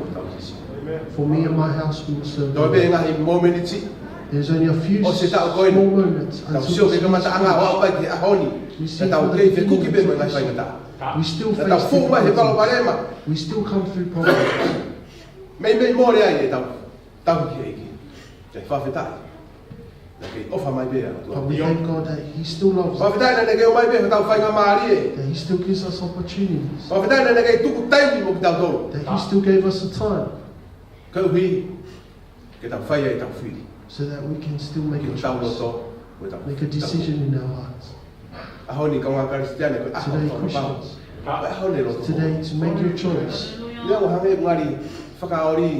For me and my house, we will serve the Lord. Toe pē ngaahi momeniti. There's only a few small moments until this ends. ʻOsi e taʻu ko eni. Tau sio ki he kamataʻanga ʻo aʻu mai ki he ʻaho ni. We see the beginning of the year. Ka tau kei fekuki pē mo e ngaahi faingataʻa. We still face difficulties. Ka tau fuʻu mai he palopalema. We still come through problems. Meimei mole ai ʻetau tauhi ki he ʻEiki. Kae fakafetaʻi naʻe kei ʻofa mai pē ʻa e ʻOtua. But we thank God that He still loves us. Fakafetaʻi naʻe kei ʻomai pē hotau faingamālie. That He still gives us opportunities. Fakafetaʻi naʻe kei tuku taimi mo kitautolu. That He still gave us the time. Koeʻuhi ke tau fai ai ʻetau fili. So that we can still make a choice. Ki hotau loto, mo ʻetau, make a decision in our hearts. ʻAho ni kaungā Kalisitiane, ko e ʻaho fakapapau. Today, Christians, ko e ʻaho ni e lotu. Today to make your choice. Ia ʻoku hangē ʻoku ngali fakaoli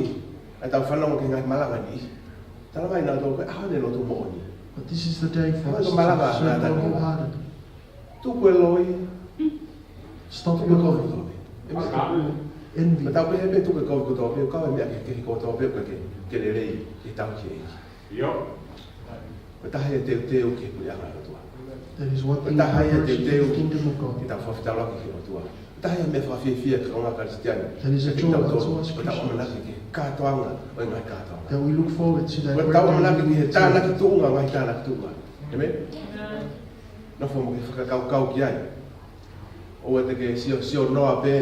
ʻetau fanongo ki he ngaahi malanga ni. Tala mai nautolu ko e ʻaho ni e lotu moʻoni. But this is the day for us to serve God wholeheartedly. Hangē ko e malanga naʻa tau. Tuku e loi. Stop your lying. Tuku e kovi kotoa pē. Stop your envy. Ka tau pehē pē tuku e kovi kotoa pē, kau e meʻa kehekehe kotoa pē, ke, ke lelei, ke tau ki ai. Ko e taha ia e teuteu ki he puleʻanga ʻo e ʻOtua. That is one thing we worship in the kingdom of God. Ko e taha ia e teuteu ke tau fakafetaulaki ki he ʻOtua. Ko e taha ia e meʻa fakafiefia ki he kaungā Kalisitiane. That is a joy unto us Christians. Ko ʻetau ʻamanaki ki he kātoanga ʻo e ngaahi kātoanga. That we look forward to that great day. Ko ʻetau ʻamanaki ki he tānaki tuʻunga ʻo e ngaahi tānaki tuʻunga. Amen? Amen. Nofo mo ke fakakaukau ki ai. ʻOua te ke siosio noa pē.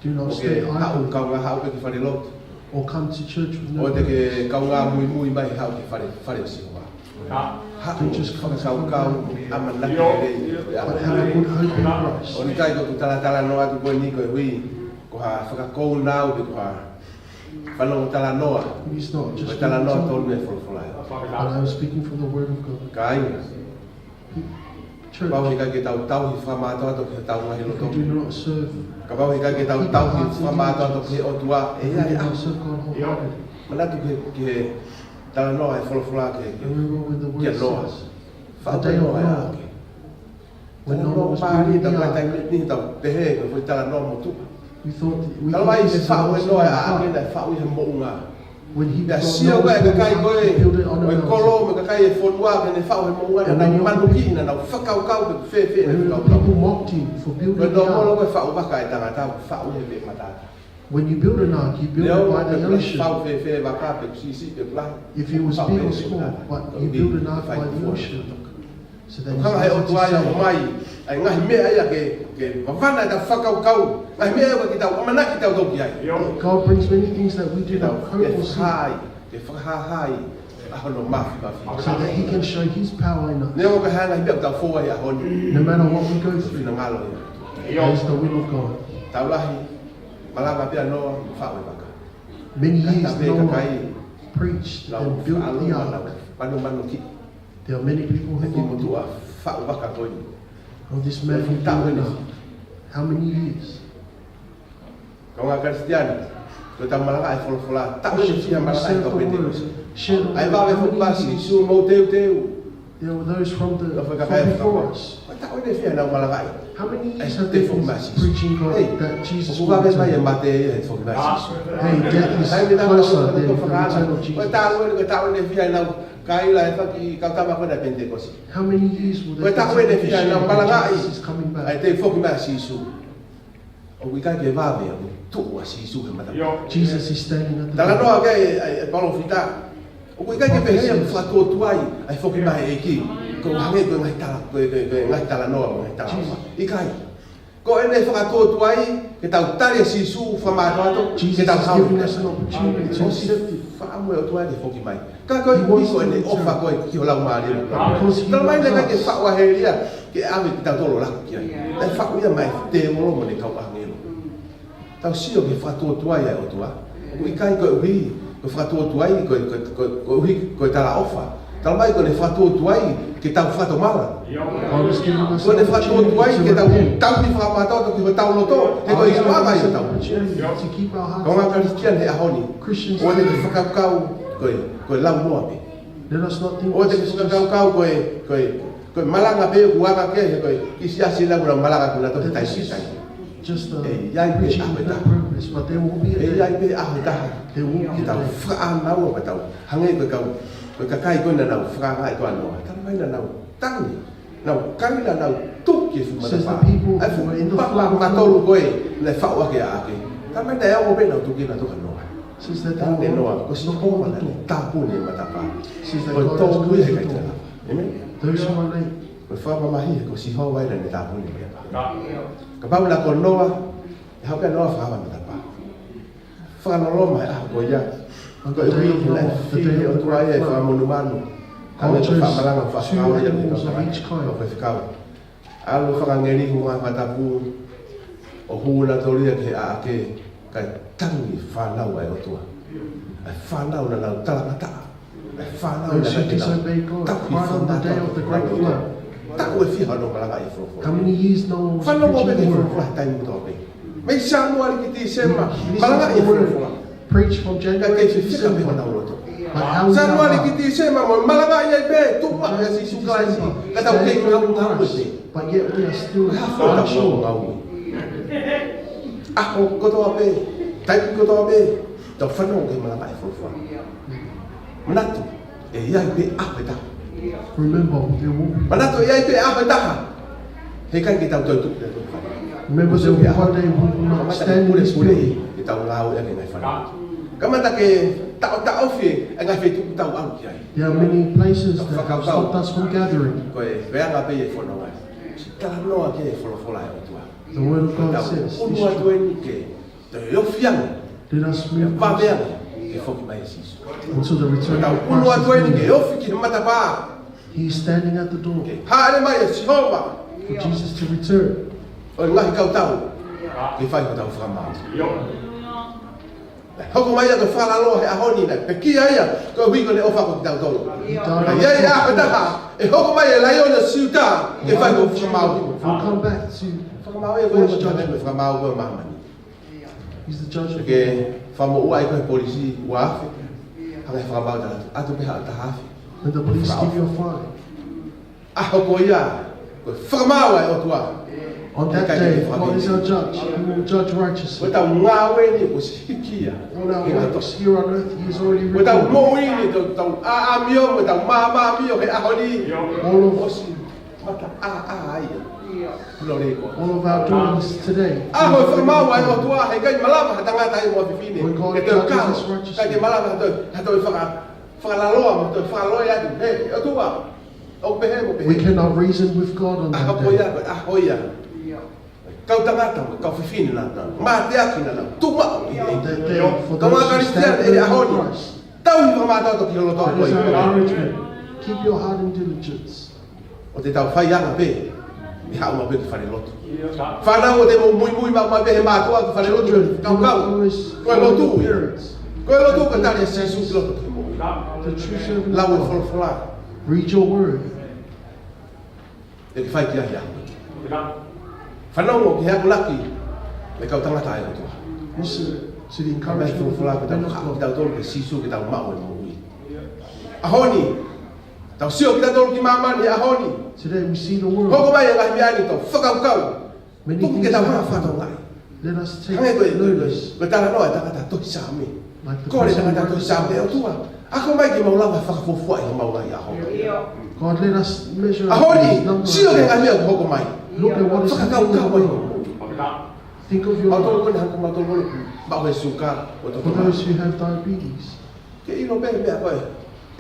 Do not stay idle. ʻO ke haʻu kaungā haʻu pē ki falelotu. Or come to church with no purpose. ʻOua te ke kaungā muimui mai haʻu ki fale, fale ʻo Sihova. Haʻu, just come to the Lord. Haʻu fakakaukau, ʻamanaki lelei. But have a good hope in Christ. ʻOku ʻikai ko ʻeku talatalanoa atu ko eni koeʻuhi ko ha fakakouna pe ko ha fanongo talanoa. It is not just talanoa tonu e folofola. But I am speaking from the word of God. Kāinga. Church, kapau he ʻikai ke tau tauhi fakamātoato ki hotau ngaahi loto. If we do not serve, kapau he ʻikai ke tau tauhi fakamātoato ki he ʻOtua, ʻe ʻikai ke tau serve God wholeheartedly. Manatu ki he, ki he talanoa e folofola ki he, ki he Noa. Remember when the word says, the day of Noah, when Noah was building the ark. Talanoa mālie, tau kai taimi ni tau pehē ko e foʻi talanoa motuʻa. We thought that we could listen to the word of God. Tala mai he faʻu e Noa e ʻaʻake naʻe faʻu he moʻunga. When he built Noah's boat, he built it on a mountain. Pea sio ko ē ʻa e kakai ko ē ʻo e kolo mo e kakai e fonua ke ne faʻu he moʻunga, naʻa nau manukiʻi, naʻa nau fakakaukau pe fēfē ʻene fakakaukau. And many people mocked him for building the ark. Ko e nōmolo ko e faʻu vaka e tangata, faʻu he veʻe matata. When you build an ark, you build it by the ocean. Neongo pe faʻu fēfē vaka pe siʻisiʻi pe lahi. If it was big or small, but you build an ark by the ocean. Faʻu he veʻe matata. So that is easy to see. Ko e hanga he ʻOtua ia ʻo ʻomai ʻa e ngaahi meʻa ia ke, ke vavana ʻetau fakakaukau, ngaahi meʻa ia ke tau ʻamanaki tautolu ki ai. God brings many things that we do not hope or see. Ke tau, ke fakahā, ke fakahāhā ʻa hono māfimafi. So that he can show his power in us. Neongo pe ko e hā e ngaahi meʻa ʻoku tau foua he ʻaho ni. No matter what we go through, ko e finangalo ia. That is the will of God. Tau lahi, Malanga pē ʻa Noa, faʻu e vaka. Many years Noah preached and built the ark. Manu manu ki. There are many people who motuʻa faʻu vaka ko eni. Oh, this man who built the ark. How many years? Kāinga Kalisitiane, ko ʻetau malanga e folofola, taʻu ʻeni e fiha malanga e kau Penitekosi. ʻAi vave foki mai Sīsū mo teuteu. There were those from the, from before us. Ko e taʻu ʻeni e fiha ʻenau malangaʻi. How many years have they been preaching God, that Jesus will return? Hey, death is closer than the return of Jesus. How many years will they preach until Jesus is coming back? ʻOku ʻikai ke vave ʻa e tuʻu ʻa Sīsū he matapā. Jesus is standing at the door. Talanoa ki ai e palōfita. ʻOku ʻikai ke pehē ʻoku fakatuotuai ʻa e foki mai e ʻEiki. Ko e hangē ko e ngaahi tala, ko e, ko e, ko e ngaahi talanoa, ko e ngaahi tala. ʻIkai. Ko ʻene fakatuotuai ke tau tali ʻa Sīsū fakamātoato, ke tau hau. Jesus is giving us an opportunity to accept it. ʻOsi fakaʻamu e ʻOtua ke foki mai. Ka ko e ʻuhi ko ʻene ʻofa ko ē ki ho laumālie. Tala mai naʻe ʻikai ke faʻu ʻa heli ia ke ʻave kitautolu ʻo laku ki ai. Naʻe faʻu ia maʻa e tēvolo mo ʻene kau ʻāngelo. Tau sio ki he fakatuotuai ʻa e ʻOtua. ʻOku ʻikai ko e ʻuhi, ko e fakatuotuai, ko e, ko e, ko e, ko e ʻuhi, ko e talaʻofa. Tala mai ko ʻene fakatuotuai ke tau fakatomala. Ko ʻene fakatuotuai ke tau tauhi fakamātoato ki hotau loto, he ko e ʻuhinga ia ʻetau. Kāinga Kalisitiane he ʻaho ni. ʻOua te ke fakakaukau ko e, ko e lau noa pē. ʻOua te ke fakakaukau ko e, ko e, ko e malanga pē ʻoku anga ke, he ko e kiʻi siasi ʻe lau ʻenau malanga kuo nau toki taʻi siʻi taʻi. ʻE ʻi ai pē ʻaho ʻe taha. ʻE ʻi ai pē ʻaho ʻe taha. Ke tau fakaʻānaua pē tau. Hangē ko e kau, ko e kakai ko ē naʻa nau fakaangaʻi ʻa Noa. Tala mai naʻa nau tangi. Naʻa nau tangi, naʻa nau tuki e fuʻu matapā. ʻA e fuʻu matapā matolu ko ē naʻe faʻu ʻaki ʻa ʻAke. Tala mai naʻe ʻalu pē ʻenau tuki naʻa nau tuki ʻa Noa. Tala mai ʻe Noa, ko Sihova naʻa ne tāpuni e matapā. Ko e tōmui he kai tala. ʻĒmeni. Ko e fakamamahi he ko Sihova ia naʻa ne tāpuni e matapā. Kapau naʻe ko Noa, ʻe haʻu pē ʻa Noa ʻo fakaava e matapā. Fakaloloma e ʻaho ko ia. Ko e ʻuhi naʻe fili ʻe he ʻOtua ia e fanga monumanu. Hangē ko e fakamalanga fakafekau ia ki he kau tangata. Ko e fekau. ʻAlu e fanga ngeli ʻo e Huafa Tapu ʻo hū nautolu ia ki he ʻaʻake, kae tangi e fānau ʻa e ʻOtua. ʻA e fānau naʻa nau talangataʻa. ʻA e fānau naʻa nau tauhi fakamātoato. Taʻu ʻe fiha hono malangaʻi e folofola. Fanongo pē ki he folofola he taimi kotoa pē. Mei Sānuali ki Tīsema, malangaʻi e folofola. Preach from January to December. Ka ʻikai fefeka pē honau loto. But how we Sānuali ki Tīsema, mo malangaʻi ai pē, tuʻu maʻu ʻa Sīsū Kalaisi, ka tau kei ngaungaue pē. But yet we are still unsure. Ko e hā e fakaʻamu ʻoku tau ngaungaue? ʻAho kotoa pē, taimi kotoa pē, tau fanongo ki he malangaʻi e folofola. Manatu, ʻe ʻi ai pē ʻaho ʻe taha. Remember, there will be. Manatu, ʻe ʻi ai pē ʻaho ʻe taha. Heʻikai ke tau toe tuʻu pē ʻo toe fai. Remember, there will be one day we will not stand in this building. Kamata ke pulepule e tau ngāue ʻaki e ngaahi fanongo. Kamata ke taʻotaʻofi e ngaahi feituʻu ʻoku tau ʻalu ki ai. There are many places that have stopped us from gathering. Ko e, ko e anga pē ia e fononga. Talanoa ki he folofola ʻa e ʻOtua. The word of God says, ʻunu atu eni ke toe ofi ange. Let us move closer. Pea vave ange ke foki mai ʻa Sīsū. Until the return of Christ is near. Tau ʻunu atu eni ke ofi ki he matapā. He is standing at the door. Ke hāʻele mai ʻa Sihova. For Jesus to return. ʻO e ngaahi kau tau ke fai hotau fakamaau. Naʻe hoko mai ʻa e fakalaloa he ʻaho ni, naʻe pekia ia koeʻuhi ko ʻene ʻofa kiate kitautolu. He died on the cross. Ka ʻi ai e ʻaho ʻe taha, ʻe hoko mai e Laione ʻo Siuta ke fai hotau fakamaau. We'll come back to Fakamaau ia ko e finish judgment. Fakamaau ko e māmani. He's the judge of the world. Ke fakamoʻua ai koe ʻe he polisi ua afe. Hanga ʻe he fakamaau ʻo tala atu, ʻatu pē haʻo taha afe. When the police give you a fine. ʻAho ko ia, ko e fakamaau ʻa e ʻOtua. On that day, God is our judge. He will judge righteously. Ko ʻetau ngāue ni kuo ʻosi hiki ia. All our works here on earth, he has already recorded. Ko ʻetau moʻui ni, ʻetau, ʻetau ʻāʻamio, ʻetau māmāmio he ʻaho ni. All of ʻOsi mata ʻā ʻā ia. All of our doings today. ʻAho e fakamaau ʻa e ʻOtua, heʻikai malava ha tangata ia mo ha fefine. When God judges us righteously. Ke toe kau, ʻikai ke malava ha toe, ha toe faka-, fakalaloa, mo toe fakalaloa atu. He, ʻOtua, ʻoku pehē mo pehē. We cannot reason with God on that day. ʻAho ko ia, ko e ʻaho ia. Kau tangata mo e kau fefine naʻa nau mateaki, naʻa nau tuʻu maʻu ʻi he ʻEiki. That day, for those who stand firm in Christ, Kāinga Kalisitiane he ʻaho ni, tauhi fakamātoato ki ho loto. That is our encouragement. Keep your heart in diligence. ʻOku tau faianga pē. Haʻu maʻu pē ki falelotu. Fānau, ʻoua te mou muimui maʻu maʻu pē he mātuʻa ki falelotu. Kaukau. Ko e lotu ia. Ko e lotu ko e tali ʻa Sīsū ki loto ki mou. Lau e folofola. Read your word. ʻE ke fai ki ai ia. Fanongo ki he akonaki ʻa e kau tangata ʻa e ʻOtua. Listen to the encouragement of the man of God. Folofola ke tau haʻu kitautolu kia Sīsū ke tau maʻu e moʻui. ʻAho ni, tau sio kitautolu ki māmani he ʻaho ni. Today we see the world. Hoko mai e ngaahi meʻa ni, tau fakakaukau. Many things happen. Tuku ke tau hanga fakatokangaʻi. Let us take notice. Hangē ko e, ko e, ko e talanoa ʻa e tangata tohi Saame. Like the person who wrote the Psalms. Kole e tangata tohi Saame, ʻOtua, ako mai ke mau lava fakafuofuaʻi homau ngaahi ʻaho. God, let us measure up these numbers. ʻAho ni, sio ki he ngaahi meʻa ʻoku hoko mai. Look at what is happening in the world. Fakakaukau mai. Think of your life. Mautolu ko eni, hangē ko mautolu ko eni, maʻu e suka, ʻo e toko. For those who have diabetes. Ke ʻilo pē meʻa ko ē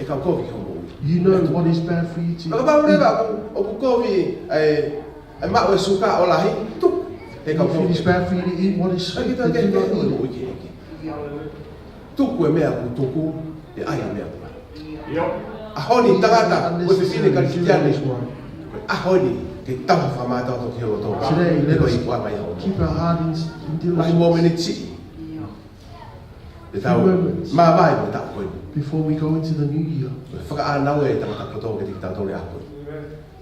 ʻe kau kovi ki hoʻo moʻui. You know what is bad for you to eat. Kapau leva ʻoku, ʻoku kovi e, e maʻu e suka ʻo lahi, tuku. He kau kovi. If it is bad for you to eat what is sweet, then do not eat it. Tuku e meʻa ʻoku tuku, ʻe ʻai e meʻa ʻoku lahi. ʻAho ni tangata, ko e fefine Kalisitiane. ʻAho ni, ke tau fakamātoato ki ho loto. Today, let us keep our heart in, in diligence. Lahi mōmeniti siʻi. Few moments. Te tau māvae mo e taʻu ko eni. Before we go into the new year. Fakaʻānaua e tangata kotoa kiate kitautolu he ʻaho ko eni.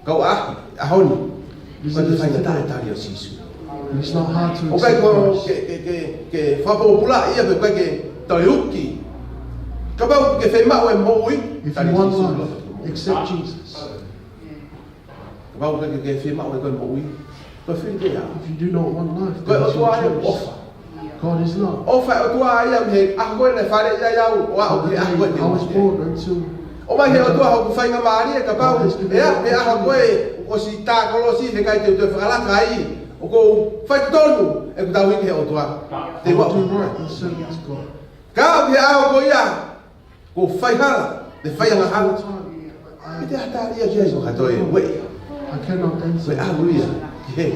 Kau ʻaʻahi, ʻaho ni. Visitors today. Ko e faingataʻa e tali ʻa Sīsū. It is not hard to accept Christ. ʻOku ʻikai ko e ke, ke, ke, ke fakapōpulaʻi ia pe ko e ke toe uki. Kapau ʻoku ke fiemaʻu e moʻui, tali ʻa Sīsū. If you want life, accept Jesus. Kapau ʻoku ke, ke fiemaʻu ʻe koe moʻui, ko e fili pē ia. If you do not want life, then it's your choice. Ko e ʻOtua ia ʻofa. God is love. ʻOfa e ʻOtua ia mei he ʻaho ko ē naʻe fāʻeleʻi ai au, ʻo aʻu ki he ʻaho ko ē te u mate. From the day I was born until ʻOmai he ʻOtua hoku faingamālie, kapau ʻe aʻu ki he ʻaho ko ē, ʻosi tā kolosi, he ʻikai te u toe fakalaka ai, ʻoku ou fai totonu ʻeku tauhi ki he ʻOtua. Te u aʻu. I will do right and serve God. Ka aʻu ki he ʻaho ko ia, ʻoku ou fai hala, te u fai angahala. ʻIkai te u tali ia ki ai, ko ha toe ueʻi. I cannot answer. Ko e ʻalu ia ki he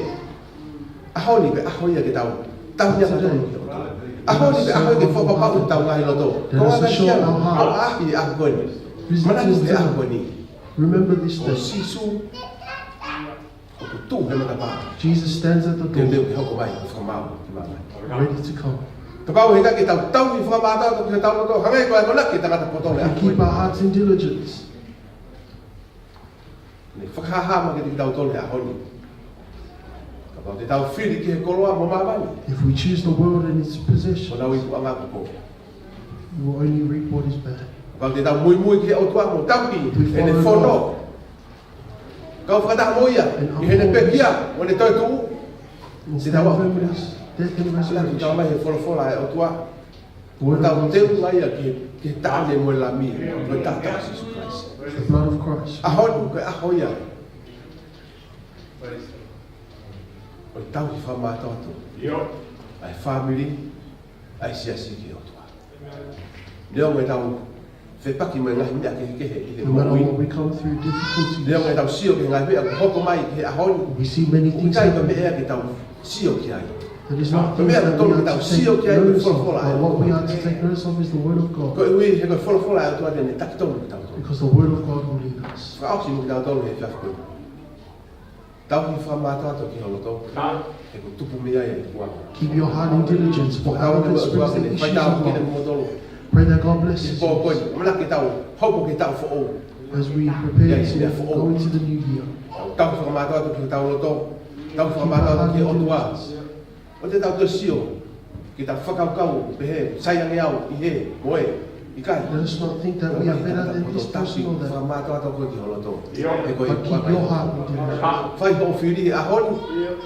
ʻaho ni, ko e ʻaho ia ke tau tauhi ʻa kitautolu ki he ʻOtua. ʻAho ni, ko e ʻaho ia ke fakapapauʻi hotau ngaahi loto. Kau Kalisitiane, ʻaʻahi ʻaho ko eni. Manatu ki he ʻaho ko eni. Remember this day. Ko Sīsū ʻoku tuʻu he matapā. Jesus stands at the door. Teuteu ke hoko mai, fakamaau ki māmani. Ready to come. Kapau he ʻikai ke tau tauhi fakamātoato ki hotau loto, hangē ko e akonaki ʻa e tangata poto lea. If we keep our hearts in diligence. Ne fakahāhā mai kiate kitautolu he ʻaho ni. Kapau te tau fili ki he koloa mo māmani. If we choose the world and its possession, ʻoku nau ikuʻanga ko ē. We will only reap what is bad. Kapau te tau muimui ki he ʻOtua mo tauhi ʻene fono. If we follow God, Kau fakataha mo ia, ʻi heʻene pekia, mo ʻene toetuʻu. Instead of his death and resurrection. Tau mai he folofola ʻa e ʻOtua. Word of God. Tau teu mai ia ki he, ki he taʻane mo e Lami, mo e taʻataʻa ʻo Sīsū Kalaisi. The blood of Christ. ʻAho ni ko e ʻaho ia. ʻO e tauhi fakamātoato. ʻA e fāmili, ʻa e siasi ki he ʻOtua. Neongo ʻetau fepaki mo e ngaahi meʻa kehekehe ʻi he moʻui. No matter what we come through, difficulties. Neongo ʻetau sio ki he ngaahi meʻa ʻoku hoko mai ki he ʻaho ni. We see many things happening. ʻOku ʻikai ko e meʻa ke tau sio ki ai. There is not things that we are to take notice of, but what we are to take notice of is the word of God. Ko e folofola ia. Ko e ʻuhi he ko e folofola ʻa e ʻOtua te ne taki tonu kitautolu. Because the word of God will lead us. Fakaʻosi mo kitautolu he efiafi ko eni. Tauhi fakamātoato ki ho loto. He ʻoku tupu mei ai e ikuʻanga. Keep your heart in diligence, for out of it springs the issues of life. Pray that God blesses you. Ki he pō ko eni, ʻamanaki ke tau hoko ki he taʻu foʻou. As we prepare to go into the new year. Tauhi fakamātoato ki hotau loto. Tauhi fakamātoato ki he ʻOtua. ʻOua te tau toe sio, ke tau fakakaukau, pehē, sai ange au ʻi hē, mo ē, ʻikai. Let us not think that we are better than this person or that. Fakamātoato koe ki ho loto. But keep your heart in diligence. Fai hoʻo fili he ʻaho ni.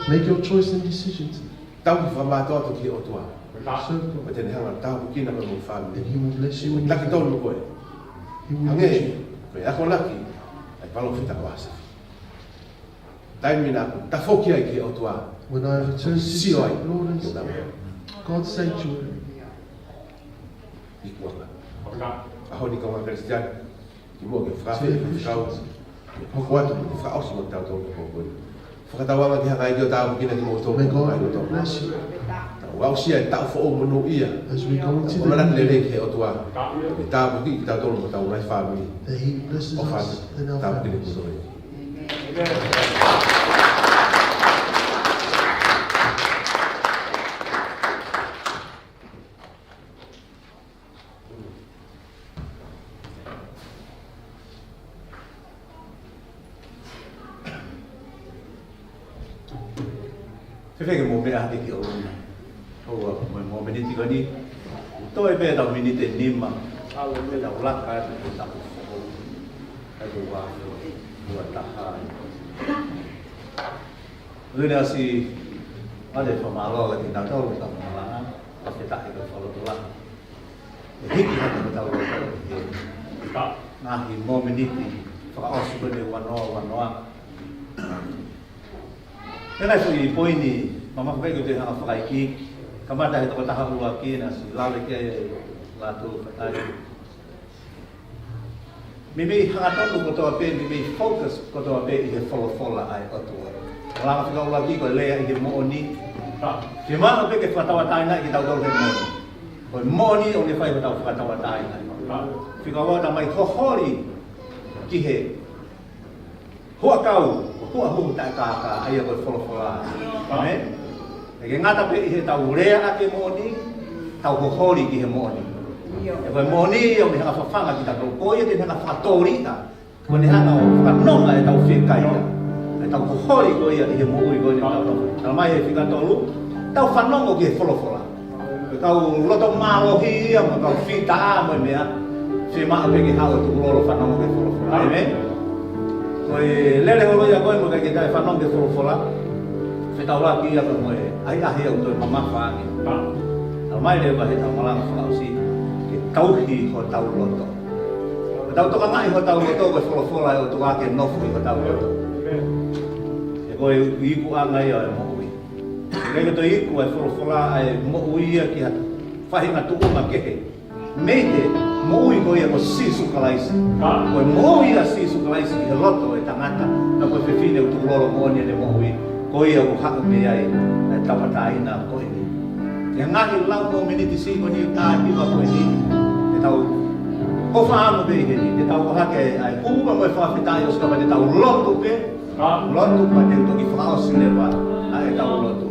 Make your choice and decisions. Tauhi fakamātoato ki he ʻOtua. Serve God. Pea te ne hanga ʻo tāpuekina koe mo e fāmili. And he will bless you and your family. Taki tonu koe. He will lead you. Hangē ko e akonaki ʻa e palōfita ko ʻAsafi. Taimi naʻa ku tafoki ai ki he ʻOtua. When I returned to the Lord and God's sanctuary. Sio ai ki heʻenau ikuʻanga. ʻAho ni kāinga Kalisitiane, kimuʻa ke u fakaafeʻi, ke u fekau, ke u hoko atu mo e fakaʻosi mo kitautolu he pō ko eni. Fakatauange ke hanga ʻe he ʻEiki ʻo tāpuekina kimoutolu. May God bless you. Tau aʻusia e taʻu foʻou monūʻia. As we go into the new year, ʻoku ʻamanaki lelei ki he ʻOtua ke tāpuekina kitautolu mo hotau ngaahi fāmili. That he blesses us and our families. ʻOfa atu, tāpuekina kimoutolu. Amen. Fēfē ke mou meʻa hake ki ʻolunga? ʻOua, mo e mōmeniti ko eni. Toe pē ʻetau miniti ʻe nima. Haleluia. Pea tau laka atu ki he taʻu foʻou. Taʻu ua afe ua taha. Lele asi, ʻoku ou fakamālō atu kiate kimoutolu, tau malanga, fakafetaʻi ki he fakalotolahi. ʻE hiki hake hotau loto ʻi he ngaahi mōmeniti fakaʻosi ko eni ua noa ua noa. Pea ʻi he foʻi poini, mamafa pē ke u toe hanga fakaikiiki, kamata he tokotaha ʻuluaki naʻe ʻosi lave ki ai ʻa e lātū fatai. Meimei hangatonu kotoa pē, meimei focus kotoa pē ʻi he folofola ʻa e ʻOtua. Malanga fika ʻuluaki ko e lea ʻi he moʻoni. Fiemaʻu pē ke fakatauʻatāinaʻi kitautolu he moʻoni. Ko e moʻoni ʻoku ne fai hotau fakatauʻatāinaʻi. Fika ua, talamai holi ki he huʻakau, ko e huʻa huhu taʻekākā, ʻa ia ko e folofola. ʻĒmeni? ʻIkai ke ngata pē ʻi heʻetau lea ʻaki e moʻoni, tau holi ki he moʻoni. He ko e moʻoni ia ʻoku ne hanga ʻo fafanga kitautolu, ko ia te ne hanga ʻo fakatōliʻa, ko ʻene hanga ʻo fakanonga ʻetau fiekaia. ʻEtau holi ko ia ʻi he moʻui ko eni ʻoku tau nofo. Talamai he fika tolu, tau fanongo ki he folofola. Ko e kau loto mālohi ia mo e kau fita mo e meʻa, fiemaʻu pē ke haʻu ʻo tukulolo fanongo ki he folofola. ʻĒmeni? Ko e lele holo ia ko ē mo e ʻikai ke taʻefanongo ki he folofola, fetaulaki ia pea mo e ʻahiʻahi ʻoku toe mamafa ange. Talamai leva he tau malanga fakaʻosi, ke tauhi hotau loto. Ko ʻetau tokangaʻi hotau loto ko e folofola ʻa e ʻOtua ke nofo ʻi hotau loto. He ko e ikuʻanga ia ʻo e moʻui. ʻIkai ke toe iku ʻa e folofola ʻa e moʻui ia ki ha faʻahinga tuʻunga kehe mei he moʻui ko ia ko Sīsū Kalaisi. Ko e moʻui ʻa Sīsū Kalaisi ʻi he loto ʻo e tangata, pea ko e fefine ʻoku tukulolo moʻoni ʻene moʻui, ko ia ʻoku haʻu mei ai ʻa e tauʻatāina ko eni. ʻI he ngaahi lau mōmeniti siʻi ko eni, tā hiva ko eni, te tau ʻofa amo pē ʻi heni, te tau ʻohake ʻa e hū mo e fakafetaʻi ʻosi kapau te tau lotu pē, lotu pea te u toki fakaʻosi leva ʻa ʻetau lotu.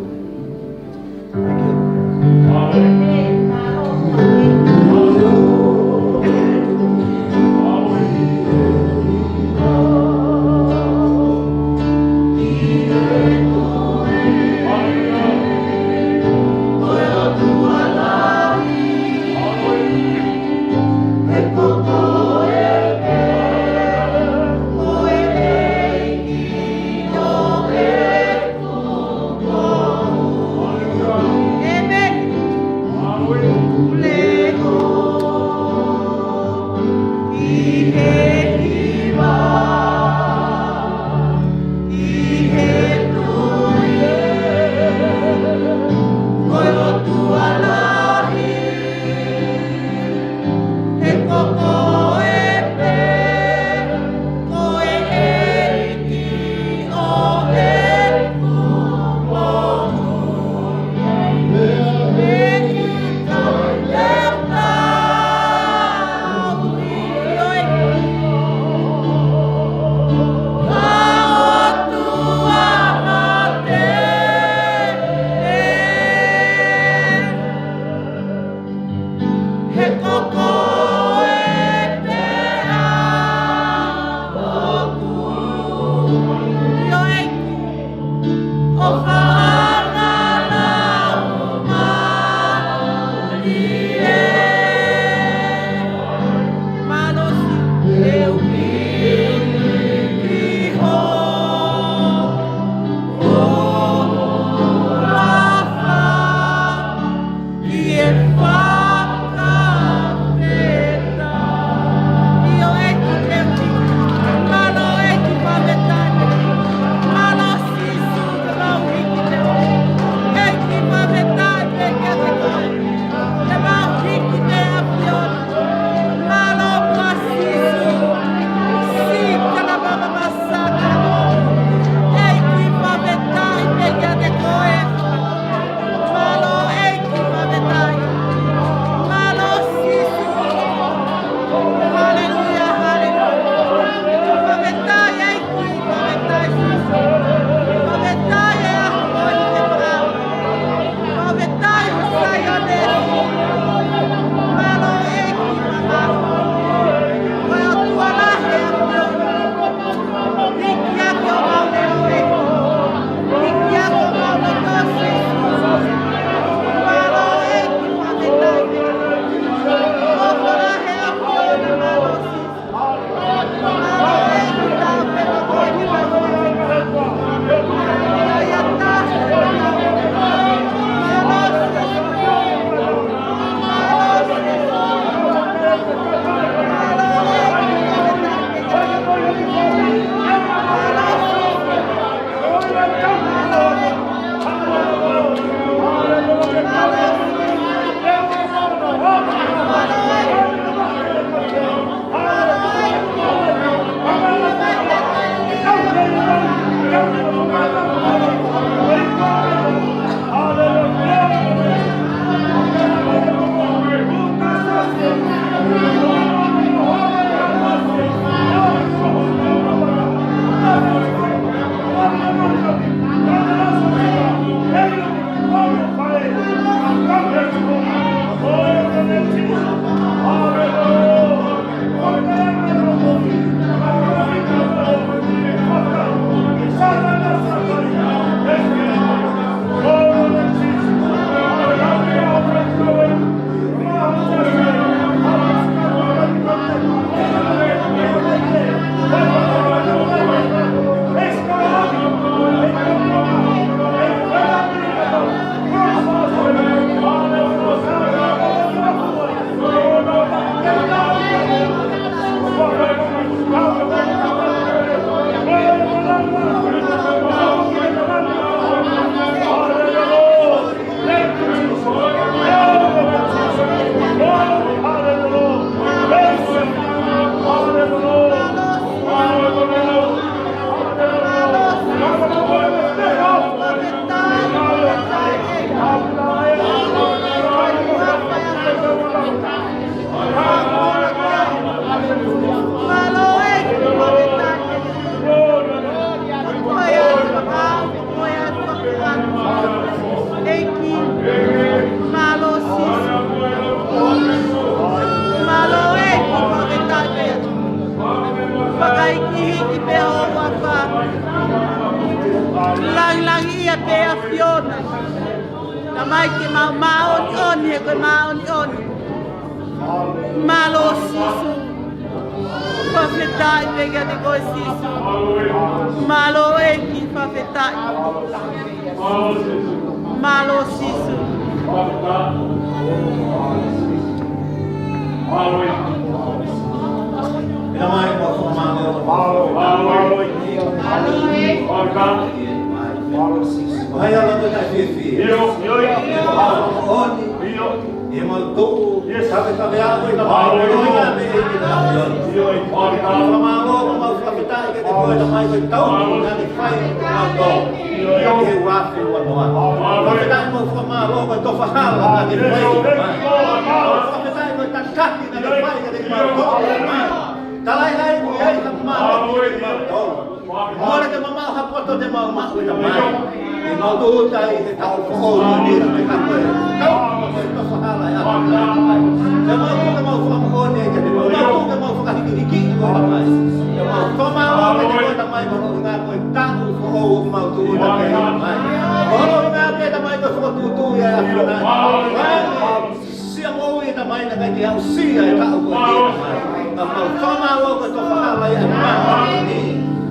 Tamai, ke mau māʻoniʻoni, he ko e māʻoniʻoni. Mālō Sīsū. Fakafetaʻi pē kiate koe Sīsū. Mālō ʻEiki, fakafetaʻi. Mālō Sīsū. Pea mai, mau fakamālō. Mālō, mālō. Mālō Sīsū. ʻOku ʻi ai ha loto taʻefiefia. ʻIo, ʻio, ʻio. ʻIo. ʻIo. ʻIo, mau tō. Yes. Tave, tave ʻa koe, Tamai. Mālō. Mālō ʻEiki, ʻEiki, Tamai. ʻIo, ʻio. Mau fakamālō, mau fakafetaʻi kiate koe, Tamai, ko e tauhi naʻa ke fai kiate kimautolu. ʻIo, ʻio. He uafe uanoa. Mālō. Fakafetaʻi, mau fakamālō, ko e tofa hala naʻa ke fai, Tamai. Mau fakafetaʻi, ko e tataki naʻa ke fai kiate kimautolu, Tamai. Talaʻehai, ʻoku ʻi ai ha mālō kiate kimautolu. Mole ke mamaʻo ha poto te mau maʻu, ʻe Tamai. ʻI heʻemau tūʻuta ʻi he taʻu foʻou ni, ʻe Tamai, ko e tau, ko e tofa hala ʻa e ʻAfiona, Tamai. ʻEmau tuʻu ke mau fakamoʻoni kiate koe, ʻemau tuʻu ke mau fakahīkihikiʻi koe, Tamai. ʻEmau fakamālō kiate koe, Tamai, koeʻuhi ko e taʻu foʻou ʻoku mau tūʻuta ki ai, Tamai. Koeʻuhi pē, Tamai, ko e fokotuʻutuʻu ia ʻa e ʻAfiona. Siʻa moʻui, Tamai, naʻa ke aʻusia e taʻu ko eni, Tamai. Mau fakamālō ko e tofa hala ia ʻa e māmani ni.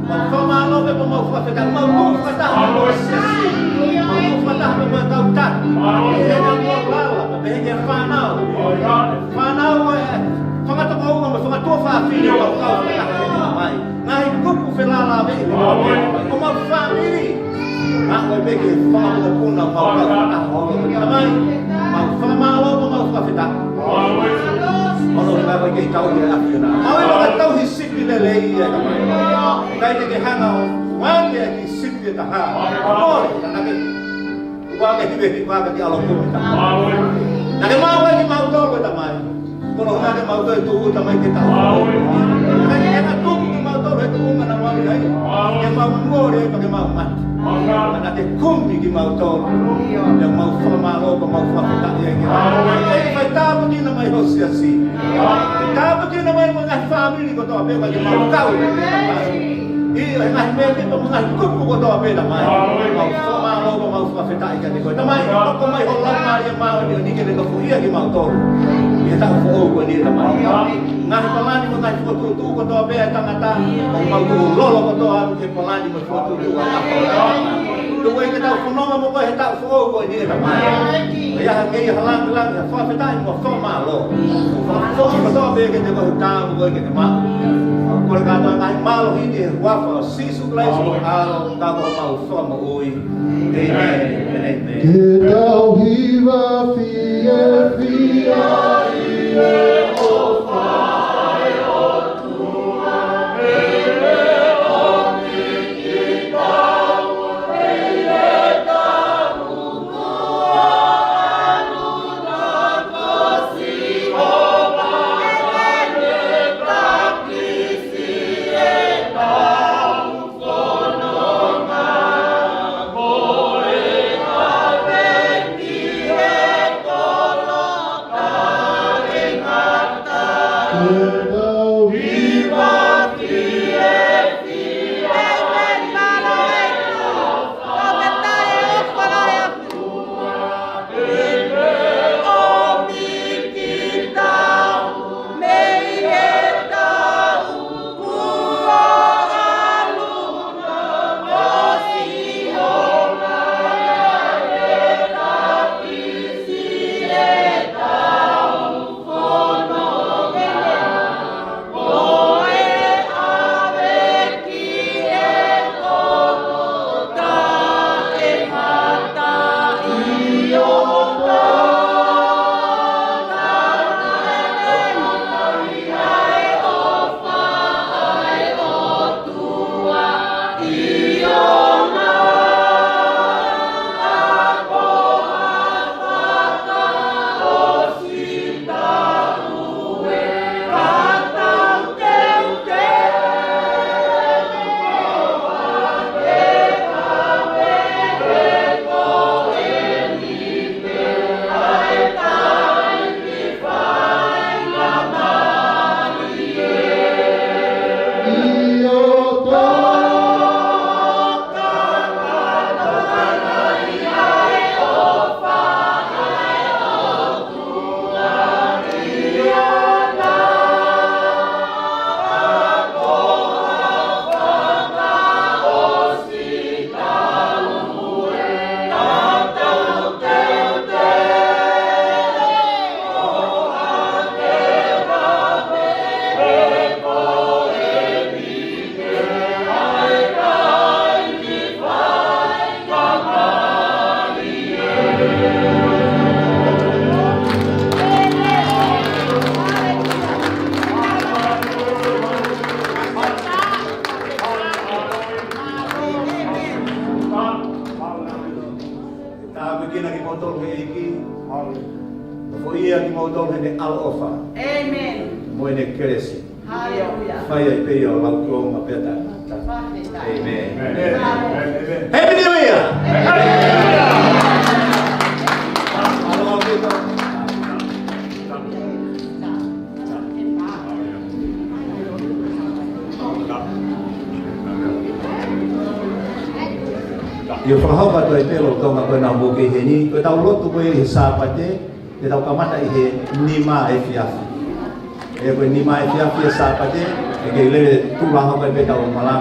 Mau fakamālō pea mau fakafetaʻi, mau tuʻu fakataha mo e siasi. Mau tuʻu fakataha mo e kau taki. Pehē ki he kau lala, pehē ki he fānau. Fānau ʻa e fanga tokoua mo e fanga tuofāfine, mau kau fakataha, Tamai. Ngaahi kupu felālāveʻi, Tamai, ʻo homau fāmili. Naʻa ʻoku ʻikai ke fakamoʻoni ʻa e mau kau fakataha, Tamai. Mau fakamālō, mau fakafetaʻi. ʻOku mau kei tauhi ʻa e ʻAfiona. Mau ʻi ai ha tauhi sipi lelei ia, Tamai. ʻIkai te ke hanga ʻo ʻoange ʻa e kiʻi sipi ʻe taha. ʻOi, naʻa ke ʻoange hivehiva kiate ʻAlo Kumi, Tamai. Naʻa ke maʻu ai kimautolu, Tamai. Koeʻuhi ke mau toe tūʻuta mai ki he taʻu. ʻIkai ke tuku kimautolu he tuʻunga naʻa mau ʻi ai. Ke mau mole, pea ke mau mate. Ka naʻa ke kumi kimautolu. Pea mau fakamālō, pea mau fakafetaʻi ai ki he ʻEiki. Fai tāpuekina mai ho siasi. Tāpuekina mai mo e ngaahi fāmili kotoa pē, pea ke mau kau. ʻIo, he ngaahi meʻa pē mo e ngaahi kupu kotoa pē, Tamai. Mau fakamālō, mau fakafetaʻi kiate koe. Tamai, hoko mai ho Laumālie Māʻoniʻoni ke ne nofoʻia kimautolu ʻi he taʻu foʻou ko eni, Tamai. Ngaahi palani mo e ngaahi fokotuʻutuʻu kotoa pē ʻa e tangata, ʻoku mau tukulolo kotoa atu ki he palani mo e fokotuʻutuʻu ʻa e ʻAfiona. Tuku ke tau fononga mo koe he taʻu foʻou ko eni, Tamai. ʻOku ʻi ai ha ngeia, ha lāngilangi, ha fakafetaʻi mo e fakamālō. Fakafoki kotoa pē kiate koe, ʻoku taau mo koe ke ke maʻu. Kole kātoa e ngaahi mālohi ni ʻi he huafa ʻo Sīsū Kalaisi, ko ho ʻAlo, ka ko homau Fakamoʻui. ʻĒmeni. ʻĒmeni. Ke tau hiva fiefia ʻi he ʻofa ʻa e ʻOtua. Kimoutolu he ʻEiki. Haleluia. Foʻi ia kimoutolu heʻene ʻaloʻofa. Amen. Mo ʻene kelesi. Haleluia. Fai ai pē ia ʻo lau ki ʻolunga pē ʻa taʻengata. Amen. Amen. Amen. Happy New Year! Happy New Year! Aloha ʻaupito. ʻIo, fakahoko atu ai pē lolotonga ko ena ʻoku mou kei ʻi heni, ko ʻetau lotu ko ē he Sāpate, te tau kamata ʻi he nima efiafi. ʻA ia ko e nima efiafi he Sāpate, ʻe kei lele tuʻu lā hoko ai pē ʻetau malanga.